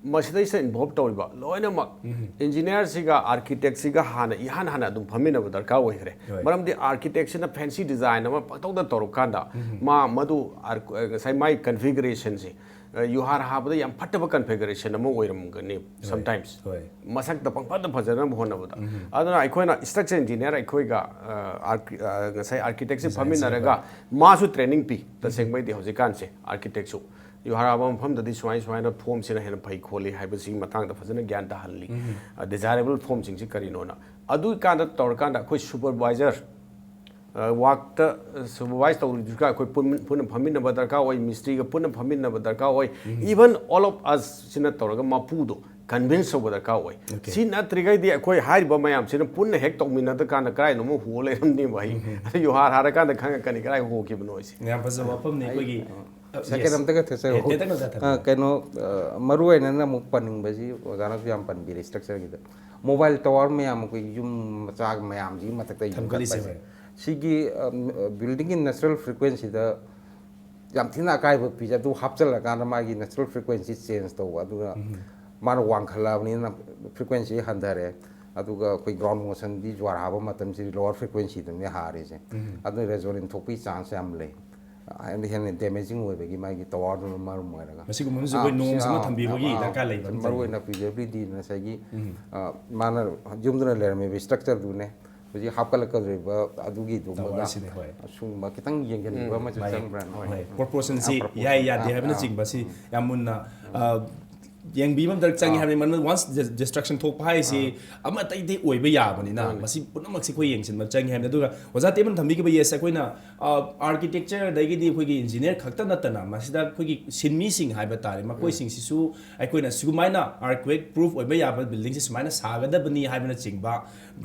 ꯃꯁꯤꯗꯩꯁꯤꯗ ꯏꯟꯚꯣꯜꯕ ꯇꯧꯔꯤꯕ ꯂꯣꯏꯅꯃꯛ, ꯏꯟꯖꯤꯅꯤꯌꯥꯔꯁꯤꯒ ꯑꯥꯔꯀꯤꯇꯦꯛꯁꯤꯒ ꯍꯥꯟꯅ ꯏꯍꯥꯟ ꯍꯥꯟꯅ ꯑꯗꯨꯝ ꯐꯝꯃꯤꯟꯅꯕ ꯗꯔꯀꯥꯔ ꯑꯣꯏꯈ꯭ꯔꯦ꯫ ꯍꯣꯏ꯫ ꯃꯔꯝꯗꯤ ꯑꯥꯔꯀꯤꯇꯦꯛꯁꯤꯅ ꯐꯦꯟꯁꯤ ꯗꯤꯖꯥꯏꯟ ꯑꯃ ꯄꯪꯇꯧꯗ ꯇꯧꯔꯀꯥꯟꯗ, ꯃꯥ ꯃꯗꯨ ꯑꯥꯔ-, ꯉꯁꯥꯏ ꯃꯥꯏ ꯀꯟꯐꯤꯒꯔꯦꯁꯟꯁꯤ, ꯑ, ꯌꯨꯍꯥꯔ ꯍꯥꯕꯗ ꯌꯥꯝ ꯐꯠꯇꯕ ꯀꯟꯐꯤꯒꯔꯦꯁꯟ ꯑꯃ ꯑꯣꯏꯔꯝꯒꯅꯤ ꯁꯝꯇꯥꯏꯝꯁ꯫ ꯍꯣꯏ꯫ ꯃꯁꯛꯇ ꯄꯪꯐꯖ ꯐꯖꯅꯕ ꯍꯣꯠꯅꯕꯗ꯫ ꯑꯗꯨꯅ ꯑꯩꯈꯣꯏꯅ ꯏꯁꯇ꯭ꯔꯛꯆꯔ ꯏꯟꯖꯤꯅꯤꯌꯥꯔ ꯑꯩꯈꯣꯏꯒ, ꯑ, ꯑꯥꯔꯀꯤ-, ꯑ, ꯉꯁꯥꯏ ꯑꯥꯔꯀꯤꯇꯦꯛꯁꯤ ꯗꯤꯖꯥꯏꯟꯁꯦ, ꯐꯝꯃꯤꯟꯅꯔꯒ ꯃꯥꯁꯨ ꯇ꯭ꯔꯦꯅꯤꯡ ꯄꯤ꯫ ꯇꯁꯦꯡꯕꯩꯗꯤ ꯍꯧꯖꯤꯛꯀꯥꯟꯁꯦ ꯑꯥꯔꯀꯤꯇꯦꯛꯁꯨ ꯌꯨꯍꯥꯔ ꯍꯥꯕ ꯃꯐꯝꯗꯗꯤ ꯁꯨꯃꯥꯏ ꯁꯨꯃꯥꯏꯅ ꯐꯣꯝꯁꯤꯅ ꯍꯦꯟꯅ ꯐꯩ ꯈꯣꯠꯂꯤ ꯍꯥꯏꯕꯁꯤꯒꯤ ꯃꯇꯥꯡꯗ ꯐꯖꯅ ꯒ꯭ꯌꯥꯟ ꯇꯥꯍꯜꯂꯤ꯫ ꯑ, ꯗꯤꯖꯥꯏꯔꯦꯕꯜ ꯐꯣꯝꯁꯤꯡꯁꯤ ꯀꯔꯤꯅꯣꯅ꯫ ꯑꯗꯨꯒꯤ ꯀꯥꯟꯗ ꯇꯧꯔꯀꯥꯟꯗ ꯑꯩꯈꯣꯏ ꯁꯨꯄꯔꯚꯥꯏꯖꯔ, ꯑ, ꯋꯥꯛꯇ, ꯑ, ꯁꯨꯄꯔꯚꯥꯏꯖ ꯇꯧꯔꯤꯗꯨꯒ ꯑꯩꯈꯣꯏ ꯄꯨꯟ-, ꯄꯨꯟꯅ ꯐꯝꯃꯤꯟꯅꯕ ꯗꯔꯀꯥꯔ ꯑꯣꯏ, ꯃꯤꯁꯇ꯭ꯔꯤꯒ ꯄꯨꯟꯅ ꯐꯝꯃꯤꯟꯅꯕ ꯗꯔꯀꯥꯔ ꯑꯣꯏ꯫ Even all of us ꯁꯤꯅ ꯇꯧꯔꯒ ꯃꯄꯨꯗꯣ ꯀꯟꯚꯤꯟꯁ ꯇꯧꯕ ꯗꯔꯀꯥꯔ ꯑꯣꯏ꯫ Okay. ꯁꯤ ꯅꯠꯇ꯭ꯔꯤꯈꯩꯗꯤ ꯑꯩꯈꯣꯏ ꯍꯥꯏꯔꯤꯕ ꯃꯌꯥꯝꯁꯤꯅ ꯄꯨꯟꯅ ꯍꯦꯛ ꯇꯧꯃꯤꯟꯅꯗ ꯀꯥꯟꯗ ꯀꯗꯥꯏꯅꯣꯃ ꯍꯣ ꯂꯩꯔꯝꯅꯦꯕ ꯑꯩ꯫ ꯑꯗꯨ ꯌꯨꯍꯥꯔ ꯍꯥꯔꯀꯥꯟꯗ ꯈꯪꯉꯛꯀꯅꯤ ꯀꯗꯥꯏ ꯍꯣꯈꯤꯕꯅꯣ ꯍꯥꯏꯁꯦ꯫ ꯌꯥꯝ ꯐꯖꯕ ꯋꯥꯐꯝꯅꯤ ꯑꯩꯈꯣꯏꯒꯤ꯫ ꯁꯦꯀꯦꯟ ꯑꯝꯇꯒ ꯊꯦꯠꯆꯔꯛꯎ꯫ ꯑꯦ, ꯇꯦꯇꯪ ꯑꯝꯇ ꯊꯝꯕꯤꯌꯨ꯫ ꯑ, ꯀꯩꯅꯣ, ꯑ, ꯃꯔꯨ ꯑꯣꯏꯅ ꯑꯃꯨꯛ ꯄꯟꯅꯤꯡꯕꯁꯤ ꯑꯣꯖꯥꯅꯁꯨ ꯌꯥꯝ ꯄꯟꯕꯤꯔꯦ ꯏꯁꯇ꯭ꯔꯛꯆꯔꯒꯤꯗ꯫ ꯃꯣꯕꯥꯏꯜ ꯇꯋꯥꯔ ꯃꯌꯥꯝ ꯑꯩꯈꯣꯏ ꯌꯨꯝ ꯃꯆꯥ ꯃꯌꯥꯝꯁꯤꯒꯤ ꯃꯊꯛꯇ ꯊꯝꯒꯠꯂꯤꯁꯦ, ꯌꯨꯡꯈꯠꯄꯁꯦ꯫ ꯍꯣꯏ꯫ ꯁꯤꯒꯤ, ꯑ, ꯕꯤꯜꯗꯤꯡꯒꯤ ꯅꯦꯆꯔꯦꯜ ꯐ꯭ꯔꯤꯀ꯭ꯋꯦꯟꯁꯤꯗ ꯌꯥꯝ ꯊꯤꯅ ꯑꯀꯥꯏꯕ ꯄꯤꯖꯩ꯫ ꯑꯗꯨ ꯍꯥꯞꯆꯤꯜꯂꯀꯥꯟꯗ ꯃꯥꯒꯤ natural frequency change ꯇꯧꯕ, ꯑꯗꯨꯒ ꯃꯥꯅ ꯋꯥꯡꯈꯠꯂꯛꯑꯕꯅꯤꯅ frequency ꯍꯟꯊꯔꯦ꯫ ꯑꯗꯨꯒ ꯑꯩꯈꯣꯏ ground motionꯗꯤ ꯖ꯭ꯋꯥꯔ ꯍꯥꯕ ꯃꯇꯝꯁꯤꯗꯤ lower frequencyꯗꯅꯦ ꯍꯥꯔꯤꯁꯦ꯫ ꯑꯗꯨꯅ resonance ꯊꯣꯛꯄꯒꯤ chance ꯌꯥꯝ ꯂꯩ꯫ ꯍꯥꯏꯗꯤ ꯍꯦꯟꯅ damaging ꯑꯣꯏꯕꯒꯤ ꯃꯥꯒꯤ towerꯗꯨꯅ ꯃꯔꯝ ꯑꯣꯏꯔꯒ꯫ ꯃꯁꯤꯒꯨꯝꯕ ꯑꯃꯁꯨ ꯑꯩꯈꯣꯏ ꯑꯥ, norms ꯑꯃ ꯑꯥ, ꯊꯝꯕꯤꯕꯒꯤ ꯑꯥ, ꯑꯥ, ꯗꯔꯀꯥꯔ ꯂꯩꯕ ꯑꯃ ꯃꯔꯨ ꯆꯪꯉꯤ꯫ ꯑꯣꯏꯅ PWDꯅ ꯉꯁꯥꯏꯒꯤ, ꯑꯥ, ꯃꯥꯅ ꯌꯨꯝꯗꯨꯅ ꯂꯩꯔꯝꯃꯤꯕ structureꯗꯨꯅꯦ ꯍꯧꯖꯤꯛ ꯍꯥꯞꯀꯠꯂꯛꯀꯗꯧꯔꯤꯕ ꯑꯗꯨꯒꯤꯗꯨꯃꯒ towerꯁꯤꯅꯦ, ꯍꯣꯏ꯫ ꯁꯨꯝꯕ ꯈꯤꯇꯪ ꯌꯦꯡꯁꯤꯟꯕꯤꯕ ꯑꯃꯁꯨ ꯆꯪꯕ꯭ꯔꯥꯅ꯫ ꯍꯣꯏ, proportionꯁꯤ ꯑꯥ, proportion꯫ ꯌꯥꯏ ꯌꯥꯗꯦ ꯑꯥ, ꯍꯥꯏꯕꯅ ꯑꯥ꯫ ꯆꯤꯡꯕꯁꯤ ꯌꯥꯝ ꯃꯨꯟꯅ, ꯑꯥ, ꯌꯦꯡꯕꯤꯕ ꯑꯃ ꯗꯔꯀꯥꯔ ꯆꯪꯉꯤ꯫ ꯑꯥ꯫ ꯍꯥꯏꯕꯗꯤ ꯃꯔꯝꯗꯤ once destruction ꯊꯣꯛꯄ ꯍꯥꯏꯁꯤ ꯑꯥ꯫ ꯑꯃ ꯑꯇꯩ ꯑꯇꯩ ꯑꯣꯏꯕ ꯌꯥꯕꯅꯤꯅ ꯃꯥꯅꯤ꯫ ꯃꯁꯤ ꯄꯨꯝꯅꯃꯛꯁꯤ ꯑꯩꯈꯣꯏ ꯌꯦꯡꯁꯤꯟꯕ ꯆꯪꯉꯤ ꯍꯥꯏꯕꯅꯤ꯫ ꯑꯗꯨꯒ ꯑꯣꯖꯥ ꯇꯦꯕꯟ ꯊꯝꯕꯤꯈꯤꯕ, yes, ꯑꯩꯈꯣꯏꯅ, ꯑꯥ, architecture ꯑꯗꯒꯤꯗꯤ ꯑꯩꯈꯣꯏꯒꯤ engineer ꯈꯛꯇ ꯅꯠꯇꯅ ꯃꯁꯤꯗ ꯑꯩꯈꯣꯏꯒꯤ ꯁꯤꯟꯃꯤꯁꯤꯡ ꯍꯥꯏꯕ ꯇꯥꯔꯦ, ꯃꯈꯣꯏꯁꯤꯡꯁꯤꯁꯨ ꯑꯩꯈꯣꯏꯅ ꯁꯤꯒꯨꯃꯥꯏꯅ earthquake proof ꯑꯣꯏꯕ ꯌꯥꯕ buildingꯁꯤ ꯁꯨꯃꯥꯏꯅ ꯁꯥꯒꯗꯕꯅꯤ ꯍꯥꯏꯕꯅꯆꯤꯡꯕ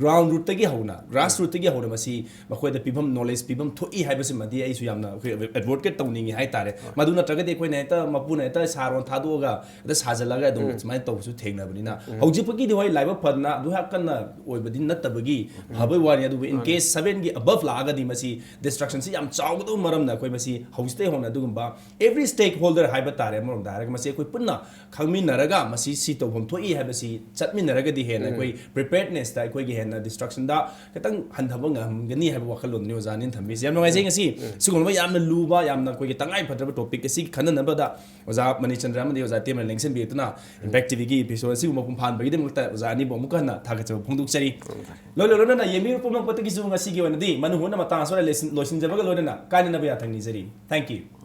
ground rootꯇꯒꯤ ꯍꯧꯅ, grass rootꯇꯒꯤ ꯍꯧꯅ ꯃꯁꯤ ꯃꯈꯣꯏꯗ ꯄꯤꯐꯝ, knowledge ꯄꯤꯐꯝ ꯊꯣꯛꯏ ꯍꯥꯏꯕꯁꯤꯃꯗꯤ ꯑꯩꯁꯨ ꯌꯥꯝꯅ ꯑꯩꯈꯣꯏ advocate ꯇꯧꯅꯤꯡꯉꯤ ꯍꯥꯏꯇꯥꯔꯦ꯫ ꯃꯗꯨ ꯅꯠꯇ꯭ꯔꯒꯗꯤ ꯑꯩꯈꯣꯏꯅ ꯍꯦꯛꯇ ꯃꯄꯨꯅ ꯍꯦꯛꯇ ꯁꯥꯔꯣꯟ ꯊꯥꯗꯣꯛꯑꯒ ꯍꯦꯛꯇ ꯁꯥꯖꯜꯂꯒ ꯑꯗꯨꯝ ꯁꯨꯃꯥꯏꯅ ꯇꯧꯕꯁꯨ ꯊꯦꯡꯅꯕꯅꯤꯅ, ꯍꯧꯖꯤꯛꯐꯥꯎꯒꯤꯗꯤ ꯍꯣꯏ ꯂꯥꯏꯕꯛ ꯐꯗꯅ ꯑꯗꯨ ꯌꯥꯝ ꯀꯟꯅ ꯑꯣꯏꯕꯗꯤ ꯅꯠꯇꯕꯒꯤ ꯐꯕꯩ ꯋꯥꯅꯤ꯫ ꯑꯗꯨꯕꯨ in case sevenꯒꯤ above ꯂꯥꯛꯑꯒꯗꯤ ꯃꯁꯤ destructionꯁꯤ ꯌꯥꯝ ꯆꯥꯎꯒꯗꯧꯕ ꯃꯔꯝꯅ ꯑꯩꯈꯣꯏ ꯃꯁꯤ ꯍꯧꯖꯤꯛꯇꯩ ꯍꯧꯅ ꯑꯗꯨꯒꯨꯝꯕ every stakeholder ꯍꯥꯏꯕ ꯇꯥꯔꯦ, ꯑꯃꯔꯣꯝꯗ ꯍꯥꯏꯔꯒ ꯃꯁꯤ ꯑꯩꯈꯣꯏ ꯄꯨꯟꯅ ꯈꯪꯃꯤꯟꯅꯔꯒ ꯃꯁꯤ ꯁꯤ ꯇꯧꯐꯝ ꯊꯣꯛꯏ ꯍꯥꯏꯕꯁꯤ ꯆꯠꯃꯤꯟꯅꯔꯒꯗꯤ ꯍꯦꯟꯅ ꯑꯩꯈꯣꯏ preparednessꯇ ꯑꯩꯈꯣꯏꯒꯤ ꯍꯦꯟꯅ destructionꯗ ꯈꯤꯇꯪ ꯍꯟꯊꯕ ꯉꯝꯒꯅꯤ ꯍꯥꯏꯕ ꯋꯥꯈꯜꯂꯣꯟꯅꯤ ꯑꯣꯖꯥꯅ ꯊꯝꯕꯤꯁꯦ꯫ ꯌꯥꯝ ꯅꯨꯡꯉꯥꯏꯖꯩ ꯉꯁꯤ ꯁꯤꯒꯨꯝꯕ ꯌꯥꯝꯅ ꯂꯨꯕ, ꯌꯥꯝꯅ ꯑꯩꯈꯣꯏꯒꯤ ꯇꯉꯥꯏ ꯐꯗ꯭ꯔꯕ topic ꯑꯁꯤ ꯈꯟꯅꯅꯕꯗ ꯑꯣꯖꯥ ꯃꯅꯤꯆꯟꯗ꯭ꯔ ꯑꯃꯗꯤ ꯑꯣꯖꯥ ꯇꯦꯝꯅ ꯂꯦꯡꯁꯤꯟꯕꯤꯗꯨꯅ Impact TVꯒꯤ episode ꯑꯁꯤꯕꯨ ꯃꯄꯨꯡ ꯐꯥꯍꯟꯕꯒꯤꯗꯃꯛꯇ ꯑꯣꯖꯥ ꯑꯅꯤꯕꯨ ꯑꯃꯨꯛꯀ ꯍꯟꯅ ꯊꯥꯒꯠꯆꯕ ꯐꯣꯡꯗꯣꯛꯆꯔꯤ꯫ ꯂꯣꯏꯅ ꯂꯣꯏꯅꯅ ꯌꯦꯡꯕꯤꯔꯤꯕ ꯄꯨꯝꯅꯃꯛꯇꯒꯤꯁꯨ ꯉꯁꯤꯒꯤ ꯑꯣꯏꯅꯗꯤ ꯃꯅꯨ ꯍꯨꯠꯅ ꯃꯇꯥꯡ ꯑꯁꯤꯗ ꯂꯣꯏꯁꯤꯟ-, ꯂꯣꯏꯁꯤꯟꯖꯕꯒ ꯂꯣꯏꯅꯅ ꯀꯥꯏꯅꯅꯕ ꯌꯥꯊꯪ ꯅꯤꯖꯔꯤ꯫ Thank you꯫